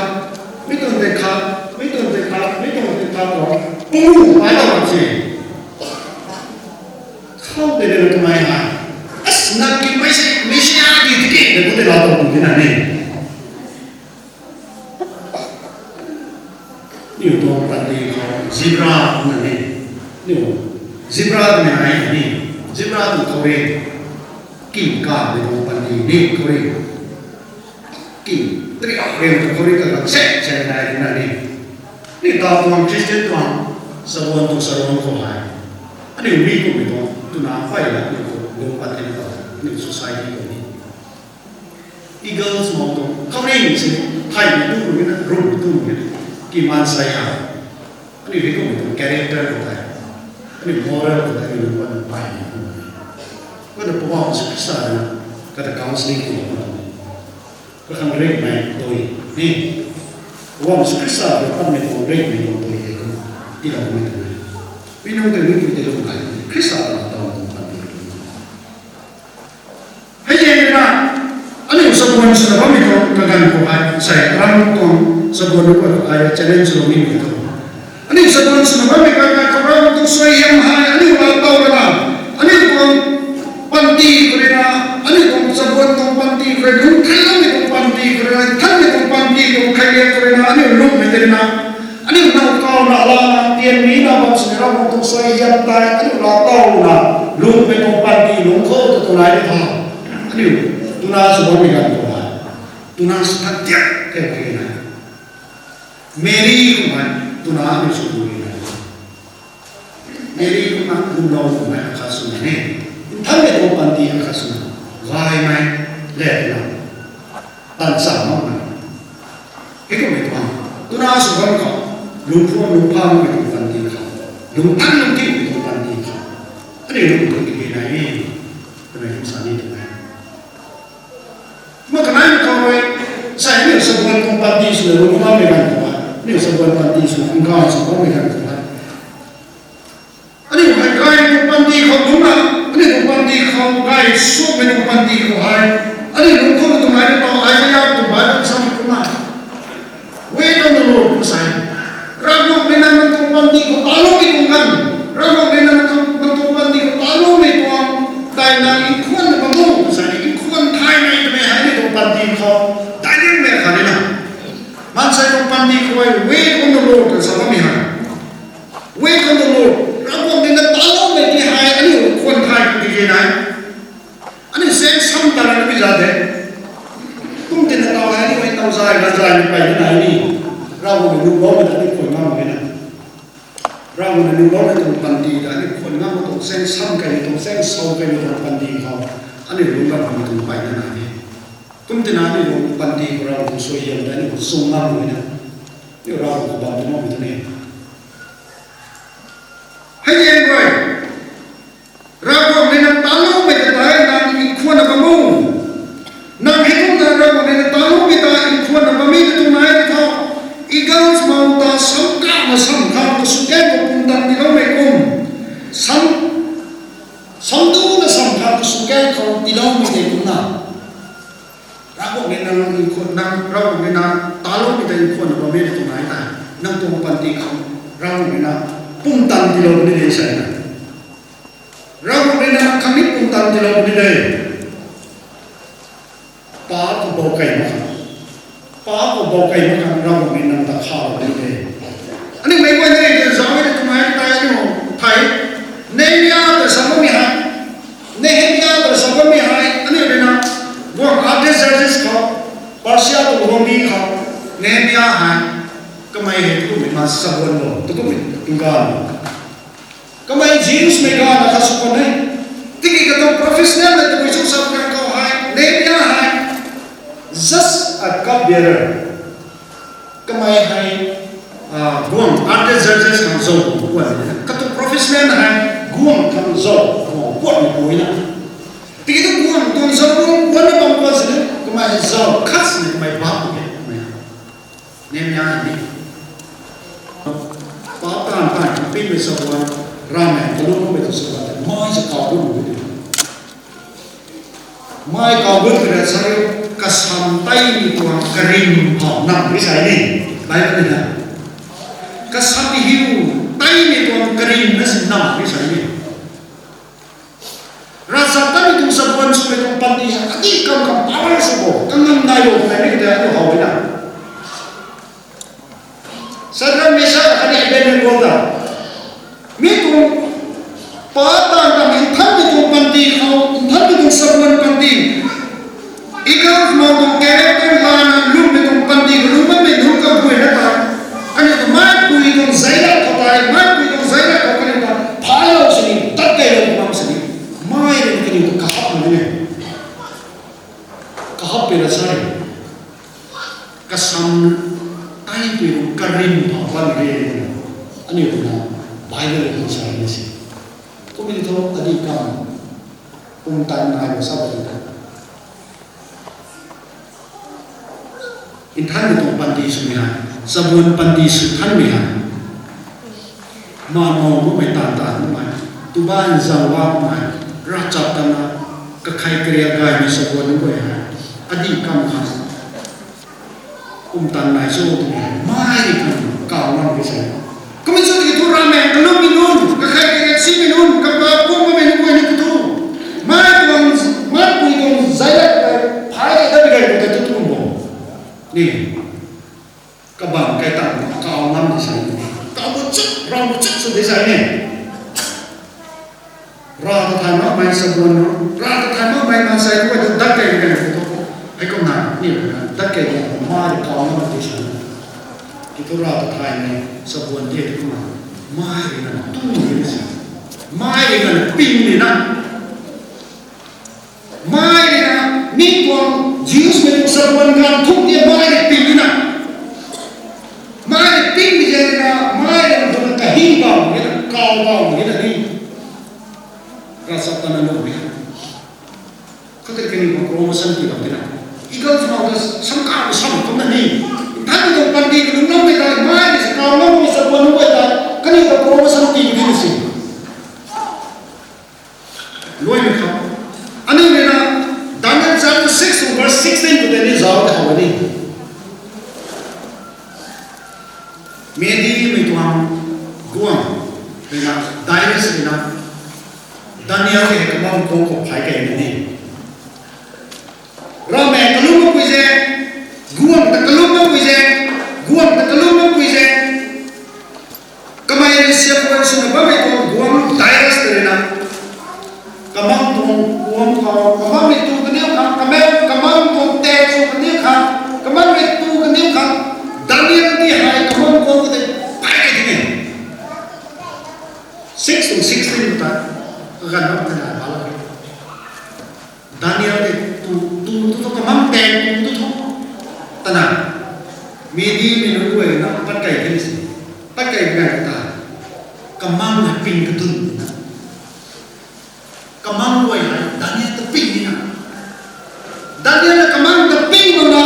Meic tun tei kha. Meic tun tei kha. Meic tun tei kha tu. Pu, pa thau si. Khou tei rui kamei hei, as nang ki mei se, mei se a di tiki, de khou tei lau tau tu di na ni. Niw tuang panty khou zebra na ni. Niw zebra twmei hei ni. Zebra tu khou rui. King kamei tuang panty ni khou rui. King, three of them khou rui kalam se, se nai na ni. Ni ta tuang Christian tuang, sabuan tuang saruan khou hei. Aniu mi kummei tuang, twna phay la, aniu khou lung pat kena tau, aniu society khou ni. Eagles mau tuang, khouring si, thaymei tu khou ni na, rum tu khou ni na, ki maansei ha. Aniu hei kummei tuang character khou tei, aniu moral khou tei, aniu lung pat pai ni. Kumna Poubauhmei Jisu Khrista na, kata counselling khou ni. Kakhang ringmei tui ni. Poubauhmei Jisu Khrista rui patmei tuang ringmei tuang tui hei kum tiiloumei tuang e. Mi nunc tei mi tui tei lung kai Khrista ta taw tuang panty. Hei e na, aniu sabuan swna bammei tuang kaganv khou hei, sei ram tuang sabuan khou hei challenge swlou nimei tuang. Aniu sabuan swna bammei kaganv khou ram tuang suaihiam hei, aniu laa tow rana, aniu tuang panty khou rui na, aniu tuang sabuan tuang panty khou rui, lungc theiloumei tuang panty khou rui na, thanmei tuang panty tuang khailiak khou rui na, aniu lungmei tei rui na, aniu nang kaw na lana, tian mi na bam sini Ravguangc tuang suaihiam tei, aniu laa tow na, lungmei tuang panty lungc khou tu tu nai ni tha. Aniu, twna sw bammei ganv khou hei. Twna sw thak tiak, tiak khe na. Mary kummei, twna aniu sw tu ni na. Mary kumna lwmlou kummei akhat swna ni, nthanmei tuang panty akhat swna, gaymei, latna, tan cham makmei. Hei kummei tuang, twna sw bam khou, lungphuam lungpha makmei tuang panty khou, lungthan lungtiumei tuang panty khou, aniu lungthan tiki nai e, twmei kum sa ni tuang e. Kumna kanei na khou rui, sei aniu sabuan tuang panty swna lungc bammei ganv khou hei, aniu sabuan panty swna nkang sw bammei ganv khou hei, aniu hei gay tuang panty khou lungcna, aniu tuang panty khou gay suakmei tuang panty khou hei, aniu lungc khou tuang ai na tau ai na ya tuang bai tuang sam kumna. Wait on the Lord, kum sa e. Ravguangc rui na nang tuang panty khou taloumei tuang ganv, Ravguangc rui na nang tuang, nang tuang panty khou taloumei tuang, tei nang nkhuan na bam o, kum sa e, nkhuan thaymei twmei hei ni tuang panty khou, daic liangmei khat ni na. Maansei Ravguangc na nunglou na tuang panty ta aniu khwan ngam tuang chaeng, sam kei tuang chaeng, sau kei tuang panty khou aniu lungc bam tuang mpeyna nai e. Kum tina aniu tuang panty khou Ravguangc tuang suaihiam ta aniu khou sung ngam mak na, aniu Ravguangc khou bam tu mak tu ne. Hei e rui, Ravguangc rui na taloumei ta tei nang nkhwanna bam o. Nang hei kumna Ravguangc rui na taloumei ta nkhwanna bammei ta tuang nai tho. Eagles mau ta samkana sam khang kasukan khou pumtan tiiloumei kum, sam, samduna sam khang kasukan khou tiiloumei tei kumna, Ravguangc rui nang nkhwan, nang Ravguangc rui na taloumei ta nkhwanna bammei ta tuang nai tei, nang tuang panty khang Ravguangc rui na pumtan tiilou puni de sa na. Ravguangc rui na nang khang ni pumtan tiilou puni de. Pa khou bou kei mak khang, pa khou bou kei mak khang Ravguangc rui nang ta khalou puni de. Aniu meic guay ni rui zauc e tuang nai tei aniu thei, Nehemia ta sa bammei hei, Nehemia ta sa bammei hei aniu rui na guang Artaxerxes khou, Persia tuang guangcdic khou, Nehemia hei, kamei hei tukummei ma sabuan lo, tukummei nganv lo, kamei Jews mei ganv na kha sw kan e. Tiki katuang professional na tabui chu sa kan khou hei, Nehemia hei just a cupbearer. Kamei hei, ah, guang Artaxerxes khang zauc guang kuan e. Katuang professional na hei guang khang zauc guang kuanmei pu na. Tiki tu guang tuang zauc guang kuanna bam kuan sini, kamei hei zauc khat sini kamei bap tu e, kamei hei. Nehemia ni, pa taanv taanv kapingmei sabuan, ravmaengc kalum bammei tu sabuan tei mai zakaw gut mak e. Mai kaw gut mak e sa riu, kasam teimei tuang karim khou nam e sa ni, Bible na. Kasam hiu teimei tuang karim na si nam e sa ni. Ravchaptatmei tuang sabuan swmei tuang panty hei adih kam khang power sw bo, kanganv nai bo twmei ni tei aniu how e na. Sadrak, Meshak khatni Abednego ta, mi tuang pa taanv ta nthanmei tuang panty khou, nthanmei tuang sabuan panty, eagles mau tuang character lana lwmmei tuang panty khou lungc bammei nunc kaguayna ta, kaniw ta maipui tuang zeilat khou tei, maipui tuang zeilat khou kaniw ta phalou sini, tat keylou bam sini, mai rui kaniw ta kahap mak e. Kahap pei la sa e. Kasam teimei tuang karim khou bam e. Aniu na Bible khou sa ni si. Kum e thu adih kam pumtan nai bo sa ba di ta. Nthanmei tuang panty swmei hei, sabuan panty sw thanmei hei, ma mou makmei taanv taanv makmei, tuba nzauh makmei, ravchaptatna kakhei kariak gaymei sabuan nunc guay hei, adih kam khang pumtan nai cho twmei hei mai rui khang kaw ngam e sa. Kumna chu tiki thu ravmaengc kalummei nunc, kakhei kariak simei nunc, kaba kuang bammei nunc guay ni tiki thu, mai tuang, maipui tuang zeilat tei phay dat gay khou tei tu tuang bo ni, kabamv kai tang kaw ngam e sa. Kaw bu chuk, rav bu chuk sw de sa ni. Rav ta thay makmei sabuan, rav ta thay makmei maansei tu dat kei kan tu, hei kumna ni, dat kei kan mai rui kaw ngam e sa. Kiu thu rav ta thaymei sabuan tei kumna, mai rui na tu ni sa, mai rui na ping ni na, mai rui na, mi tuang Jews mei tuang sabuan ganv thuk tei mai rui ping ni na, mai rui pingmei zaeng rui na, mai rui na kahi bam ni na, kaw bam ni na ni, ravchaptatna lwmmei khat tei kaniw khou promotion tiilou tina, eagles mau ta samkang sam kumna ni, nthanmei tuang panty kalum ngammei tei, mai rui sa kaw ngammei sabuan nunc guay tei kaniw khou promotion tii di na si. Luaimei khou, aniu rui na Daniel chapter six verse sixteen khou tei ni zauc ta how ni. Medimei tuang guangc rui na, Darius rui na, Daniel hei kabam khou khou phay kei ni. Ravmaengc kalum makpui zaeng, guangc ta kalum makpui zaeng, guangc ta kalum makpui zaeng, kamei rui siapuan swna bammei tuang guangc Darius ta rui na, kamang tuang guangc khou, kamangmei tu kaniw khang, kamang, kamang tuang tei tu kaniw khang, kamangmei tu kaniw khang, Daniel ti hei kamang guangc khou tei phay kei di ni. six to sixteen ta, kaganv bam tana bala. Daniel tei tu, tu, tu thu kamang tei tu, tu thu. Tana. Midi mi nunc guay na pat kai the si. Pat kai kai ta. Kamang na ping kadun na. Kamang guay hei Daniel ta ping ni na. Daniel na kamang ta ping mak na.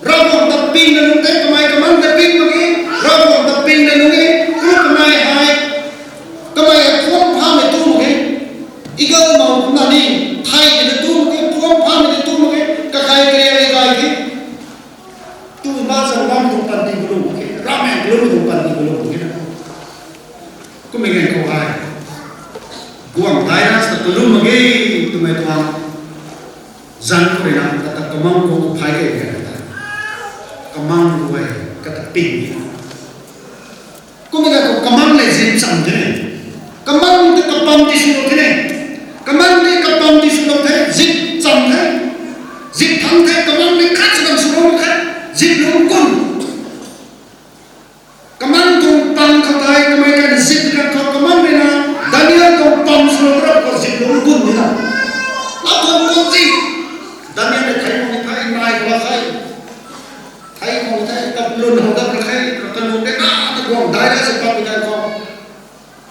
Ravguangc ta ping na nunc tei kamei kamang ta ping mak e. Ravguangc ta ping na nunc e. Kum kamei hei. Kamei hei phuam phamei tu mak e. Eagle mou kumna ni. Thei ni tu mak e. Phuam phamei tu mak e. Kakai kariak e kai ki. Tu ma zang lam tuang panty kalum mak e. Ramen kalum tuang panty kalum mak e. Kummei ganv khou hei. Guang Darius ta kalum mak ge twmei tuang. Zan khou rui na, kata kamang khou phai kei kei kata. Kamang khou hei, kata ping ni. Kummei ganv khou kamang le zip cham the ne. Kamang tei kapam ti sw lou the ne. Kamang tei kapam ti sw lou the, zip cham the. Zip thang the, kamang tei khat sa dam sw lou khat. Zip lung kun. Kamang tuang pam khou tei, kamei kan zip kan khou kamang rui na, Daniel tuang pam sw lou rap khou zip lung kun ni na. Lat tuang kun ti. Daniel tei thei khou ni thei, nai khou la thei. Thei khou ni thei, kap lun hou dap ra thei, kap lun de na, ta guang Darius se pam ni kan khou.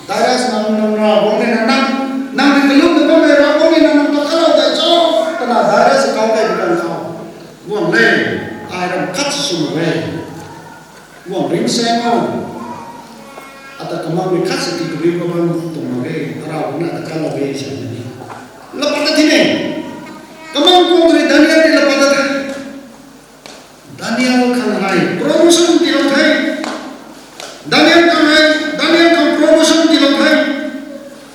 Darius nang, nang Ravguangc rui na nang, nang rui kalum na bammei Ravguangc rui na nang ta kalau dai cho, twna Darius se kau kai ni kan khou. Guang le, ai ram khat sw sw e. Guang ring se mo. Ata kamang rui khat sa ti kabiu kabam tuang mak ge, Ravguangc na ta kalau e sa ni. Lapat ta thi ne. Kamang khou rui Daniel tei lapat ta the. Daniel khang hei promotion tilou the. Daniel khang hei, Daniel khang promotion tilou the.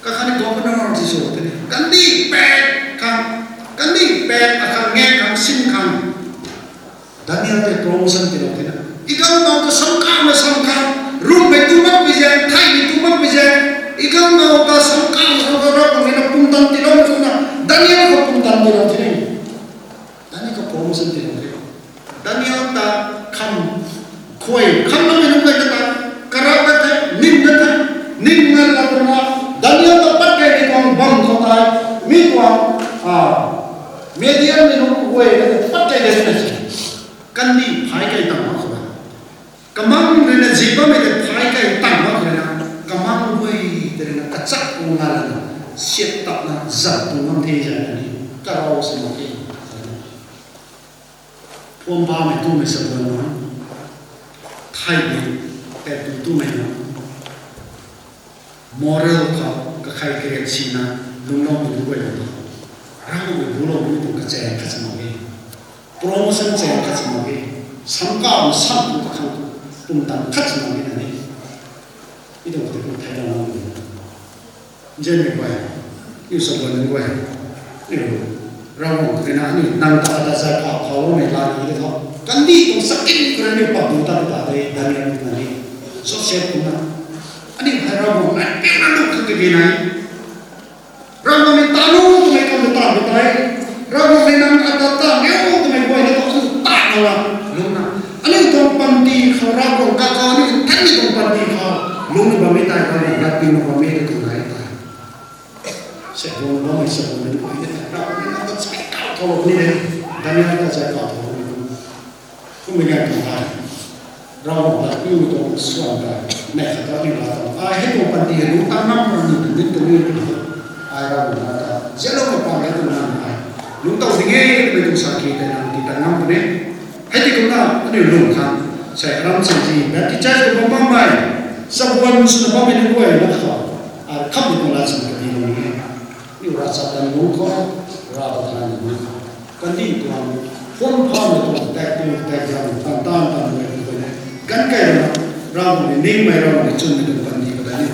Kakhatni governor ti sw the. Kandih pek khang, kandih pek akhang nge khang sin khang. Daniel tei promotion tilou the na. Eagle mou ta samkang na samkang, rummei tu mak pi zaeng, theimei tu mak pi zaeng. Eagle mou ta samkang na samkang Ravguangc rui na pumtan tilou na chuna. Daniel khou pumtan tilou the. Daniel khou promotion tilou the. Daniel ta kham khuay, kham na mei nunc guay ta, karak na the, ning na the, ning na la twna, Daniel ta pat kai ni tuang bam khou tei, mi tuang, ah, Media mei nunc guay na pat kai ni na si. Kandih phai kai tang mak khou na. Kamang rui na zip bammei tei phai kai tang mak khou rui na, kamang guay tei rui na kachak pu nga lana, siat tapna zat tu ngam the zan na ni, karau sa mak e. Phuam phamei tumei sa buan na, theimei, tei tu tumei na, moral khou kakhei kariak sina, lungloumei tu guay na, Ravguangc rui buloumei tuang kachaeng khat sa mak e, promotion chaeng khat sa mak e, samkang sam tu kakhang pumtan khat sa mak e na ni. Mi tuang tei kum thei na mak e. Nzianmei guay, niw sa buan nunc guay, niw Ravguangc rui na aniu nang ta ta zay kau khou loumei la ni de tho. Kandih tuang sakin khou rui aniu pap tu ta ta de Daniel na ni, Joseph kumna. Aniu hei Ravguangc nai piuna luk khang kabi nai. Ravguangc ni ta nu twmei kam ta ta tei. Ravguangc ni nang ata ta niu twmei guay ni tuang aniu ta na la lungna. Aniu tuang panty khou Ravguangc kaka aniu than ni tuang panty khou lungna bammei tei Ravguangc lat pingna bammei tei tuang nai tei. Sa guang bammei sa guang ni guay ni tei Ravguangc ni nang ta zay kau thou ni de. Daniel ta zay kau thou ni. Kummei ganv khou hei, Ravguangc ta piu tuang suan ta, neih khat ta aniu la tuang. Ai hei tuang panty hei lungc tang ngam khang ni, ni tuang ni tuang. Ai Ravguangc ta, zianloumei pang hei tuang nang ai. Lungc tow ding e, twmei tuang sa ki tei nang ti ta ngam puni. Hei ti kumna, aniu lung khang, sei ram sin ti, Baptist Church khou bam bammei, sa buan swna bammei ni guay na khou. Ai kham ni tuang la sin ka di lung ni. Aniu ravchaptatmei lungc khou, Rav ta than ni lungc khou. Kandih tuang, phun phamei tuang, tak tu, tak zang, tan tan tan mei tu ne. Kan kai rana, Ravguangc ni ningmei Ravguangc ni chwnmei tuang kandih khou tei ni.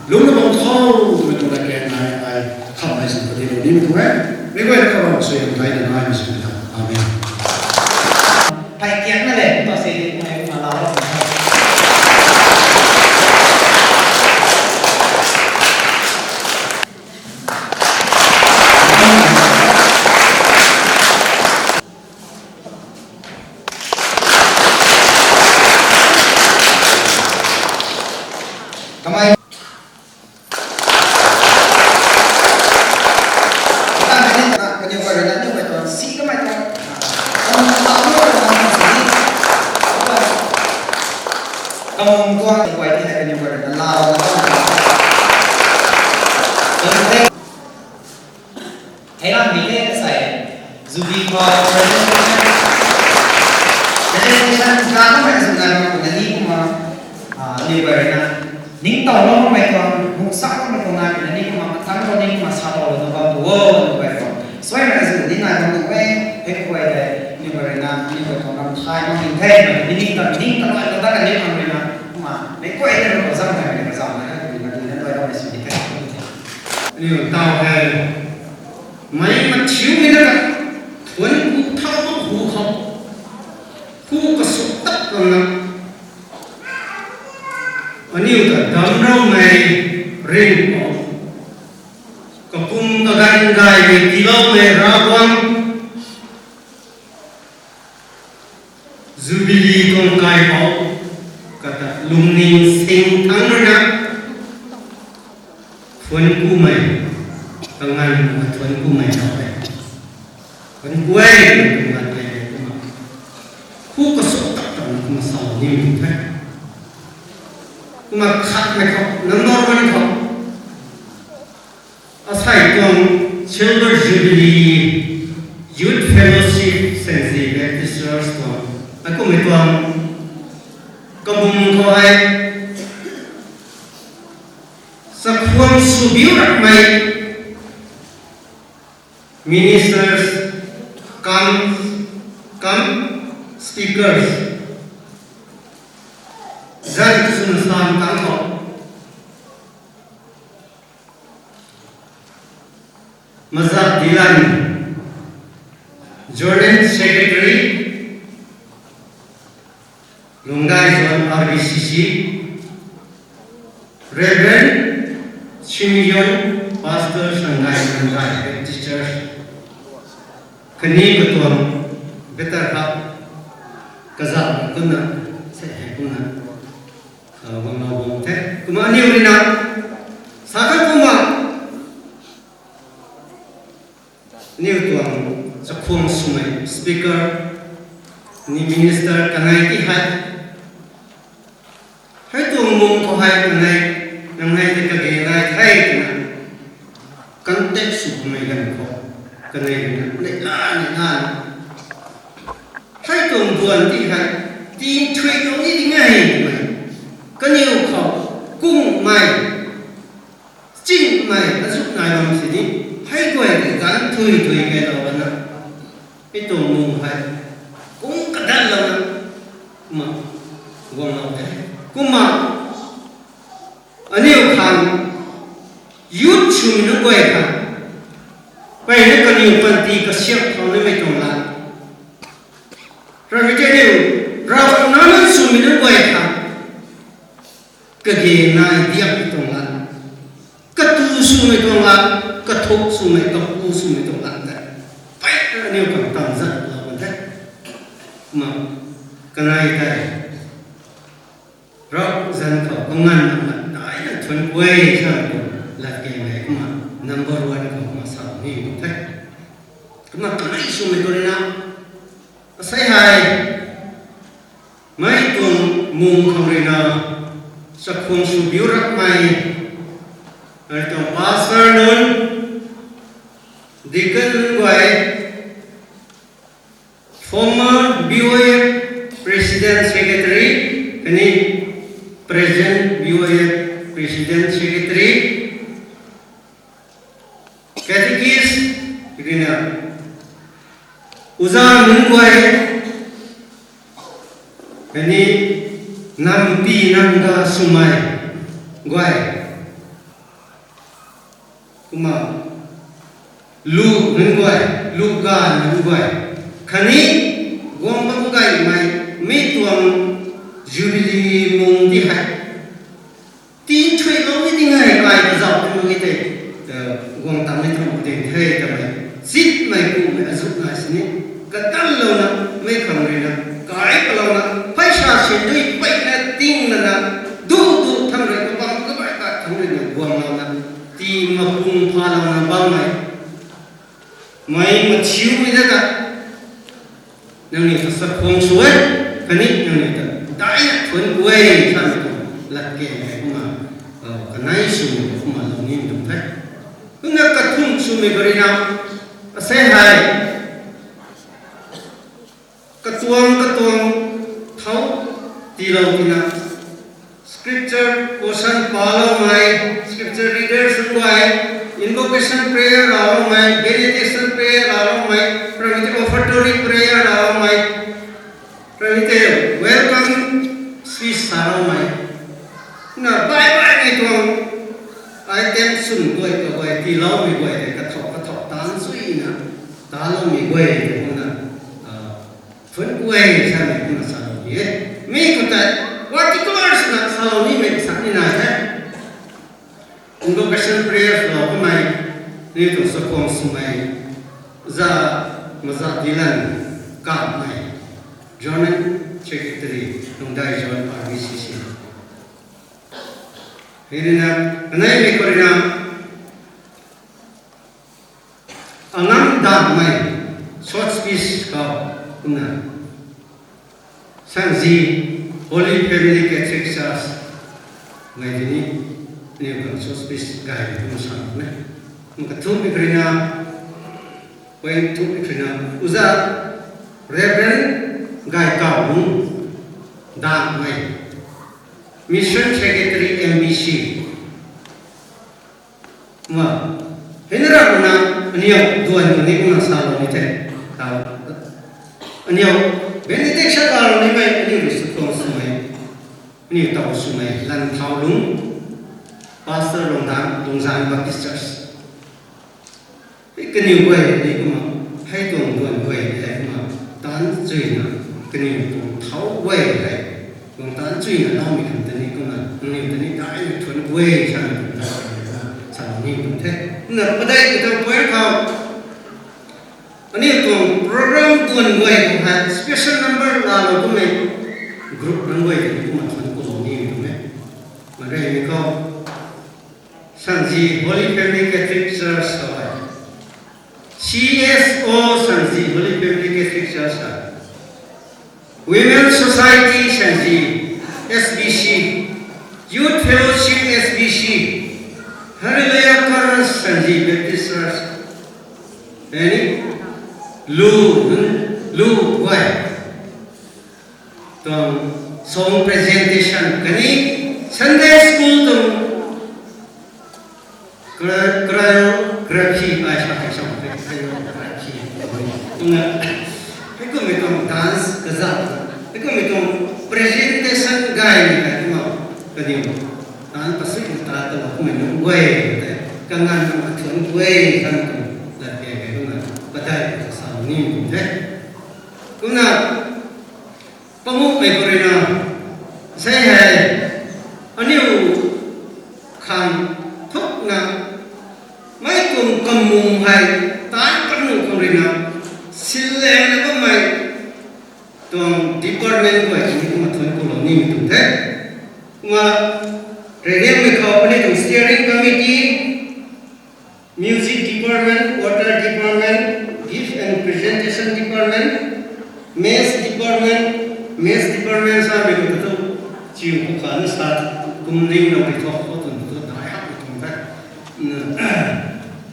Lungcna bam khou, twmei tuang lat kan nai, ai, khamhmei sin kandih lou nimei tuang e. Mei guay na Ravguangc suaihiam thei na nai mei sin ta. Amen. Phey kiak na le, kumna se di, kumna kumna la lo. Kamei. Tuang guay the kaniw guay rui na lau na tuang. Hei ram mi the sai. Zubi khou presentation, presentation ka na mai zun na ram na ni kumna, ah, aniw guay rui na ningtowloumei tuang, hungsaklou mei tuang na ni kumna mathang lo ni kumna sa lo na bam tu o, aniw guay tuang. Suai na zun ni na bam tu e, hei guay de, aniw guay rui na, aniw guay tuang ram thai bam ni the, ni ta, ni ta lai ta ka ni bam rui na, kumna, mei guay de ram zam na, mei zam na, ni na, ni na, lai ram mei sw ni the. Aniw tau hei, mei mathiu mei na ka, thuan ku thau hu khou, hu kasuk tak kan na, aniw ta damcloumei ring khou, kapum kaganv gaymei tiiloumei Ravguangc, Jubilee tuang kai khou, kata lungning sing thangc rui na, thuan kumei, kanganv na thuan kumei tau e. Thuan ku e, kanganv e, kumna. Hu kasuk tak tak na kumna sa ni the. Kumna khat mei khou, number one khou. Asei tuang Silver Jubilee Youth Fellowship Sangzi Baptist Church tuang, akumhmei tuang kabum khou hei, chakhwang sw biu rakmei ministers cum, cum speakers, zan swna san tang khou, Mazat Dilan, Joint Secretary, Lungdai Zone R B C C, Reverend Simeon, Pastor Sangai Lungdai Baptist Church, khatni katuang better half, kazauh kumna, sei hei kumna, ah, guanglou bam the. Kumna aniw rui na, sa khat kumna, aniw tuang chakhwang swmei speaker, ni minister kanei ti hei, hei tuang mung khou hei kanei, nang hei tei kage nai the twna, contact sw kamei ganv khou, kanei rui na, neihla neihla na, hei tuang duan ti hei, tin thuiklou ni ding e twmei, kaniw khou, kungmei, chingmei, azuh nai bam sini, hei guay tei ganv thui thui kailou bana, hei tuang mung hei, kung kadanlou na, kumna, guanglou the. Kumna, aniw khang, youth swmei nunc guay khang, peyna kaniw panty kasiamh khou nimei tuang lat, ramei tei aniw, Ravguangc nac nunc swmei nunc guay khang, kage nai diakmei tuang lat, katu swmei tuang lat, kathuk swmei, kapu swmei tuang lat tei, peyna aniw khang tam zat lou kan the. Kumna, kanei tei, Rav zan khou kanganv na mat daina thuan ku e sa tu, lat key mei kumna number one khou kumna sa ni the. Kumna kanei swmei tu rui na, asei hei, mei tuang mung khou rui na, chakhwang sw biu rakmei, mei tuang pastor nunc, deacon nunc guay, former B O F President Secretary, khatni present B O F President Secretary, catechist, rui na, uza nunc guay, khatni nampi namga swmei guay, kumna, lu nunc guay, lu ga nunc guay, khatni guang bam gaymei, mi tuang Jubilee mung ti hei, tin thuiklou ni ding e, kai kazauh twmei tei, guang tangmei tuang ding the twmei, chitmei kumhmei azuh nai sini, kadanlouna, mei khang rui na, kai palouna, paisa sindui peyna ting lana, du du thang rui kabam kabai ta thang rui na guanglouna, ti mapung phalouna bammei, mei mathiumei ta, nangniw ta chakhwang sw e, khatni nangniw ta daina thuan ku e, samei tuang, lat ke hei kumna, kanei swmei kumna lungning tuang the. Kumna kathumh swmei khou rui na, asei hei katuang katuang thau tiilou tina, scripture portion paloumei, scripture readers nunc guay, invocation prayer raloumei, benediction prayer raloumei, primitive offertory prayer raloumei, primitive welcome speech saloumei, na baih baihmei tuang item swn guay kaguay tiiloumei guay tei kathau kathau taanc suina, taloumei guay tei kumna thuanc guay samei kumna salou ni e. Mi khou tei particular swna salou nimei sa ni nai the. Invocation prayer lou kamei, ni tuang sakhwang swmei, za, maza dilan, kamei, General Secretary, Lungdai Zone R B C C. Hei rui na, kaneimei khou rui na, Angam Danmei, short speech khou, kumna, Sangzi, Holy Family Catholic Church, mei tini, aniu khang short speech gay kumna sa e. Kumna kathumhmei khou rui na, point thumhmei khou rui na, Uza Reverend Gaykawlung Danmei, Mission Secretary M B C. Ma, hei na rap na, aniu duan khou ni kumna salou ni the. Tau, aniu benediction laalou nimei, aniu rui sakhwang swmei, aniu taw swmei, Lanthau Lung, Pastor Lungdang, Lungzang Baptist Church. Hei kaniw guay ni kumna, hei tuang duan guay ni hei kumna, taanc chuina, kaniw tuang thau guay hei, tuang taanc chuina laumei khang ta ni kumna, aniu ta ni daihna thuanc guay samei tuang ta, salou ni tuang the. Kumna padeih tuang point khou, aniu tuang program duan guay khou hei special number laalou kummei group nunc guay ta ni kumna thuanc kulou ni tuang e. Mareymei khou, Sangzi Holy Family Catholic Church hei, C S O Sangzi Holy Family Catholic Church hei, Women Society Sangzi, S B C, Youth Fellowship S B C, Hallelujah Chorus Sangzi Baptist Church, ani, lu, lu guay tuang song presentation khatni Sunday school tuang choreography ai sa hei sa choreography. Kumna, hei kummei tuang dance kazauh, hei kummei tuang presentation gaymei hei kumna, kaniw taanc pasui ta ta kummei nunc guay tei, kanganv nunc kathuanc guay kan kum lat ke hei kumna, padeih ta salou ni kum the. Kumna, panguhmei khou rui na, sei hei, aniu khang thukna, mei tuang kamung hei, taanc panguh khou rui na, silangna bammei tuang department guay ni kumna thuanc kulou ni tuang the. Kumna, reyliangmei khou aniu tuang steering committee, Music Department, Water Department, Gift and Presentation Department, Mess Department, Mess Department samei khou tu, chiu khou kha na sa, kum ning lou ri thu, khou tun tu, dai hak kum ta.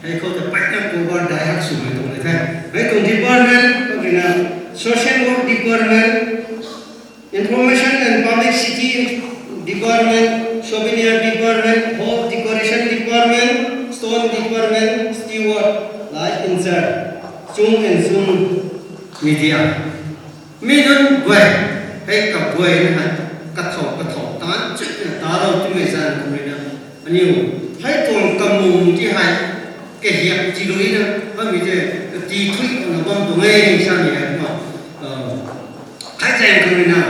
Hei khou tu, peyna cover dai hak swmei tuang the. Hei tuang department, khou rui na, Social Work Department, Information and Publicity Department, Souvenir Department, Hall Decoration Department, Stone Department, Steward, Light Inser, Chung and Chung Media. Mi nunc guay, hei kaguay na hei, kathau kathau taanc chuina talou timei zanc khou rui na, aniu, hei tuang kamung ti hei, kahiak ti rui na, bammei tei, kati thui na bam tuang e, samei hei kumna, hei zaeng khou rui na,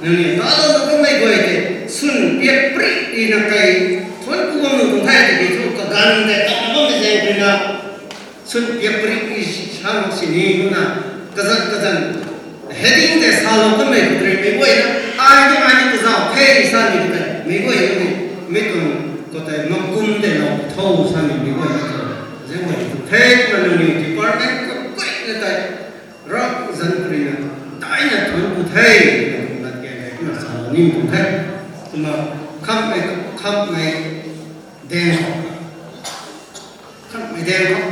nangniw talou na kummei guay tei, swn piak prik ri na kai, thuanc ku bam nu tuang the tiki thu, kaganv tei, tatna bammei zaeng khou rui na, swn piak prik ri sa mak sini kumna, kazat kazanc, heading tei salou kummei khou rui mei guay na, ai ni ai ni kazauh the samei tei, mei guay na mei, mei tuang khou tei makum tei lou tho samei mei guay na tho, zaeng guay tu the kumna nangniw department kaguayna tei, rap zanc khou rui na, daihna thuanc ku the, na kum lat ke hei kumna salou ni tuang the. Kumna, Khamhmei, khamhmei daeng khou, khamhmei daeng khou,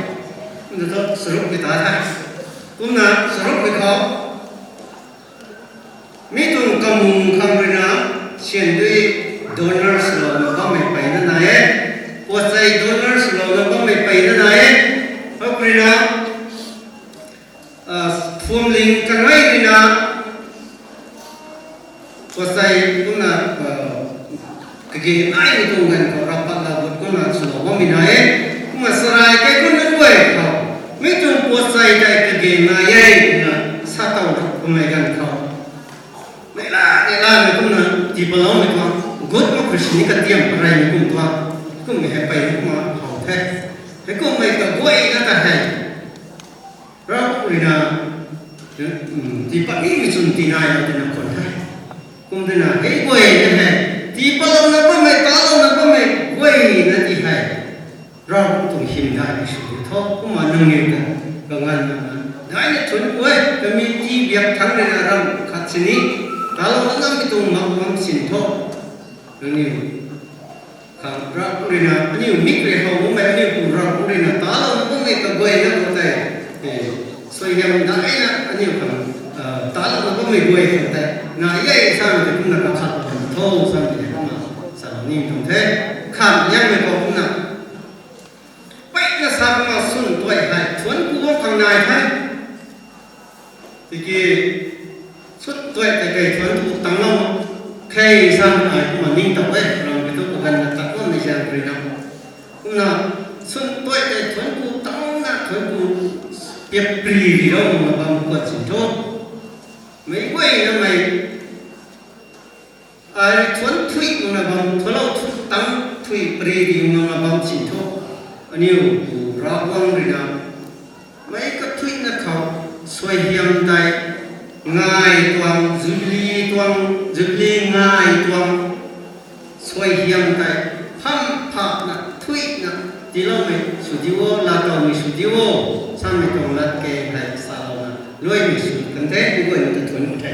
kumna thu charuk mei ta the. Kumna charuk mei khou, mi tuang kamung khang ruina, syan dui donor swlouna bammei peyna nai e. Puatsei donor swlouna bammei peyna nai e. Hou ruina, phuamling kanei ruina, puatsei kumna, kage naimei tuang ganv khou ravpatlou gut kumna swlou bammei nai e. Kumna sarai kaikhunc nunc guay khou, mi tuang puatsei tei kage nai e twna sa tow kummei ganv khou, neihla neihlamei kumna tii patloumei tuang, gut mak khou sini katiam pareymei kum tuang, kummei hei peyna kumna how the. Heikummei kaguayna ta hei, Ravguangc ruina, tii pat nimei chwn tii nailou tina khwan the. Kum twna hei guayna hei, tii patlouna bammei, talouna bammei guayna ti hei, Ravguangc tuang hymdaihmei sw diu tho. Kumna nangniw ta, kaganv nana, daina thuanc ku e, committee biak thangc ruina ram khat sini, talouna bammei tuang mak bam sin tho. Nangniw khang Ravguangc ruina, aniu mik rui how bammei, aniu pu Ravguangc ruina talouna bammei kaguayna khou tei, suaihiam daina aniu khang, talouna bammei guay khang tei, nai e samei tei kumna kakhat bam tho samei tei kumna salou ni tuang the. Khamh liangmei khou kumna, peyna sa kumna swn tuai hei thuanc ku bam khang nai the. Tiki, swn tuai tei kei thuanc ku tangclou khe samei ai kumna ningtow e, ram kiu thu kaganvna tat bammei zaeng ruina. Kumna, swn tuai tei thuanc ku tangcna thuanc ku piapri rilou makna bam kuat sin tho. Meic guaynamei ai thuanc thuih makna bam, thuanclou thu tang thuih pari ri makna bam sin tho. Aniu pu Ravguangc ruina, meic kathuihna khou, suaihiam tei, ngai tuang, Jubilee tuang, Jubilee ngai tuang, suaihiam tei, pham phapna, thuihna, tiiloumei sw diu o, laatowmei sw diu o, samei tuang lat key hei salouna, luaimei sw kan the, meic guayna ta thuanc ku the.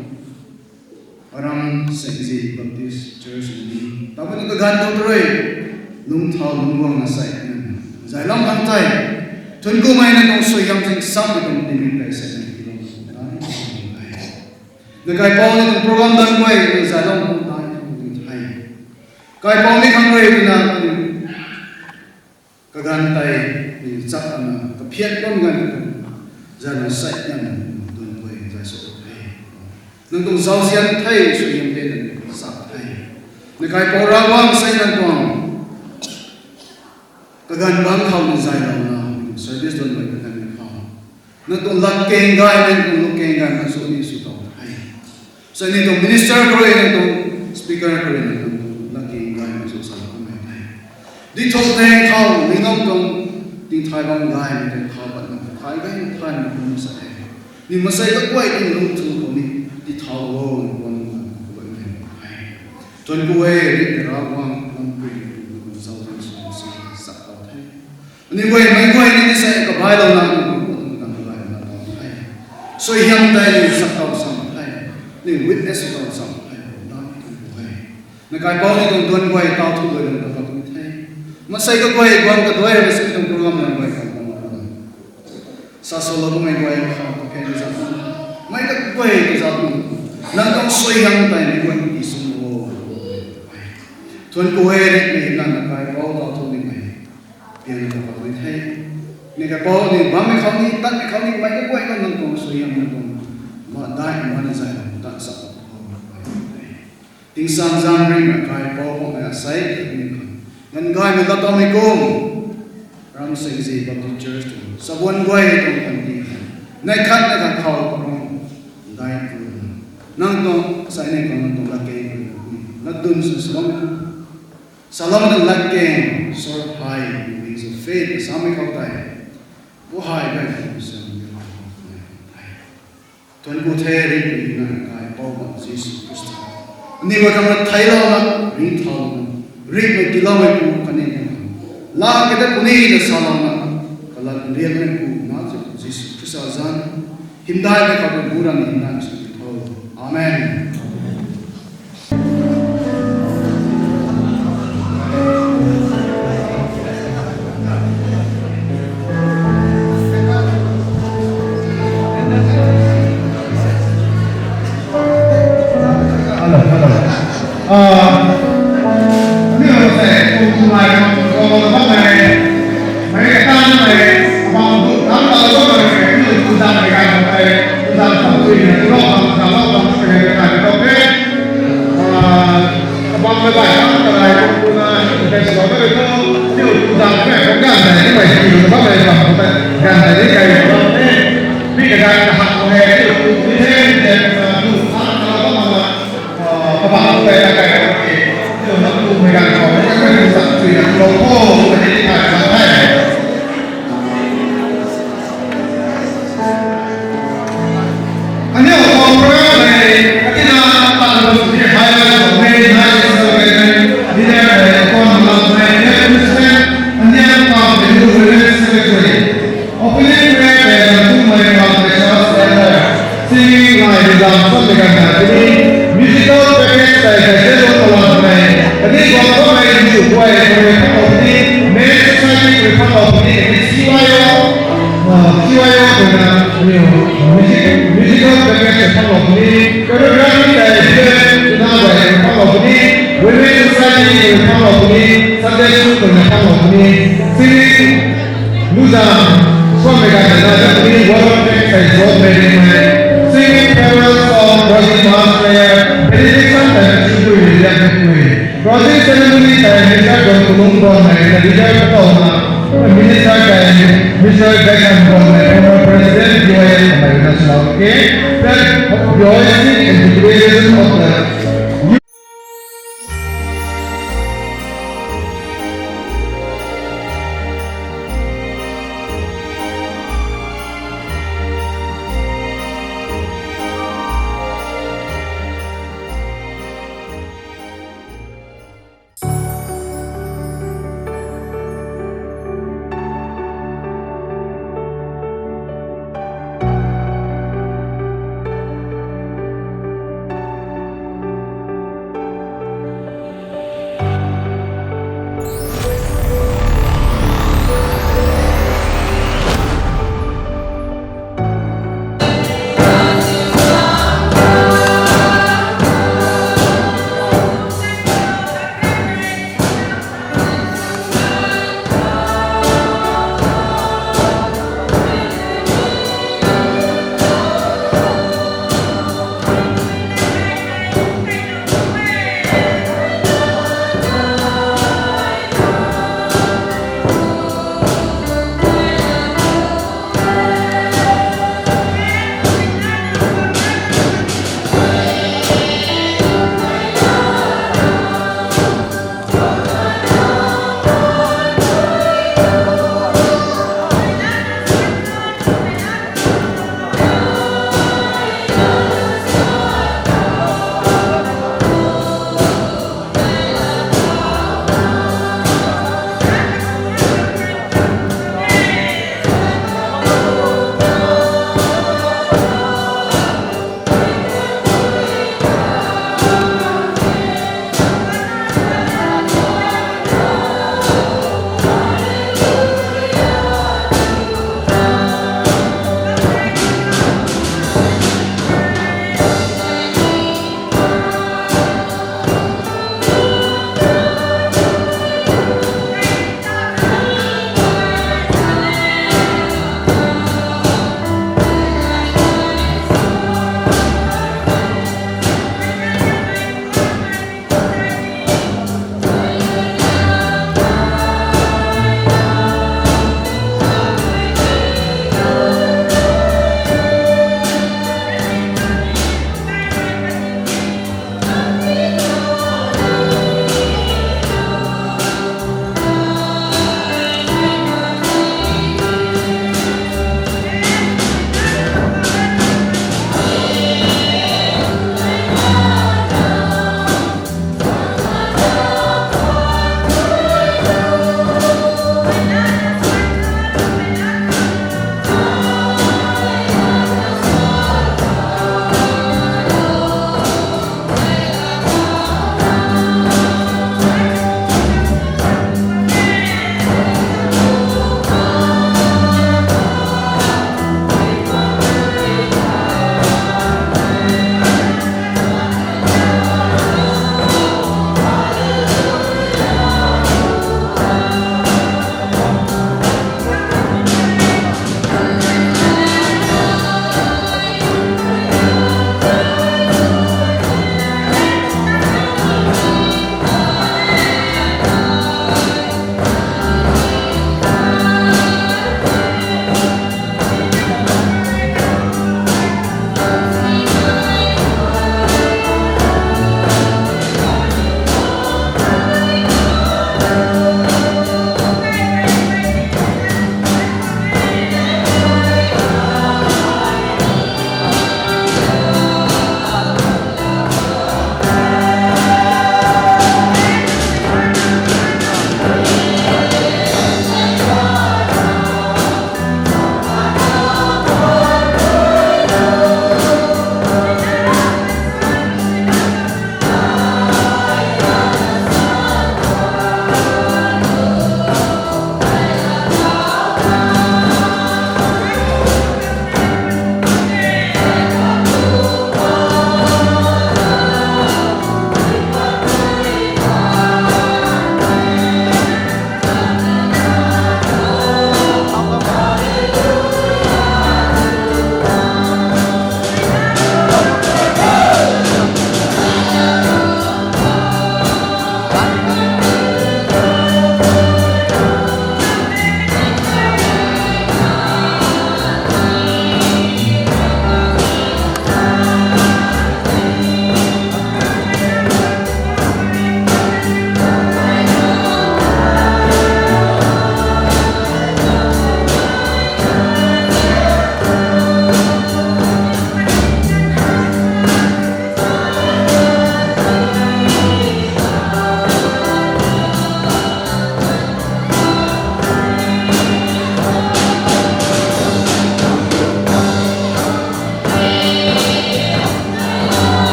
Aram Saint Zi Baptist Church ni, tabui nunc kaganv tu rui, lungcthau lungc guangna sei, zayloumei tei, thuanc kumei nang tuang suaihiam zing sam tuang tingmik tei sei, na kaipouc ni tuang program dan guay, zayloumei tei, kaipouc ni khang rui na, kaganv tei, ni chak ana kaphiat bam ganv, zayna sei nang, duan guay zay sw the. Nang tuang zauzian the, suaihiam tei nang sa the. Na kaipouc Ravguangc sei nang tuang kaganv bangc khou ni zaylouna, service duan guay kaganv khou, nang tuang latkaeng gaymei, nang tuang lukkaeng gaymei sw ni sw tow the. Sei ni tuang minister khou rui, nang tuang speaker khou rui, nang tuang latkaeng gaymei sw sa kamei the. Di thuk tei khou, mi nang tuang tingthay bam gaymei tei khou, pat nang thay gay thay nang tuang sa the. Ni maansei kaguay tuang lungthu khou ni, di thau o, nang tuang lungthu khou ni, thuanc ku e, ri Ravguangc, nang pui, nang tuang zauzian sw ni sw sa tow the. Aniu guay, meic guay ni, ni sei kabailouna, nang tuang tang gayna tow the. Suaihiam tei ni sa tow sam the. Ni witness tow sam the. Nang tuang e. Na kaipouc ni tuang duan guay tau thu guay nang ta pat ni the. Maansei kaguay guang kaduai rui sei tuang program nang guay kan bam sa saloumei guay khang kaphian zat, mei kaguay kazat, nang tuang suaihiam tei ni guay ti sw o. Thuanc ku e, ri mei nang na kaipouc tau thu ni mei pian ta pat ni the. Ni kaipouc ni bammei khou ni, tatmei khou ni, mei kaguay khou nang tuang suaihiam nang tuang, ma dai mana zay, tat sa Tingsaengzaeng ringna kaipouc Poubauhmei asei ni khang, nganv gaymei lat tawmei kum, Ramsengzi Baptist Church tuang sabuan guay tuang panty khang, neih khat neih khat khou karung dai tu, nang tuang asei ni khang nang tuang latkaeng, latdun sw salou, salou nang latkaeng, sort high wings of faith samei khou tei, bu hei gay tu sw Thuanc ku the, ringhmei na kaipouc Jisu Khrista. Aniw khang na theiclouna, ringcthau, ringhmei tiiloumeipu khatni, la kata puni na salouna, kalat riakmeipu na Jisu Khrista zanc, hymdaihmei khou bu ram hymdaihmei sw tho. Amen. Hello, hello. Ah, aniu tei kum kumei kum kum bam mei, mei kata mei, bam tu tam ta bam mei, aniu tu zam mei kai bam mei, tu zam tam tui na tu lou bam, tam lou bam, mei kai bam mei. Ah, bam mei bai bam ta lai kum na, mei salou mei tu, aniu tu zam mei kum ganv tei, mei ti tu bam mei bam tu tei, ganv tei ni kai bam mei. Mi kaganv kahak khou hei, aniu tu ni hei, ni hei, tu tam ta lou bam mei. Opening prayer tei ganv tumei Pastor Charles Taylor, singing nai ridam samei ganv tei puni, musical package tei kaiselou palat mei, khatni guang bammei nchu guay rui phatlou puni, Men's Society rui phatlou puni, khatni C Y O, ah, C Y O rui na, aniu, music, musical package tei phatlou puni, choreography tei B F tuna guay rui phatlou puni, Women's Society rui phatlou puni, Sunday School rui na phatlou puni, singing Luzang, suanmei ganv tei na, Japanese World Bank tei suanmei ringmei. Singing farewell song, closing mass prayer, benediction tei na chipui ri liangmei pui. Closing ceremony tei Mister Don Kulung Gonmei na leader katouna, Minister tei Mister Beckham Gonmei, former President B Y F mei na salou ke. Then B Y F in dedication of the youth.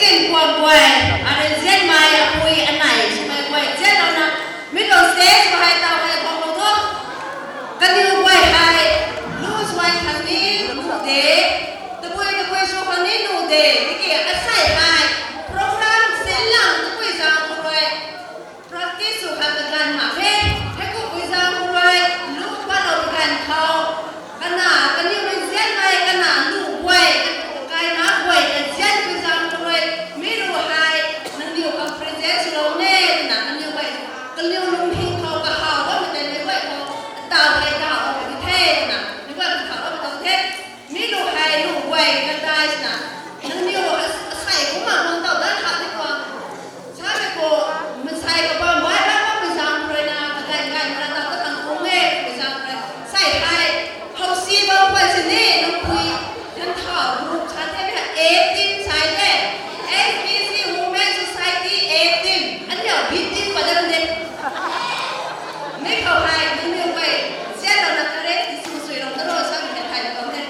Kuang guay, arui nzianmei apui anei swmei guay nzianlouna, mi tuang stage khou hei taw hei khou khou thu, kaniw guay hei, lu suai khang ni nuh de, tabui tabui sw khang ni nuh de, tiki asei hei, program sinlang tabui zaeng khou rui, practice sw khang kaganv mak khe, heikumhpui zaeng khou rui, lu patlou kaganv khou, kana, kaniw rui nzianmei, kana, nuh guay, kaina guay, kazianpui zaeng khou rui, mi lu hei, nangniw khang present swlou ne, twna, kaniw guay, kaniw lungning khou kahaw bammei tei meic guay khou, ataw hei daw, mi the, twna, meic guay kahaw bammei tuang the. Mi lu hei lu guay kadai swna, nangniw as-, asei kumna mang taw dat khat ni khou. Samei khou, maansei kabam bai bai bammei zaeng khou ruina, kaganv ganv mana taw ta khang kung e, mei zaeng khou rui. Sei hei, housi bam guay sini, nangpui, ganv thau group sa the, mi hei eighteen sai the. S B C Women Society eighteen, aniu fifteen pat dat de. Mi khou hei, nangniw guay, nzianlouna kare, tisw suilou ta ro, samei hei thay tuang the.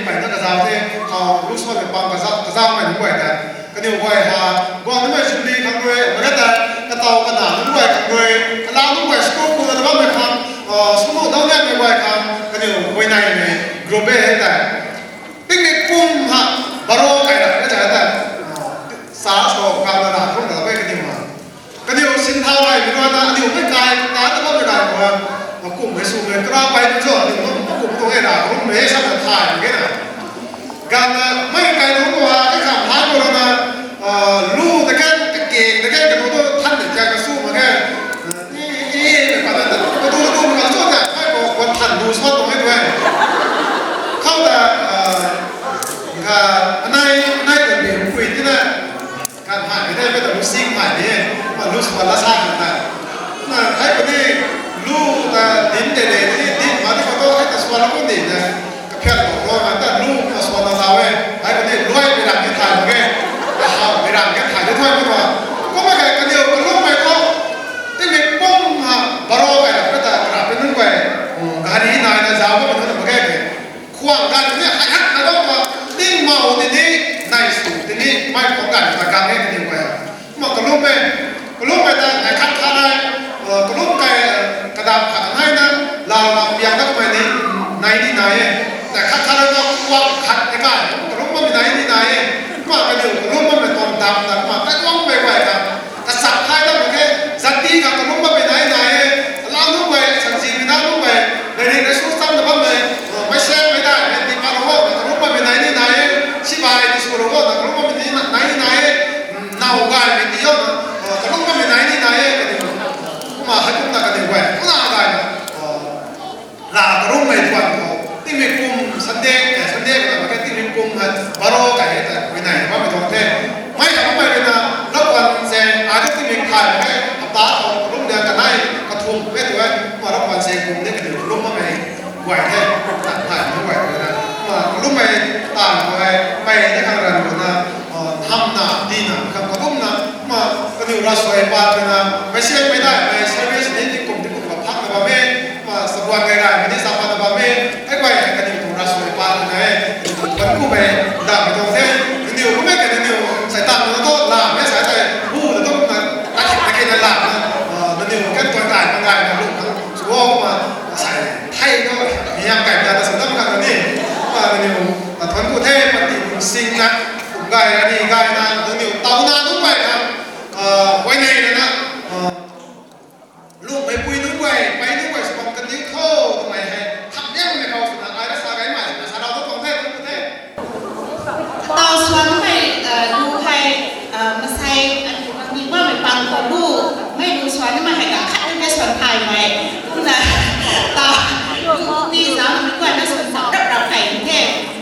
Mpeyna kazauh the, khou lu suanmei pang kazauh, kazauhmei nunc guay ta. Kaniw guay ha, guang nimei sumbi khang rui, maka ta, kataw kana nunc guay khang rui, kalam nunc guay school kuna ta bammei khang, ah, sumbu dau nianmei guay khang, kaniw guay naimei group e ta. Picnic pum ha, baro kai ra, ka cha ta. Sa so, kau na ra, kum na bai kaniw ha. Kaniw sin thau hei, mi rui na, aniw mei kai, ta ta bammei kai khou ha. Makum mei sw mei, kara pai tu cho, aniw makum tu e ra, kum mei sa na thai, mei na. Ganv na, mei kai tu khou ha, ka kham hai khou na, ah, lu ta kan, ka keng ta kan, ka tu tu than de cha ka sw mak ge. I, i, i, pa ta, ka tu tu ka sw ta, kai khou, khou than lu sw tu mei tu e. Khou ta, ah, ka, anai, anai kan de, kui ti na. Kan hai, mi tei mei ta lu sing hai de, ma lu sw la sa kan ta. Na, hai puni, lu ta din de de, din, din ma di khou tu, hai ta sw la kun di na. Kaphiat khou na ta lu na sw na tau e. Hai puni, luai mi ram ni thai mak ge. Kahau mi ram ni thai de thai mak ge. Kumna kai kaniw kalungmei khou. Timik pum ha, baro kai ra, ta, ra pe nunc guay. Gari nai na zauc khou na mak ge. Khwang ganv ni hai hak na bam ma, tingmau tini, nai sw tini, mei khwang ganv ta gang e tini guay. Kumna kalungmei, kalungmei ta nai khat khat nai, eh, kalung kai, eh, kadam khat nai na, lau na piang na kamei ni, nai ni nai e. Nai khat khat nai na khwang khat e kai, kalung bammei nai ni nai e. Kumna kaniw kalung bammei tuang dam na, kumna kai tuang mei guay ta. Kachak hai ta mak ge, zat ti khang kalung bammei nai nai e, alau nunc guay, sanzimei na nunc guay, lairik na sw cham na bammei, eh, mei siangmei dai, mei ti pa lou o, na kalung bammei nai ni nai e, sibai ni sw lou o, na kalung bammei ni nai ni nai e, nau gaymei ti o na, eh, kalung bammei nai ni nai e, kaniw. Kumna hei kumna kaniw guay, kumna gay na, eh, la karungmei tuan khou, tingmei kum Sunday, eh, Sunday kana mak ge tingmei kum hei baro kai hei ta, mei nai bammei tuang the. Mei ta bammei rui na, lou kan se, ai tu tingmei khai mak ge, hapta khou karung dia kanei, kathumh e tu e, kumna lou kan se kum de kaniw kalung bammei guay the, ta khai mak guay tu e na. Kumna kalungmei tan khou hei, mei de khang ran khou na, ah, hamna, dina, khang kalungna, kumna kaniw ravsuai pat na, mei siangmei dai, mei service ni tingkum tingkum khou phak na bam e, kumna sabuan kai rai, mei ni sa pat na bam e, hei guay hei kaniw tuang ravsuai pat na e, kaniw tuang thuanc kumei, dam tuang the, nangniw kumei kaniw, sai tan na tu, lam e, sai tei, bu na tu, na, na kik na kik na lam na, ah, nangniw kan tuan kai, na kai na lu na, sw o kumna, sai, thei tu, miang kai na ta sa dam khang na ni, kumna nangniw, ah, thuanc ku the, pati kum sing na, kum gay na ni gay na, nangniw tau na nunc guay na, ah, huayney na na, ah, lungmeipui nunc guay, pei nunc guay sw bam kan diu tho, twmei hei, tham liangmei khou swna, ai ra sa gaymei swna, sa rau tu tuang the, tuang the. Tau swanmei, ah, lu hei, ah, masei, ah, ni bammei pang khou lu, mei lu swanmei hei kang khat ni swan thaymei. Kumna, tau, lu ni zam mei guay na swan zam rap rap kei the.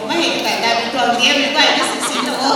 Mei hei katai dai mei tuang diamei guay na sin sin o.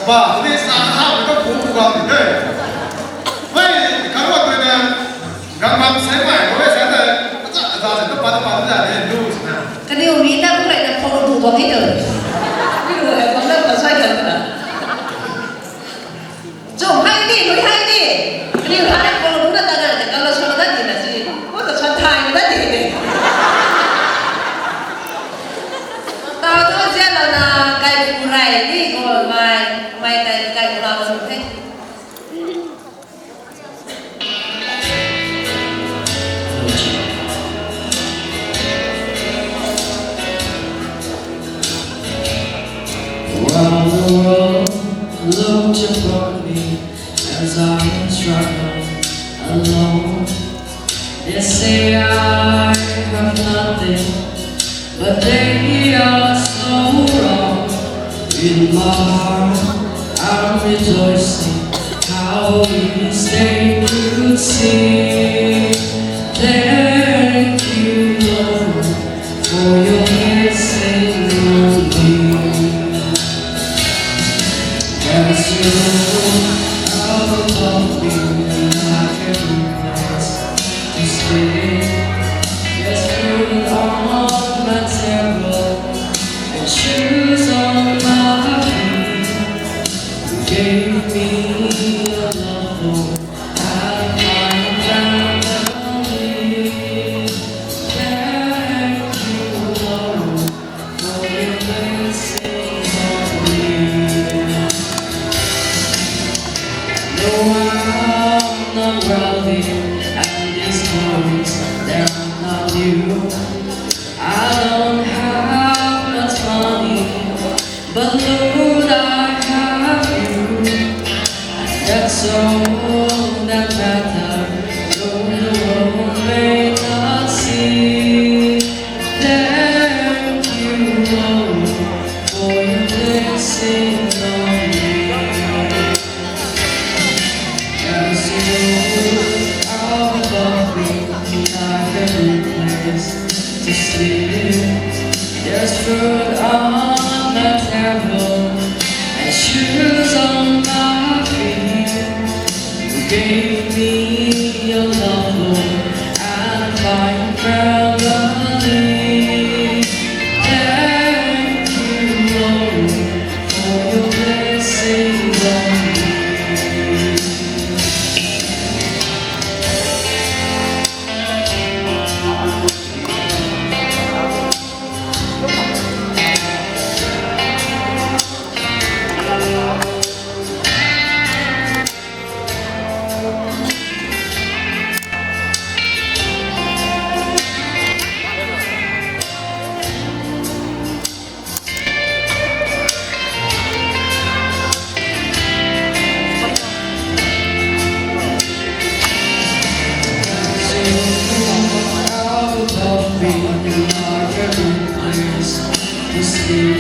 Ba, tuni sa ha, mi ka bu bu bam ni de. Hei, ka ruat tui na, gang bam sei mai, ko sei de, acha, acha, acha, pa, pa, pa, de, du, sa. Kaniw mi ta bu kai na, ko bu bam ni de. Mi lu hai, bam na, pa sai kan na. Chum hai ni, lui hai ni. Kaniw hai, ko bu na ta na, de, ka lo sa na di na si. Ko ta sa thai na di de. Tau tu zia lo na, kai bu rai ni, ko mai, mai kai, kai bu la lo su the. While the world looked upon me as I was traveling alone, they say I have nothing, but they are so wrong. In my heart, I'm rejoicing how we stay could sing. Thank you, Lord, for your blessing on me. As you are above me, I can request to stay. There's food on my table and shoes on my feet. You gave me a love, Lord, and my family. Thank you, Lord, for your blessing on me. No, I'm not wealthy, and these clothes, they're not new. I don't have much money, but Lord, I have you. That's all that matters, though the world may not see. Thank you, Lord, for your blessing on me. As you are above me, I have a place to sleep. There's food on my table and shoes on my feet. You gave me your love, Lord, and my family. Thank you, Lord, for your blessing on me.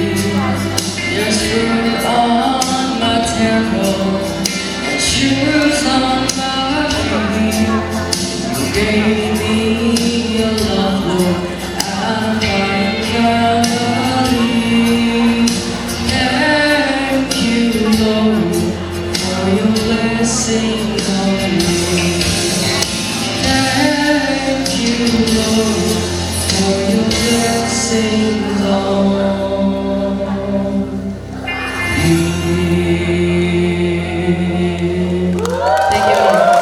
There's food on my table and shoes on my feet. You gave me your love, Lord, and my family. Thank you, Lord, for your blessing on me. Thank you, Lord, for your blessing on me. Thank you, Lord.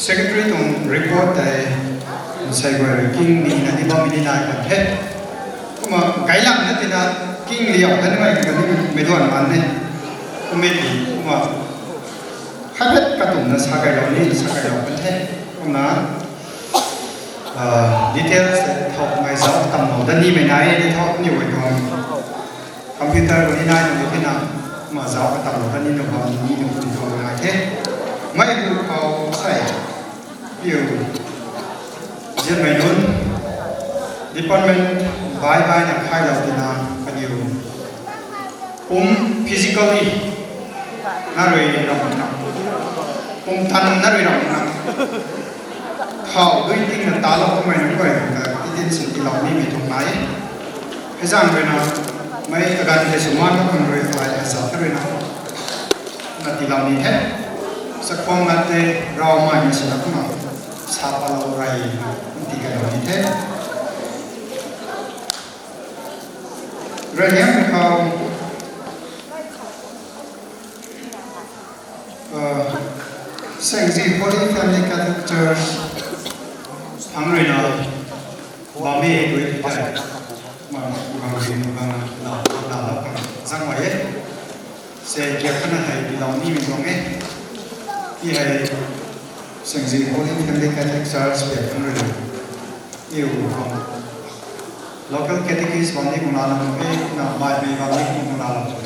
Secretary tuang report tei, sei guay rui king ni na ni bam ni nai kan the. Kumna gailam na tina king liau kan mai kan ni mei duan man ni. Kumna ki, kumna habit katumna sa gailou ni, sa gailou kan the. Kumna, ah, details tei thau mai zau tam lo, dan ni mei nai ni thau ni wai tuang. Computer khou ni nai nunc tina, ma zau ka tam lo, kani nunc bam ni nunc kum tuang nai the. Mei gu khou sei, piu, zianmei nunc, department bai bai na khailou tina, kaniw, pum physically, na rui ram na, pum tan na rui ram na. Thau dui ting na talou kamei nunc guay ta, titin sin tilou nimei tuang nai. Hei zaeng rui na, mei kaganv tei swmaan na khang rui thai hei zat rui na, na tilou ni the. Chakhwang na tei rau mai na sina kumna, sa palou rei, ti kailou ni the. Rui hiam khou, uh, Sengzi Holy Family Catholic Church, phang rui na, bam e, rui ti tei, ma, bam zi, bam na, na, na, na, zang mai e. Se, kia khana hei, tilou nimei tuang e. Ti hei, Sengzi Holy Family Catholic Church, pe phang rui na. Iu, local catechist bam ni kumna na, na, mai, mai bam ni kumna na,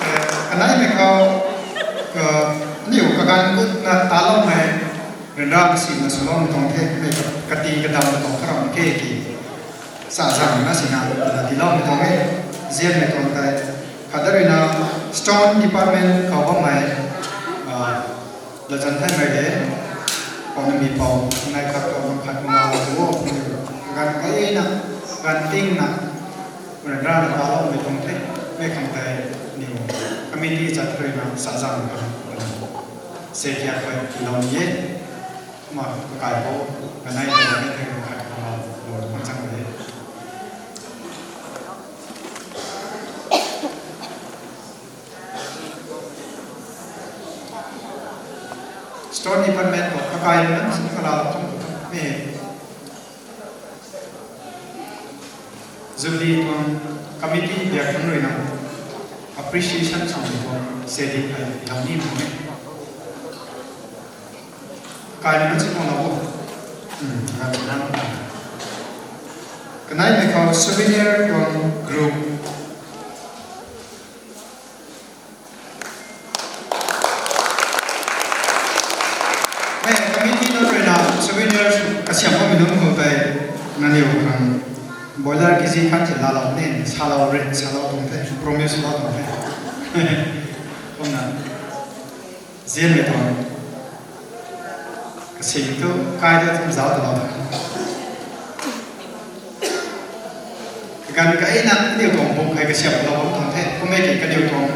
Eh, kanei mei khou, eh, niw kaganv gut na talou mei, ryanra na si na swlou mei tuang the, mei kati kadam na tuang karam ke ki. Sa zang na si na, na tilou mei tuang e, zian mei tuang tei. Khat da rui na, stone department khou bammei, ah, Lachan Thaimei le, khou na mi pou, nai khat khou na khat kumna la tu o, ganv kei na, ganv ting na, ryanra na talou mei tuang the, mei khang tei, niw, committee chat rui na, sa zang na, se kia khou tilou ni e, ma, kakai pou, kanei tei, kanei tei, khat kumna, lo, khang chang de. Stone department khou kakai nunc si kala kum kum ni. Jubilee tuang committee biak nunc rui na appreciation song tuang se di kai lou ni mak e. Kakai nunc si kong lou. Hmm, na na. Kanei mei khou souvenir tuang group. Mei committee nunc rui na souvenirs kasiam bammei nunc khou tei nangniw khang boiler kg khat si laalou ni, salou rit, salou tuang the, promise lou tuang the. Kumna, zianmei tuang. Kasing tu, kai tu, tum zauc tu lou. Kaganv kaina, kaniw tuang bung hei kasiamlou bam tuang the. Kummei ki kaniw tuang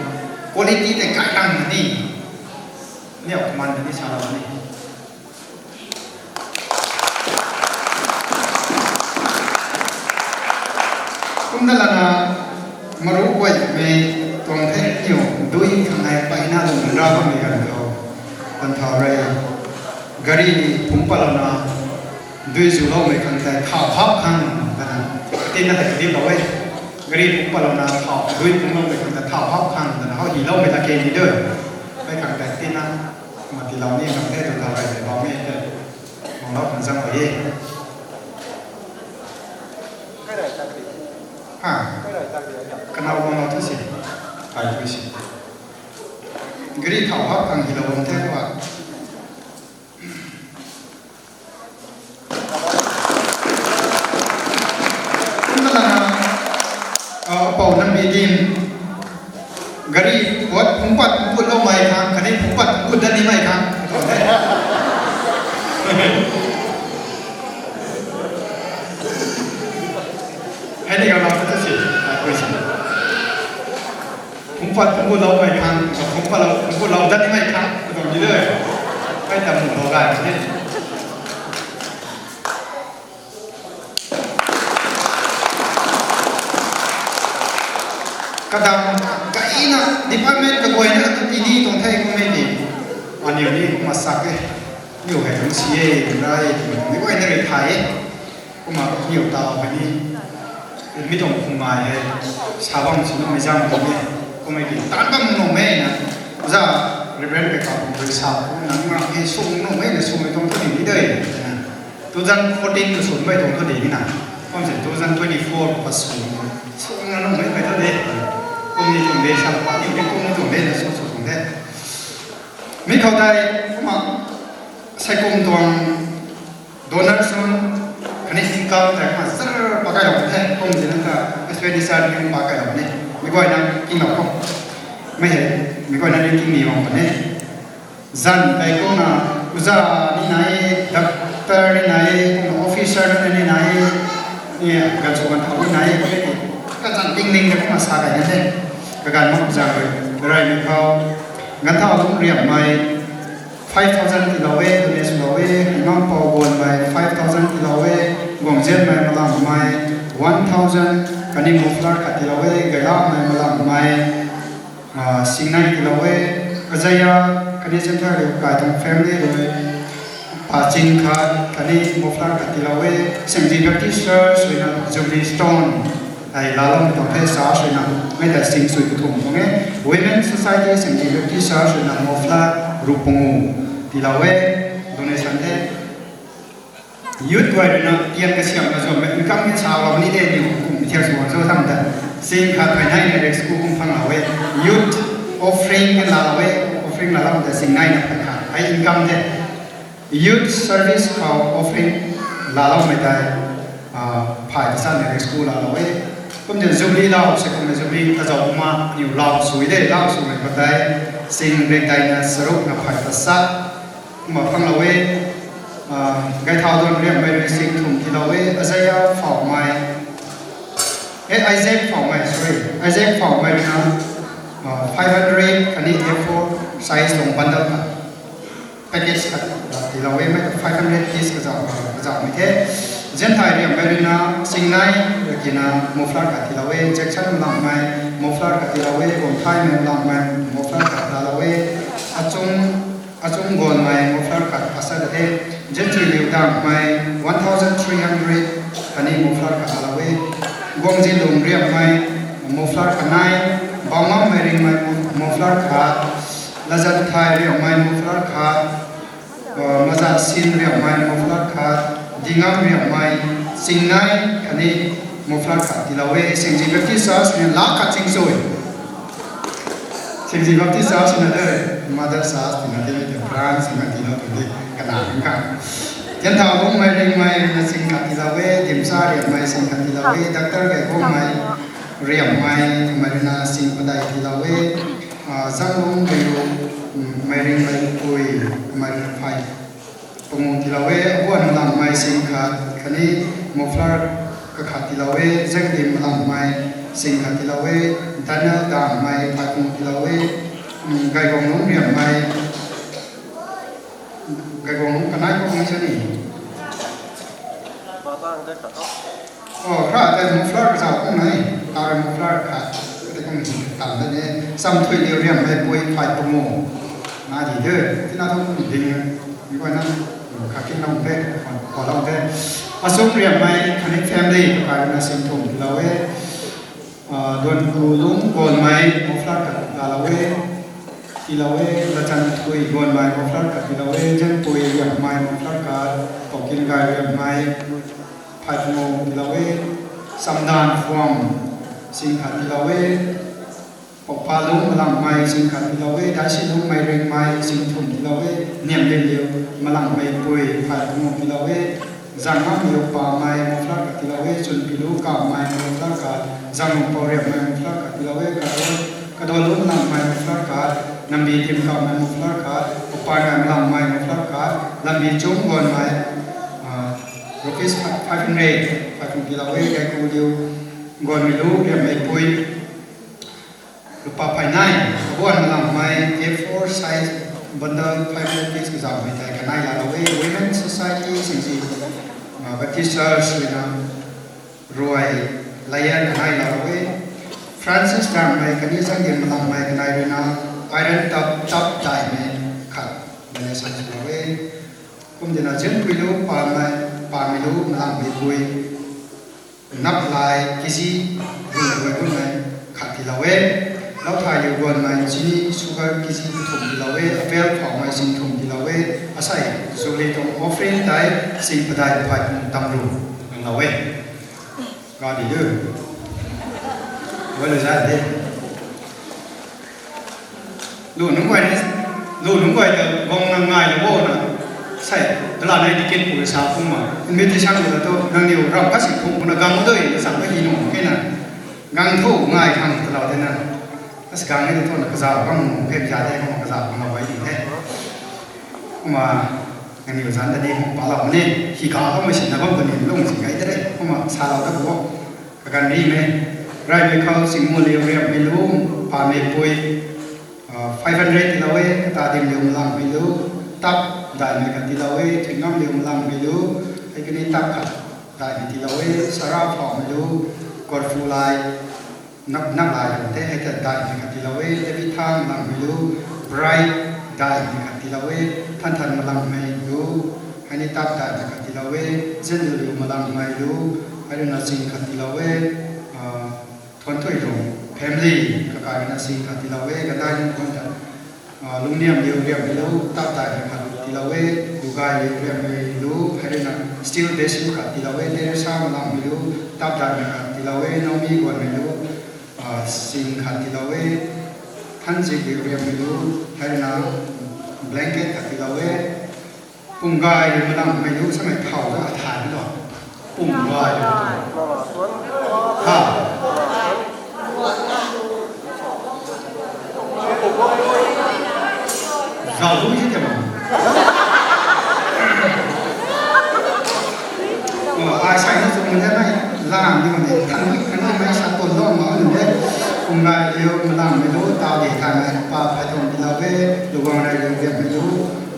quality tei kai tang na ni. Niw kaman na ni salou ni. Kumna lana, maru guay mei tuang the niw, dui khang hei paina lung ra bammei ganv khou. Pan thau rui, gari phungc patlouna, dui zuloumei khang tei thau hap khang twna, tina hei kadilou e. Gari phungc patlouna thau, dui phungcloumei khang tei thau hap khang twna, how hyloumei ta ke ni de. Mei khang tei tina, ma tilou ni khang the tu thau rui tei bam e tei. Manglou khang zang e. Ha? Kanau guanglou thu si. Kai thu si. Gari thau hap khang hylou bam the khou a. Kumna lana, ah, pou nang bi din. Gari puat phungc pat phungc put loumei khang, khatni phungc pat phungc put dat nimei khang. Hei ka lau ta si, ai koi si. Phungpat phungku lou mei khang, phungpat lou, phungku lou dat ni mei khang, ka tuang ni de. Kai ta mu lou gay ni. Kadam, kaina, department kaguayna tu tini tuang thei kummei ni. Aniu ni masak e. Niu hei tuang si e, tuang rai, tuang ni guayna rui thay e. Kumna niw taw khatni, mi tuang khung ngai hei, sa bam sw nuhmei zam tuang e, kummei ki, taanc bam nuhmei na, za, Reverend Pekka tuang rui sa, kumna nang ram hei sw nuhmei na swmei tuang thu di ni de, two thousand fourteen tu swmei tuang thu di ni na, kum se two thousand twenty-four pa sw, sw nuhmei mei thu de, kum ni tuang de sa, pa ni de kum ni tuang de na sw sw tuang de. Mi khou tei, kumna, sei kum tuang, donation, khatni income tei kumna zar pakai lou the, kum zina ta expenditure ni pakai lou ni, mi guayna kinglou khou. Mei hei, mi guayna ni king ni bam puni. Zan tei kumna, uza ni nai, doctor ni nai, kumna officer ni nai, ni ganv sw ganv thau ni nai, kumna ni. Kazan ding ding de kumna sa kai ni the. Kaganv mak zan rui, rai ni khou. Ganv thau lung riammei, five thousand tiilou e, donate swlou e, Heingampou Guanmei five thousand tiilou e, Guangzianmei Malangmei one thousand, khatni muffler khat tiilou e, Gailamei Malangmei, ah, singnei tiilou e, Azaya, khatni Zentharliu kai tuang family rui, paching khat, khatni muffler khat tiilou e, Sengji Baptist Church ruina Jubilee Stone, hei laaloumei tuang the sa swna, mei ta sing sui kathumh tuang e, Women Society Sengji Baptist Church ruina muffler ruh pangu tiilou e, donation the. Youth guay ruina tian kasiamna zuanmei income ni salou ni de niw kum thiak sw zo tham ta. Sing khat phay nai na rek school kum phanglou e. Youth offering ni laalou e, offering laalou ta sing nai na phay khat. Hei income de. Youth service khou offering laaloumei tei, ah, phay ta sa na rek school laalou e. Kum de Jubilee lau se kum de Jubilee kazauh ma niw lau sui de, lau swmei khou tei, sing rek daina charuk na phay ta sa. Kumna phanglou e, ah, Gaithau Duan riammei rui sing thum tiilou e, Azaya Phaumei. Eh, Isaac Phaumei, sorry. Isaac Phaumei ruina, ah, five hundred khatni A four size tuang bundle khat. Package khat, ah, tiilou e, mei ta five hundred piece kazauh, kazauhmei the. Zianthai riammei ruina, singnei, rakina, muffler khat tiilou e, Jackson Malangmei, muffler khat tiilou e, Guangthaimei Malangmei, muffler khat laalou e, Achung, Achung Guanmei, muffler khat asa da the, Zianchuiliu Dangmei, one thousand three hundred, khatni muffler khat laalou e, Guangzilung riammei, muffler kanei, Baungammei Ringmei, muffler khat, Lazanthai riammei, muffler khat, Ah, Mazasin riammei muffler khat, Dingam riammei, singnei, khatni muffler khat tiilou e, Sengji Baptist Church ni lakh khat sing sui. Sengji Baptist Church na de, Mother Church tina de, de branch na tiilou tu de, kana kan. Tianthau Lungmei Ringmei na sing khat tiilou e, Dimsa riammei sing khat tiilou e, Doctor Gaikhongmei riammei, mei ruina sing padeih tiilou e, ah, Zanglung Riu, mm, mei Ringmeipui, mei ruina phay pangu tiilou e, Abuan Malangmei sing khat, khatni muffler kakhat tiilou e, Zengdim Malangmei sing khat tiilou e, Daniel Dangmei phay pangu tiilou e, mm, Gaigonglung riammei, Gaigonglung kanei kum ni sa ni. Oh, kha tei muffler kazauh kum nai, kha rui muffler khat, tei kum ni tam de ni, Samthuiliu riammeipui phay pangu. Na di de, tina thu kum ding, mi guayna, kha kin lou de, kha lou de. Asum riammei khatni family, kha ruina sing thum tiilou e. Ah, Duankulung Guanmei muffler khat laalou e, tiilou e, Lachan Thui Guanmei muffler khat tiilou e, Zanpui Riammei muffler khat, Poukin Gai Riammei phay pangu tiilou e, Samdan Phuam sing khat tiilou e, Poupalung Malangmei sing khat tiilou e, Daisilungmei Ringmei sing thum tiilou e, Niamlinliu Malangmeipui phay pangu tiilou e, Zangnamliu Pamei muffler khat tiilou e, Chunpilu Kammei muffler khat, Zanglungpou Riammei muffler khat tiilou e, Kadon, Kadonlung Malangmei muffler khat, Nambi Tim Kammei muffler khat, Upanai Malangmei muffler khat, Lambi Chung Guanmei, ah, rupees five hundred, five hundred tiilou e, Gaikuliu Guanmei lu riammei pui, lupa phay nai, kabuan langmei A four size bundle five hundred piece kazauhmei tei kanei laalou e. Women Society singzi, Baptist Church ruina ruai layan kanei laalou e. Francis Dangmei kani zangdian malangmei kanei ruina iron tap tap daihmei khat donation swlou e. Kumdina Zianpui lu pamei, pamei lu malangmei pui, naplai kg rui rui gummei khat tiilou e. Lauthai liu guanmei chini sugar kg kathumh tiilou e. Apple phaumei singthumh tiilou e. Asei Jubilee tuang offering tei sing padeih phay pung tamru nganglou e. Gadi lu. Guay lu zat de. Lu nunc guay ni, lu nunc guay ta guang nang ngai lu bo na. Sei, tala nai ticket pu sa pung ma. Invitation lu tu, nangniw ram kasi pung na gang doi, sa ma hi nung kena. Gang thu ngai khang tala de na. As gang ni tu na kaza gang mu, khe kaza de, kong kaza kong na wai di the. Kumna, nangniw zan ta ni hung palau ni, hi ka ka mei sin na bam tu ni lung si kai de re. Kumna, salou da bo. Kaganv rimei, raimei khou singmu liu riammei lu, pamei pui, five hundred tiilou e, kata dim liu malangmei lu, tap daihmei khat tiilou e, thuingam liu malangmei lu, hei kani tap khat daihmei tiilou e, sara phaumei lu, korfu lai, nap, nap lai lu te, hei ta daihmei khat tiilou e, David Thang malangmei lu, Bright daihmei khat tiilou e, Than Than malangmei lu, hei ni tap daihmei khat tiilou e, Zendu liu malangmei lu, hei ruina sing khat tiilou e, Thuanthuilung family, kakai ruina sing khat tiilou e, kadai ni thuan ta, Lungniam liu riammei lu, tap daihmei khat tiilou e, Lugai liu riammei lu, hei ruina steel basin khat tiilou e, Teresa malangmei lu, tap daihmei khat tiilou e, Naomi guanmei lu, sing khat tiilou e, Thanzik liu riammei lu, hei ruina blanket khat tiilou e, Pumgay liu malangmei lu samei thau ta thay ni lo. Pumgay liu. Ha. Zau lu si te ma. Ai sai ni sw mun de nai lang ni ma ni thang thang ni mei sa ton lou ma ni de. Pumgay liu malangmei lu tau de thaymei pa phay tuang tiilou e, Luguang rei liu riammei lu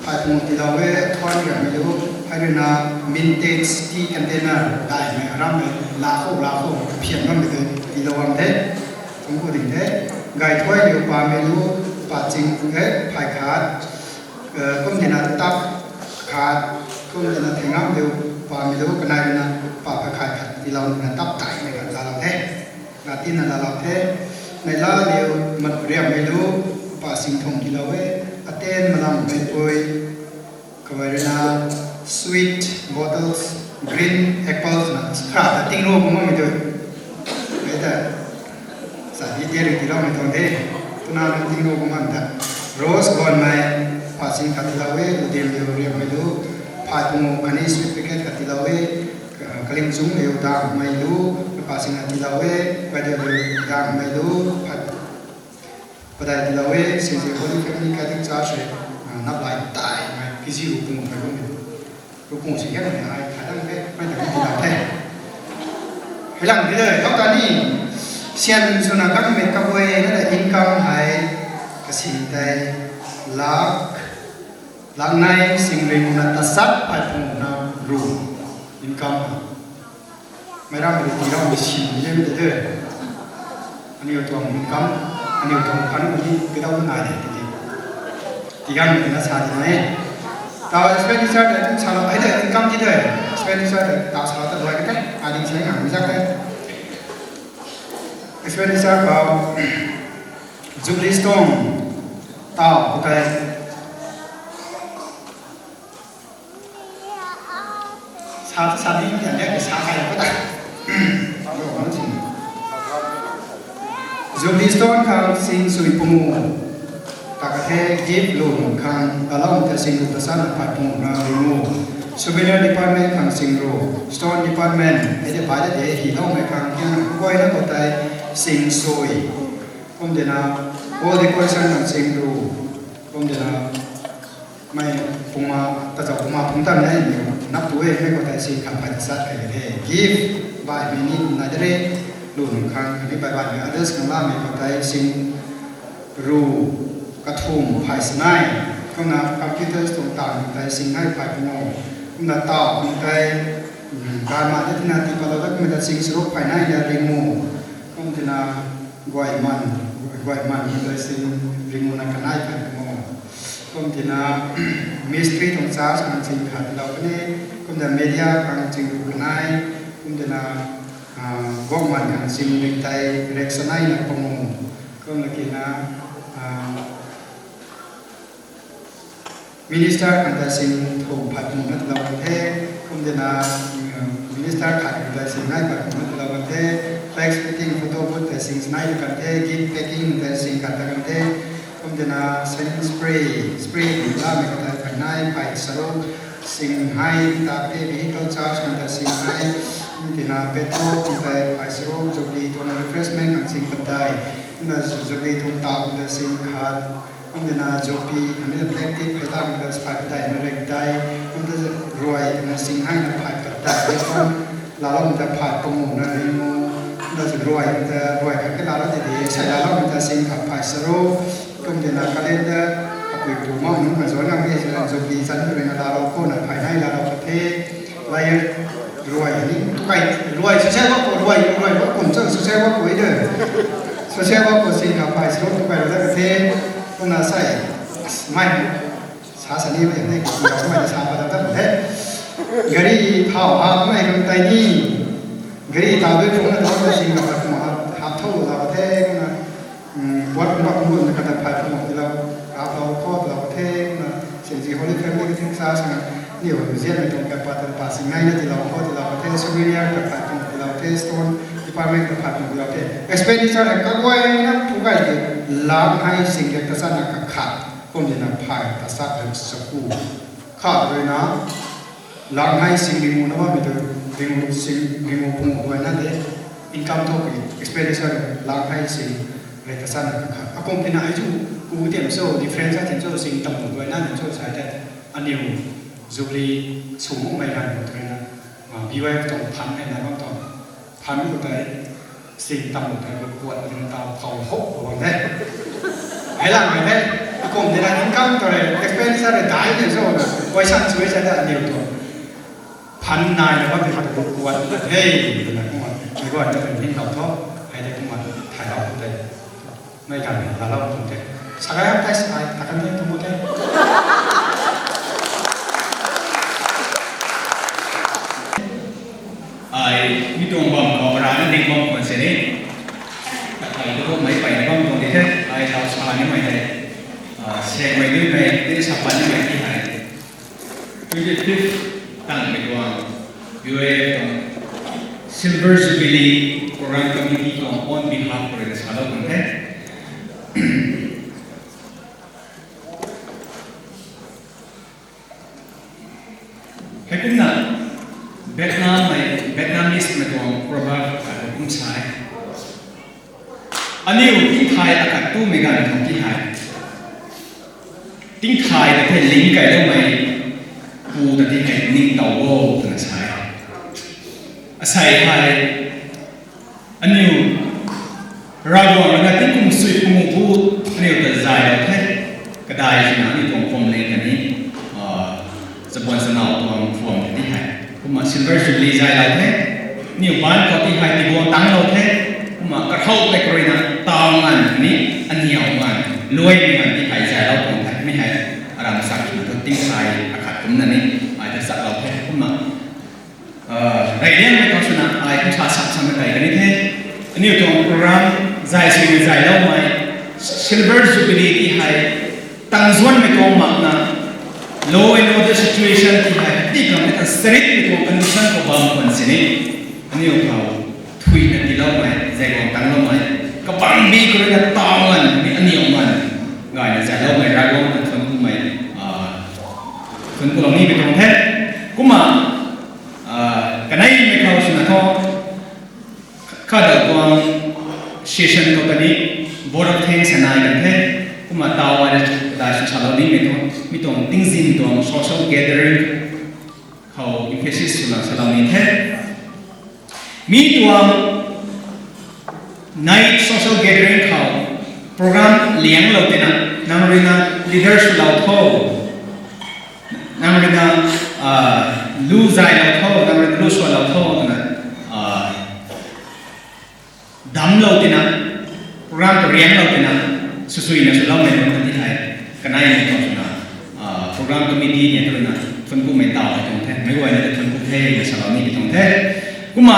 phay tuang tiilou e, thuan riammei lu, hei ruina vintage tea container daihmei arammei la khou la khou phian bammei tei tiilou bam the. Thungc ku ding the. Gay thuai liu pamei lu pa ching e phay khat, kumtina tap khat, kumtina thingam liu pamei lu kanei ruina pa phay khat khat tiilou nina tap daihmei khat laalou the. Natina laalou the. Neihla liu mat riammei lu pa singthumh tiilou e, aten malangmei pui, kamei ruina sweet bottles, green apples na kha ta tingru kumna mei tu. Mei ta sa di de ri tiiloumei tuang de. Twna nang tingru kumna ta. Rose guanmei, pa sing khat tiilou e, Udim liu riammei lu, phay pung khatni sweet packet khat tiilou e, Kalimchung liu Dangmei lu, pa sing khat tiilou e, Paidal liu Dangmei lu, phay padeih tiilou e, singzi Holy Family Catholic Church e, naplai daihmei kg ru pung khat lu ni. Ru pung si khe ni ai khat dang the, mei ta tiilou the. Hei lang di de, kau ta ni, sian swna kanmei kaguay na de income hei, kasing tei, lakh, lakh nei sing ringna tasat phay pung na ru income. Meic ram ri tiiloumei sin de de. Aniu tuang income, aniu tuang fund ni kadau nai de ti. Tiganv na sa di e. Tau expenditure de kum salou, ai de income ti de. Expenditure de tau salou ta luai kate, ai ding sa ngang mi zak te. Expenditure khou, Jubilee Stone, tau, khou tei, sa, sa ni, ni, ni, sa kai ko ta. Jubilee Stone khang sing sui pungu. Ta kathe gift lung khang, talou ta sing lung ta san phay pungu na ringu. Souvenir department khang sing ru. Stone department, hei de bai de de, hi loumei khang, kiang kuay na khou tei sing sui. Kumtina, wall decoration khang sing ru. Kumtina, mei pungma, tazau pungma pung tan e, niw nap tu e, mei khou tei sing khat phay ta sat kai the. Gift, baihmei ni nai de re. Lu nung khang khatni baih baihmei others khang lamei khou tei sing ru kathumh phay sanei. Kumna computers tuang tang khou tei sing hei phay pangu. Kumna tau khang tei, um, gaymei ta tina tii patlou dat kummei ta sing charuk phay nei na ringu. Kum tina guayman, guayman khang tei sing ringu na kanei phay pangu. Kum tina mistri tuang charge khang sing khat lou kani. Kumna media khang sing ru kanei. Kum tina, ah, guangman khang sing ring tei rek sanei na pangu. Kumna kina, ah, minister khang ta sing thum phay pangu na lou kan the. Kum tina, um, minister khat khang ta sing nei phay pangu na lou kan the. Flag splitting photo booth ta sing sanei lou kan the. Gift packing ta sing khat ta kan the. Kum tina sending spray, spray lamei khou tei phay nei, phay charuk, sing hei ta the, vehicle charge khang ta sing hei. Kum tina petrol khang tei phay charuk, jubilee tuang refreshment khang sing padeih. Kumna jubilee tuang tau khang ta sing khat. Kum tina jubilee khang ni plastic phay ta khang ta phay padeih na rek dei. Kum ta ruai khang sing hei na phay padeih. Lalou ta phay pangu na ringu. Kumna ruai ta ruai khat ke lalou ti di. Sai lalou ta sing khat phay charuk. Kum tina calendar, kapui pu ma nunc ka zuan nang e, jubilee zan rui na lalou khou na phay nei lalou ka the. Layer ruai ni, tu kai ruai social work khou ruai, ruai work kum chang social work khou i de. Social work khou sing khat phay charuk tu kai ru dat ka the. Kumna sai, mai, sa sa ni mai ne, ki lau mai sa pa dat dat the. Gari thau ha mai kan tai ni. Gari thau dui phung na thau sing khat phay pangu ha, ha thau lau the. Kumna, um, buat kumna kum na kata phay pangu tiilou, rap lou khou tiilou the. Kumna, Saint Holy Family Catholic Church na, niw zianmei tuang kapa ta pa sing nei na tiilou khou tiilou the. Souvenir ta phay pangu tiilou the. Stone department ta phay pangu tiilou the. Expenditure hei kaguayna phu kai de, lakh hei sing rek tachat na kakhat. Kum tina phay tachat rek chaku. Khat rui na, lakh hei sing ringu na bammei tu, ringu sing, ringu pangu guayna de, income thu ki, expenditure lakh hei sing rek tachat na kakhat. Akum tina hei chu, ku tiam cho, difference a tiam cho, sing tam guayna tiam cho sa tei, aniw jubilee sw makmei ganv khou tei na, ah, B Y F tuang fund hei na bam tuang. Fund khou tei sing tam khou tei kuat rin tau khou hou khou bam the. Hei lamei the, akum tina income ta rui, expenditure rui dai ni cho na, question sw e sa ta aniw tuang fund nai na bam tei kuat na the, twna kumna, mei guay ta rui nin lou tho, hei tei kumna, thay lou tei. Mei ganv lalou tuang the. Sa gay hap tei sa gay, ta kan the tu mu the. Ai, mi tuang bam khou rana ding bam khwan sini. Kathai tu mei peyna bam tuang di the. Ai, tau sa nimei the. Ah, sengmei duimei, tin sa pat nimei ti hei. Twenty-fifth tangmei tuang, U A F tuang, Silver Jubilee Program Committee tuang on behalf khou rui na salou kan the. Heikumna, Vietnam mei, Vietnamese mei tuang proverb khat kum sa e. Aniw tingthay akhat tumei ganv khou ti hei, tingthay ta the ling kailoumei pu ta ti hei ningtow o twna sa e. Asei hei, aniw Ravguangc rui na tingkum sui pangu bu aniw ta zaylou the. Kadai swna aniw tuang phuamling khatni, ah, chabuan chanaw tuang phuam ta ti hei. Kumna Silver Jubilee zaylou the. Aniw baanc khou ti hei tiguang tanglou the. Kumna kahowmei khou rui na taw nganv ni, aniw nganv, luaimei nganv ti hei zaylou tuang the. Mi hei aram sak swna thu tingthay akhat kumna ni, ai ta chaklou the. Kumna Ah, reyliangmei khou swna ai kum sa sak samei kai kani the. Aniw tuang program zay sui zayloumei, Silver Jubilee ti hei, tang zuanmei tuang makna, law and order situation ti hei, ti kammei ta saritmei tuang condition khou bam khwan sini. Aniw khou thuina tiiloumei, zay guang tangloumei, kabangbi khou rui na taw nganv ni aniw nganv gayna zayloumei, Ravguangc ta thuanc kumei, ah, thuanc kulou nimei tuang the. Kumna, ah, kaneimei khou swna thu, khatdaw tuang session khou kani vote of thanks nai kan the. Kumna taw ai dai sw salou nimei tuang, mi tuang tingzin tuang social gathering khou emphasis swna salou ni the. Mi tuang night social gathering khou program lianglou tina, nang ruina leader swlou tho, nang ruina lu zaylou tho, nang ruina lu swlou tho twna damclou tina, program khou rianglou tina, swsuina swloumei nunc ta ti hei, kaneimei tuang swna program committee ni ruina thuankumei taw hei tuang the, meic guayna ta thuanku the na salou ni tuang the. Kumna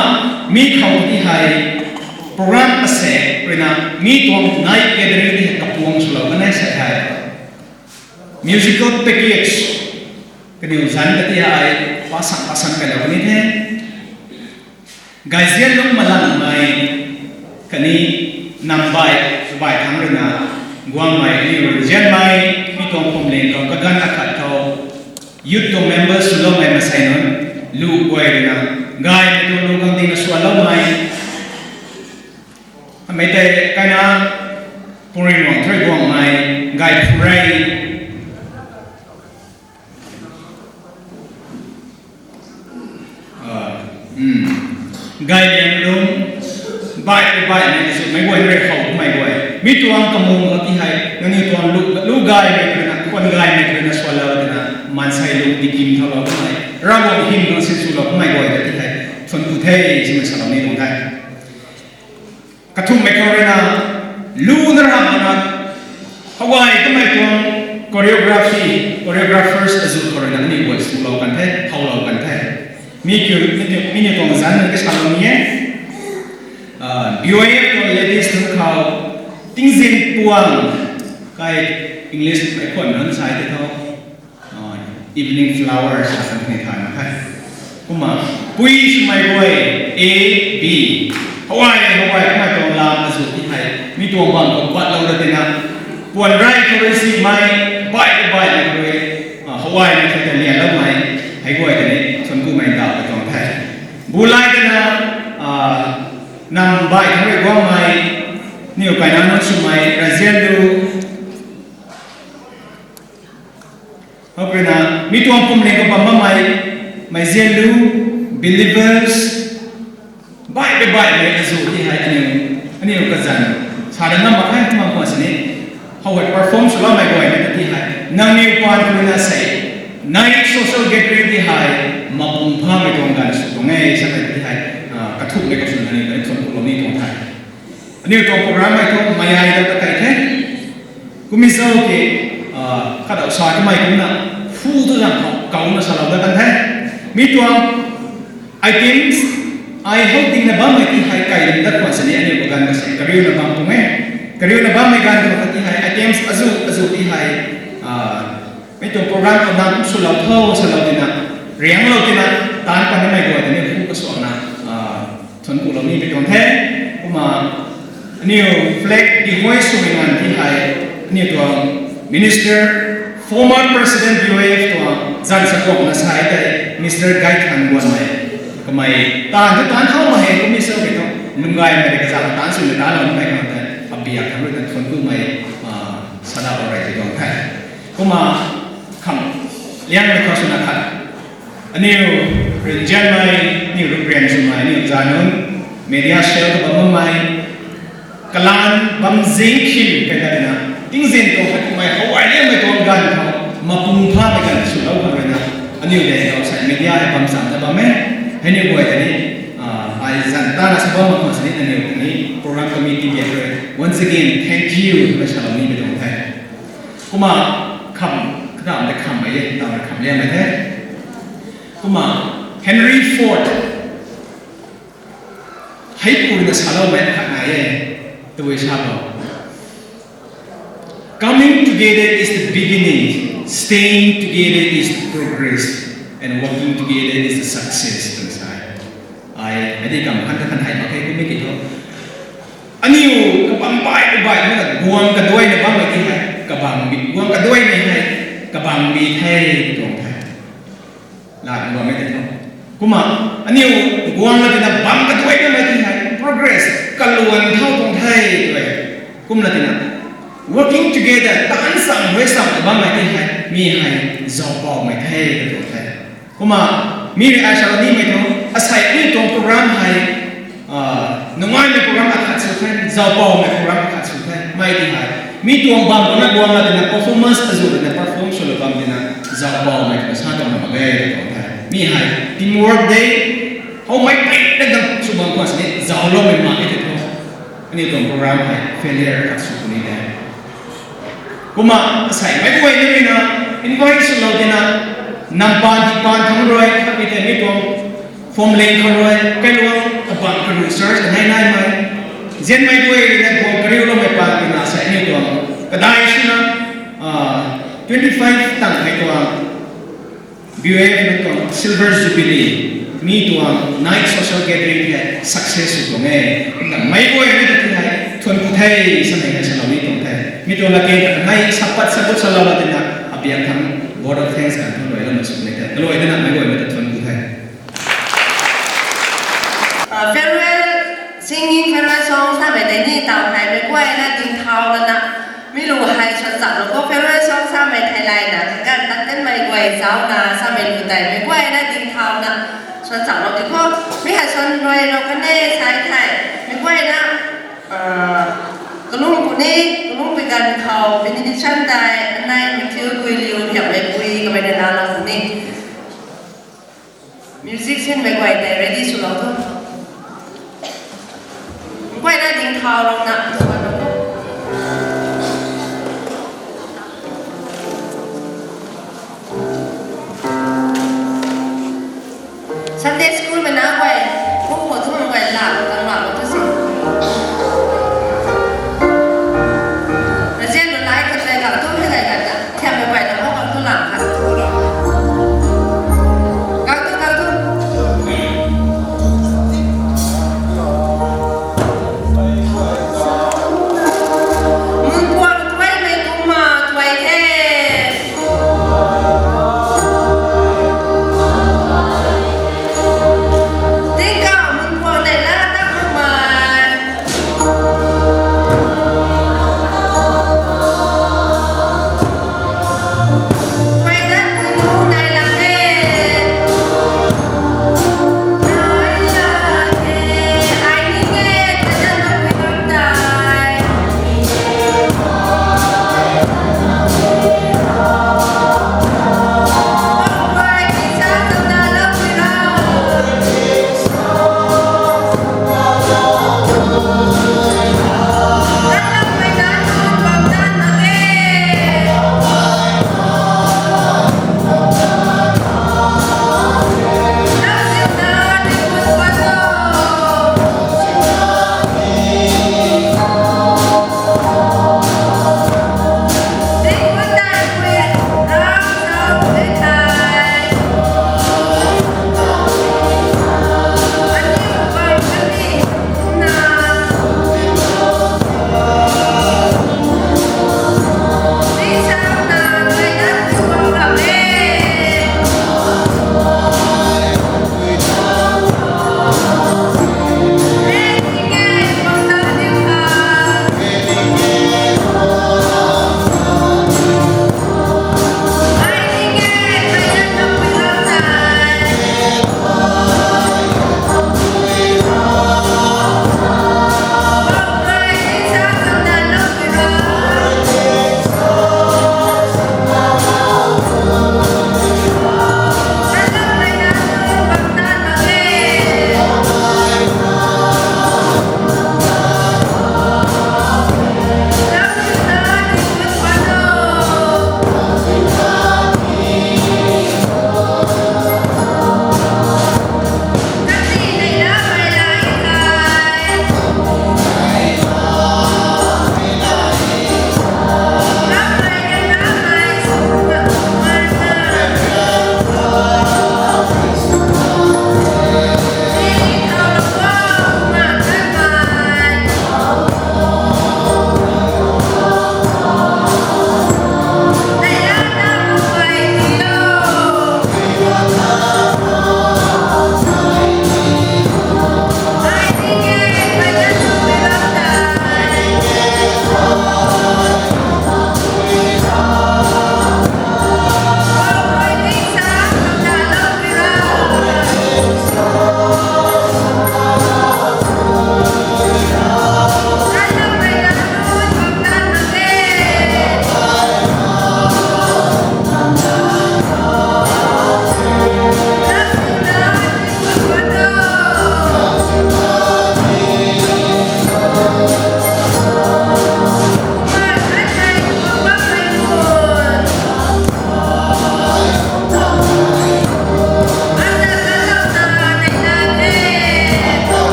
mi khou ti hei program asaekc ruina mi tuang night gathering ti hei kapuang swlou kan e sa hei musical package kaniw zanc ta ti hei pasan pasan kailou kan e the. Gayzianlung malanmei khatni Nambai, Bai thangc ruina guangmei, aniw Rinzianmei, mi tuang phuamling khou kaganv akhat khou youth tuang members swloumei maansei nunc, lu guay ruina gaymei tuang lu kang dingna swloumei, mei tei kaina Puri Ruang Thrui Guangmei, Gay Phurei, Gaylianglung, Bai, Baimei, sumei guay, rui how kumei guay, mi tuang kamung khou ti hei nangniw tuang lu gaymei ruina, kuan gaymei ruina swlou ruina maansei lu tikim thaulou kumei, Ravguangc hym khang sinswlou kumei guay ta ti hei thuanku the, simei salou ni tuang the. Kathumhmei khou ruina lu na ramh mana, howay kamei tuang choreography, choreographers azuh khou ruina aniw guay swlou kan the, howlou kan the. Mi kiu, mi tuang zanc nunc kasalou ni e. B Y F tuang ladies nunc khou tingzin puang, kai English mei khwan nunc sa tei tho, evening flowers sa kan ni thay mak khe. Kumna pui swmei guay, A, B, howay howay kamei tuang lam azuh ti hei mi tuang bam khou batlou ra tina, puan rey khou rui simei, bai khou baimei khou rui, howay mei khou ta lianloumei, hei guay ta ni thuankumei taw ka tuang the. Bulay tina, Nambai thangc rui guangmei, niw kaina nunc swmei, Razianlu, hou ruina mi tuang phuamling khou bam bammei, Meizianlu, Believers, baih baih baihmei azuh ti hei aniw, aniw kazanc sa da ngam mak khe, kumna khwan sini, how hei perform swloumei guay ni ta ti hei nangniw paan khou ruina sei night social gathering ti hei mapung phamei tuang ganv sw tuang e samei ti hei, kathumhmei khou swna aniw ta ni thuankulou ni tuang the. Aniw tuang program hei thu mayai ta ta kai the. Kummei zauc ki, khatdaw sa kamei kumna, hu tu zang khou kauna salou dat kan the. Mi tuang items, ai hou tingna bammei ti hei kai ling dat khwan sini aniw kaganv kasei kariuna bam tuang e. Kariuna bammei ganv khou ta ti hei items azuh azuh ti hei, mi tuang program khou nang kum swlou tho salou tina, rianglou tina, taanc patnamei guay ta ni hu kasuakna thuankulou ni pi tuang the. Kumna aniw flag dihuay swmei nganv ti hei aniw tuang minister, former president B Y F tuang zanc sa kuakna sa tei Mister Gaithan Guanmei, kamei taanv thu taanc thaumei hei kummei zauc ki thu lunggaymei rui kazanc taanc swna taanc loumei khang tei abiak thangc rui ta thuankumei salou rey ti tuang the. Kumna kham liangmei khou swna khat, aniw Rinzianmei, aniw Ruprian swmei, aniw zanc nunc, media cell khou bam bammei, kalanv bam zing khim kai ta ruina tingzin tuang hei kummei howay liangmei tuang ganv khou mapung phamei ganv swlou khang ruina aniw le khou sei media hei bam cham ta bam e. Hei ni guay ta ni, ai zanc tana sa bam mak khang sini aniw ta ni program committee biak rui once again thank you twna salou ni pi tuang the. Kumna kham, kadam de khammei e, kadam de kham liangmei the. Kumna Henry Ford, heipu ruina saloumei khat nai e, tabui sa bo, Coming together is the beginning, staying together is the progress, and working together is the success, twna sa e. Ai, adi kam khan ta khan hei mak khe kummei ki thu, aniw kabam bai kabai na guang kaduaina bammei ti hei kabangbi, guang kaduaimei hei kabangbi the, tuang the. Lat bammei tei thu, kumna aniw guangna tina bam kaduai bammei ti hei progress kaluan thau tuang the, tue. Kumna tina working together, taanc sam huay sam bammei ti hei mi hei zauc baumei the, tuang the. Kumna mi rui ai salou nimei thu, asei aniw tuang program hei nungaimei program akhat sw the, Zaupou mei program khat sw the, mei ti hei. Mi tuang bam khou na guang la tina performance azu tina perform sw la bam tina zaupou mei ta sa tuang na mak e tuang the. Mi hei teamwork day, how mei pei na gang sw bam khwan sini zauloumei mak e te thu. Aniu tuang program hei failure khat sw puni de. Kumna asei mei guay ni na invite sw lou tina, nam pan ti pan thang rui, khat mi te mi tuang phwamling khou rui, kailuang abang khou rui search kanei nai mei. Zianmei guay rui na guang kariuloumei pan tina asei ni tuang. Kadai sina, ah, twenty five tang mei tuang. B O F na tuang Silver Jubilee, mi tuang night social gathering hei success sw tuang e. Kumna mei guay ni ta ti hei thuan ku the, samei hei salou ni tuang the. Mi tuang lake ta nai sapat sabut salou la tina, abiak thang vote of thanks kan thang rui la ma sw ni the. Kalui tina mei guay ni ta thuan ku the. Ah, farewell singing, farewell song samei tei ni taw hei mei guay na ding thau lana, mi lu hei suan chak lou khou farewell song samei thei layna, kaganv tat kanmei guay zauc na samei lu tei mei guay na ding thau na suan chak lou di khou, mi hei suan rui lou kan e sai thei, mei guay na, ah, kalung puni, kalung pui ganv khou benediction tei anei Matthew Guiliu Riammeipui kamei na laalou puni. Musician mei guay tei ready swlou tho. Mei guay na ding thau lou na. Sunday school mei na guay, kum khou tu mei guay la, kan la tu si. Razian lu lai khat tei kang tu hei lai khat ta. Thiammei guay ta khou kang tu lang khat. Kang tu, kang tu. Mun guang tuaimei kumna tuai the.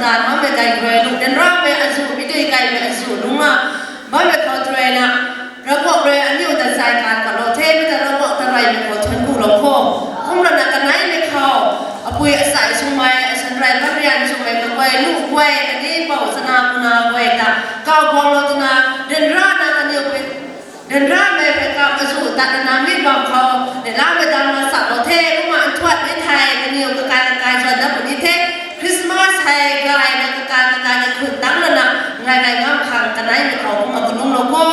Tan bammei kai rui lung den ramei azu, mi dui kaimei azu lungna bammei khou tw ruina, Ravguangc rui aniu ta zay kan kalou the, mi ta Ravguangc ta reymei khou thuanc kulou kho. Kumlana kaneimei khou, apui asai swmei, asan rey barian swmei kaguay, lu guay, kani pou chana kuna guay ta, kau guanglou twna, ryanrana kaniw pui, ryanramei pui kam azu tatna mi bam khou, neihlamei dang na saklou the, kumna nthuat ni thei, kaniw kakai kakai zan na puni the, Christmas hei gayna kakai kakai na khun tang lana, ngai ngai ngam khang kaneimei khou kumna kalumlou kho,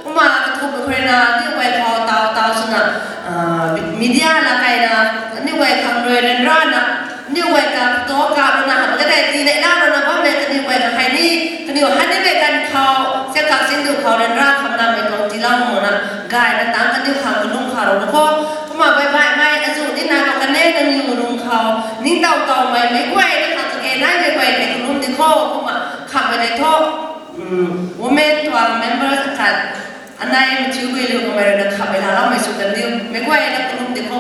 kumna kathumhmei khou ruina, aniu guay khou tau tau swna, ah, media la kaina, aniu guay khang rui ryanrana, aniu guay ta to kap lana, hamh kadai ti neihla lana bammei kaniw guay khang hei ni, kaniw han nimei ganv khou, se kak sindu khou ryanra kham namei khou tiilou makna, gayna tang kaniw khang kalum kha rou na kho, kumna baibaimei azu ni nai mak kane nangniw lung khou, ningtow towmei meic guay na khang kage naimei guay tei kalum di kho, kumna khammei tei thu, women tuang members akhat, anei mathiu guay liu kamei rui na khammei laloumei sw kandiu, meic guay na kalum di kho.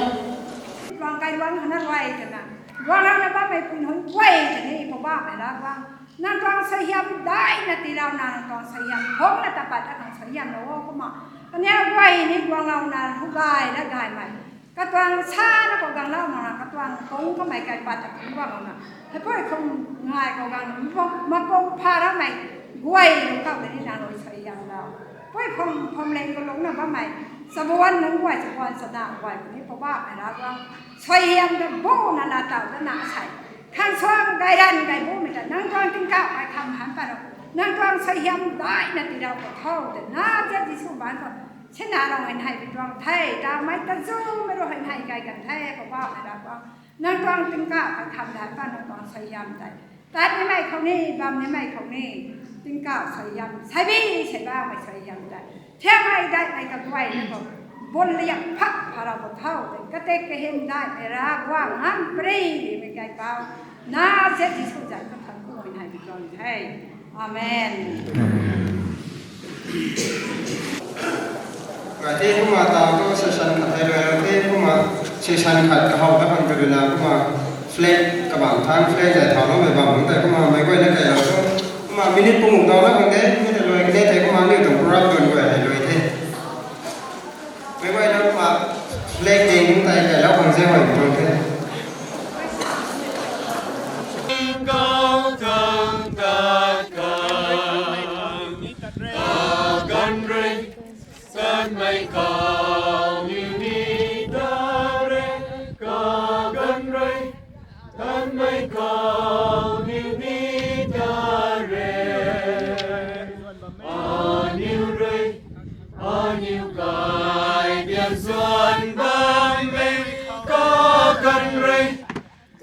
Tuang kailuang hana luay twna, guanglana bammei pui nunc guay tei ni Poubauhmei Ravguangc, nang tuang suaihiam daihna tiilouna, nang tuang suaihiam phungna tapat akang suaihiamlou o kumna, kaniw guay ni guanglouna hu gayna gaymei, katuang sana khou ganglou makna, katuang kung kamei kaipat ta kung guanglouna, heipui khum ngai khou gangna, mapung pha ramei guay lung khou tei ni nang rui suaihiamlou, pui phum phumling kalungna bammei, chabuan nunc guay, chabuan chana guay tei ni Poubauhmei Ravguangc, suaihiam ta buna na taw dana sei, khang suang gayran gay bumei ta nang tuang tingkauh kai kham han pat rou, nang tuang suaihiam daihna tiilou khou tho twna, Nazaret Jisu baanc khou, sina rong hei hei bi tuang the, tamei ta zumei rui hei hei gay kan the, Poubauhmei Ravguangc, nang tuang tingkauh kai kham han pat, nang tuang suaihiam tei tat nimei khou ni, bam nimei khou ni, tingkauh suaihiam, saibi saibaumei suaihiam tei, thiammei daihmei kaguayna khou, bun liak phak pharou khou tho tei, katek kahym daihmei Ravguangc ngamparymei kaipouc, Nazaret Jisu zanc khou thanc ku hei bi tuang the. Amen. Ngai the kumna taw thu session khat hei luai the kumna, session khat kahow ta khang karuina kumna flag kabang thang flag zay thauloumei bam nunc tei kumna meic guayna kailou thu, kumna minute pung daw la khang de, minute luai kane tei kumna aniu tuang program dun guay hei luai the. Meic guayna kumna flag ding tei kailou khang zay huay tuang the. Ganmei khou niw ni ta re, kaganv rui. Ganmei khou niw ni ta re, aniw rui, aniw kai biak zuan bammei kaganv rui.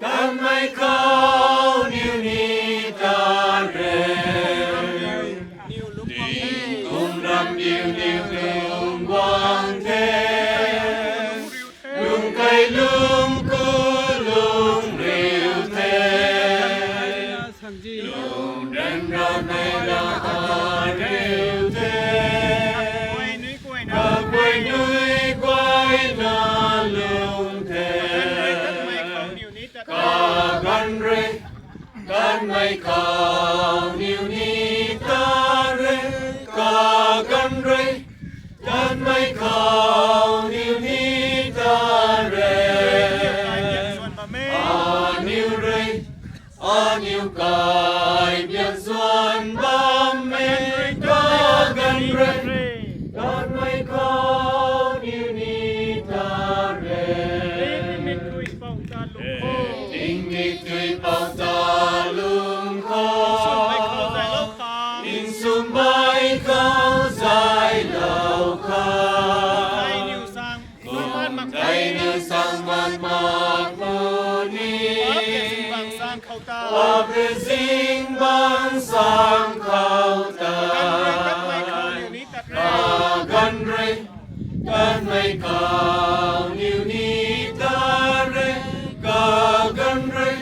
Ganmei khou niw ni ta re, tingkum ram niw niw lung guang the, lung kai lung ku lung riu the, lung ryanra neih ra a riu the, kaguay nui guayna lung the. Kaganv rui, ganmei khou niw ni ta re, kaganv rui, ganmei khou niw ni ta re, aniw rui, aniw kai biak zuan bammei kaganv rui, ganmei khou niw ni ta re. Tingmik tui pou ta lung khou, nsumei khou zaylou khou, kumtei niw sang man mak puni, paap zingbangc sang khou ta, kaganv rui, ganmei khou niw ni ta re, kaganv rui,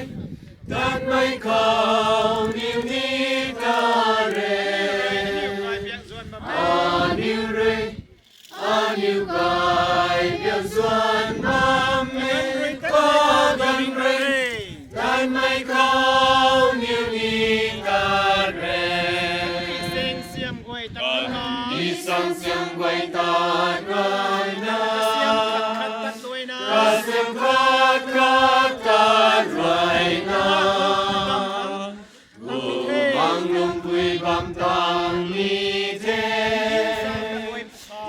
ganmei khou niw ni ta re, aniw rui, aniw kai biak zuan bammei kaganv rui, ganmei khou niw ni Lungpui bam tang ni the,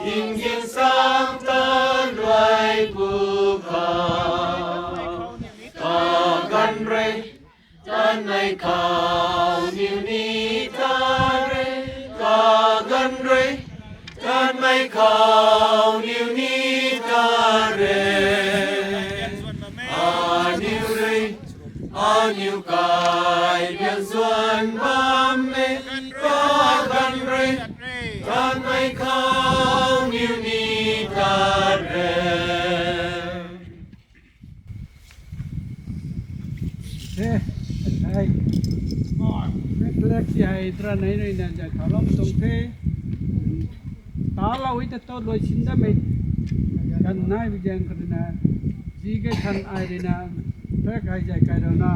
ingin sam tan luai pu kha. Kaganv rui, tanmei khou niw ni ta re. Kaganv rui, tanmei khou niw ni ta re. Aniw rui, aniw kai biak zuan bam e. Kaganv rui, tanmei khou niw ni ta re. He, hei. Mek lek si hei tra nei rui na zai thalam tuang the. Talou i ta to luai sin da mei. Kan nai bi jang kan na. Ji ke kan ai rui na. Pek ai zai kai rau na.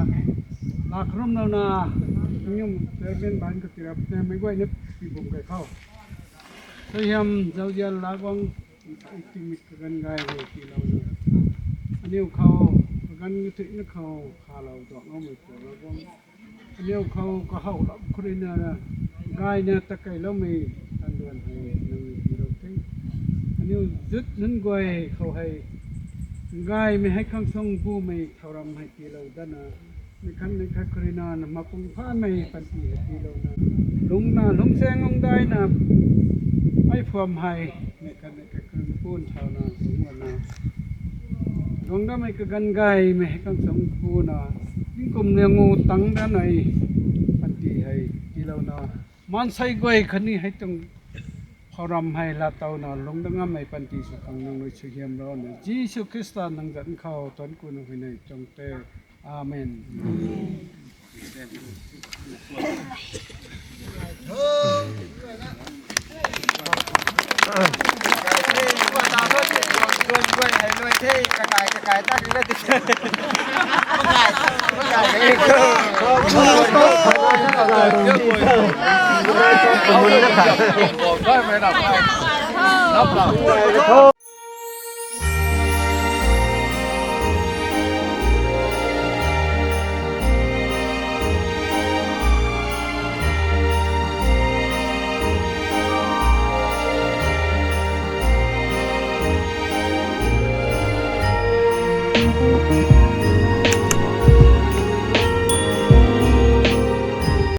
Lak rum rau na. Nyum chairman ban ka tirap na mei guay na pi bum kai khou. Suaihiam zauzian lak guang. Tingmik kaganv gay hei tiilou na. Aniu khou kaganv kathuina khou khalou tuang loumei pulou bam. Aniu khou kahow lam khou rui na gayna takeiloumei tanduan hei nang tiilou the. Aniu zut nunc guay khou hei gaymei hei khang sung bumei thauram hei tiilou dana. Mei khat mei khat khou rui na mapung phamei panty hei tiilou na. Lungna lungsaeng lungdaina mei phuam hei mei khat mei khat khou rui pun thau na lungna. Lungdamei kaganv gaymei hei khang sung buna. Tingkum liang ngu tang danei panty hei tiilou na. Maansei guay khatni hei tuang thauram hei latouna lungdam ngammei panty sw khang nang rui suaihiam rau na. Jisu Khrista nang zanc khou tuanc kuna huayney tuang te. Amen.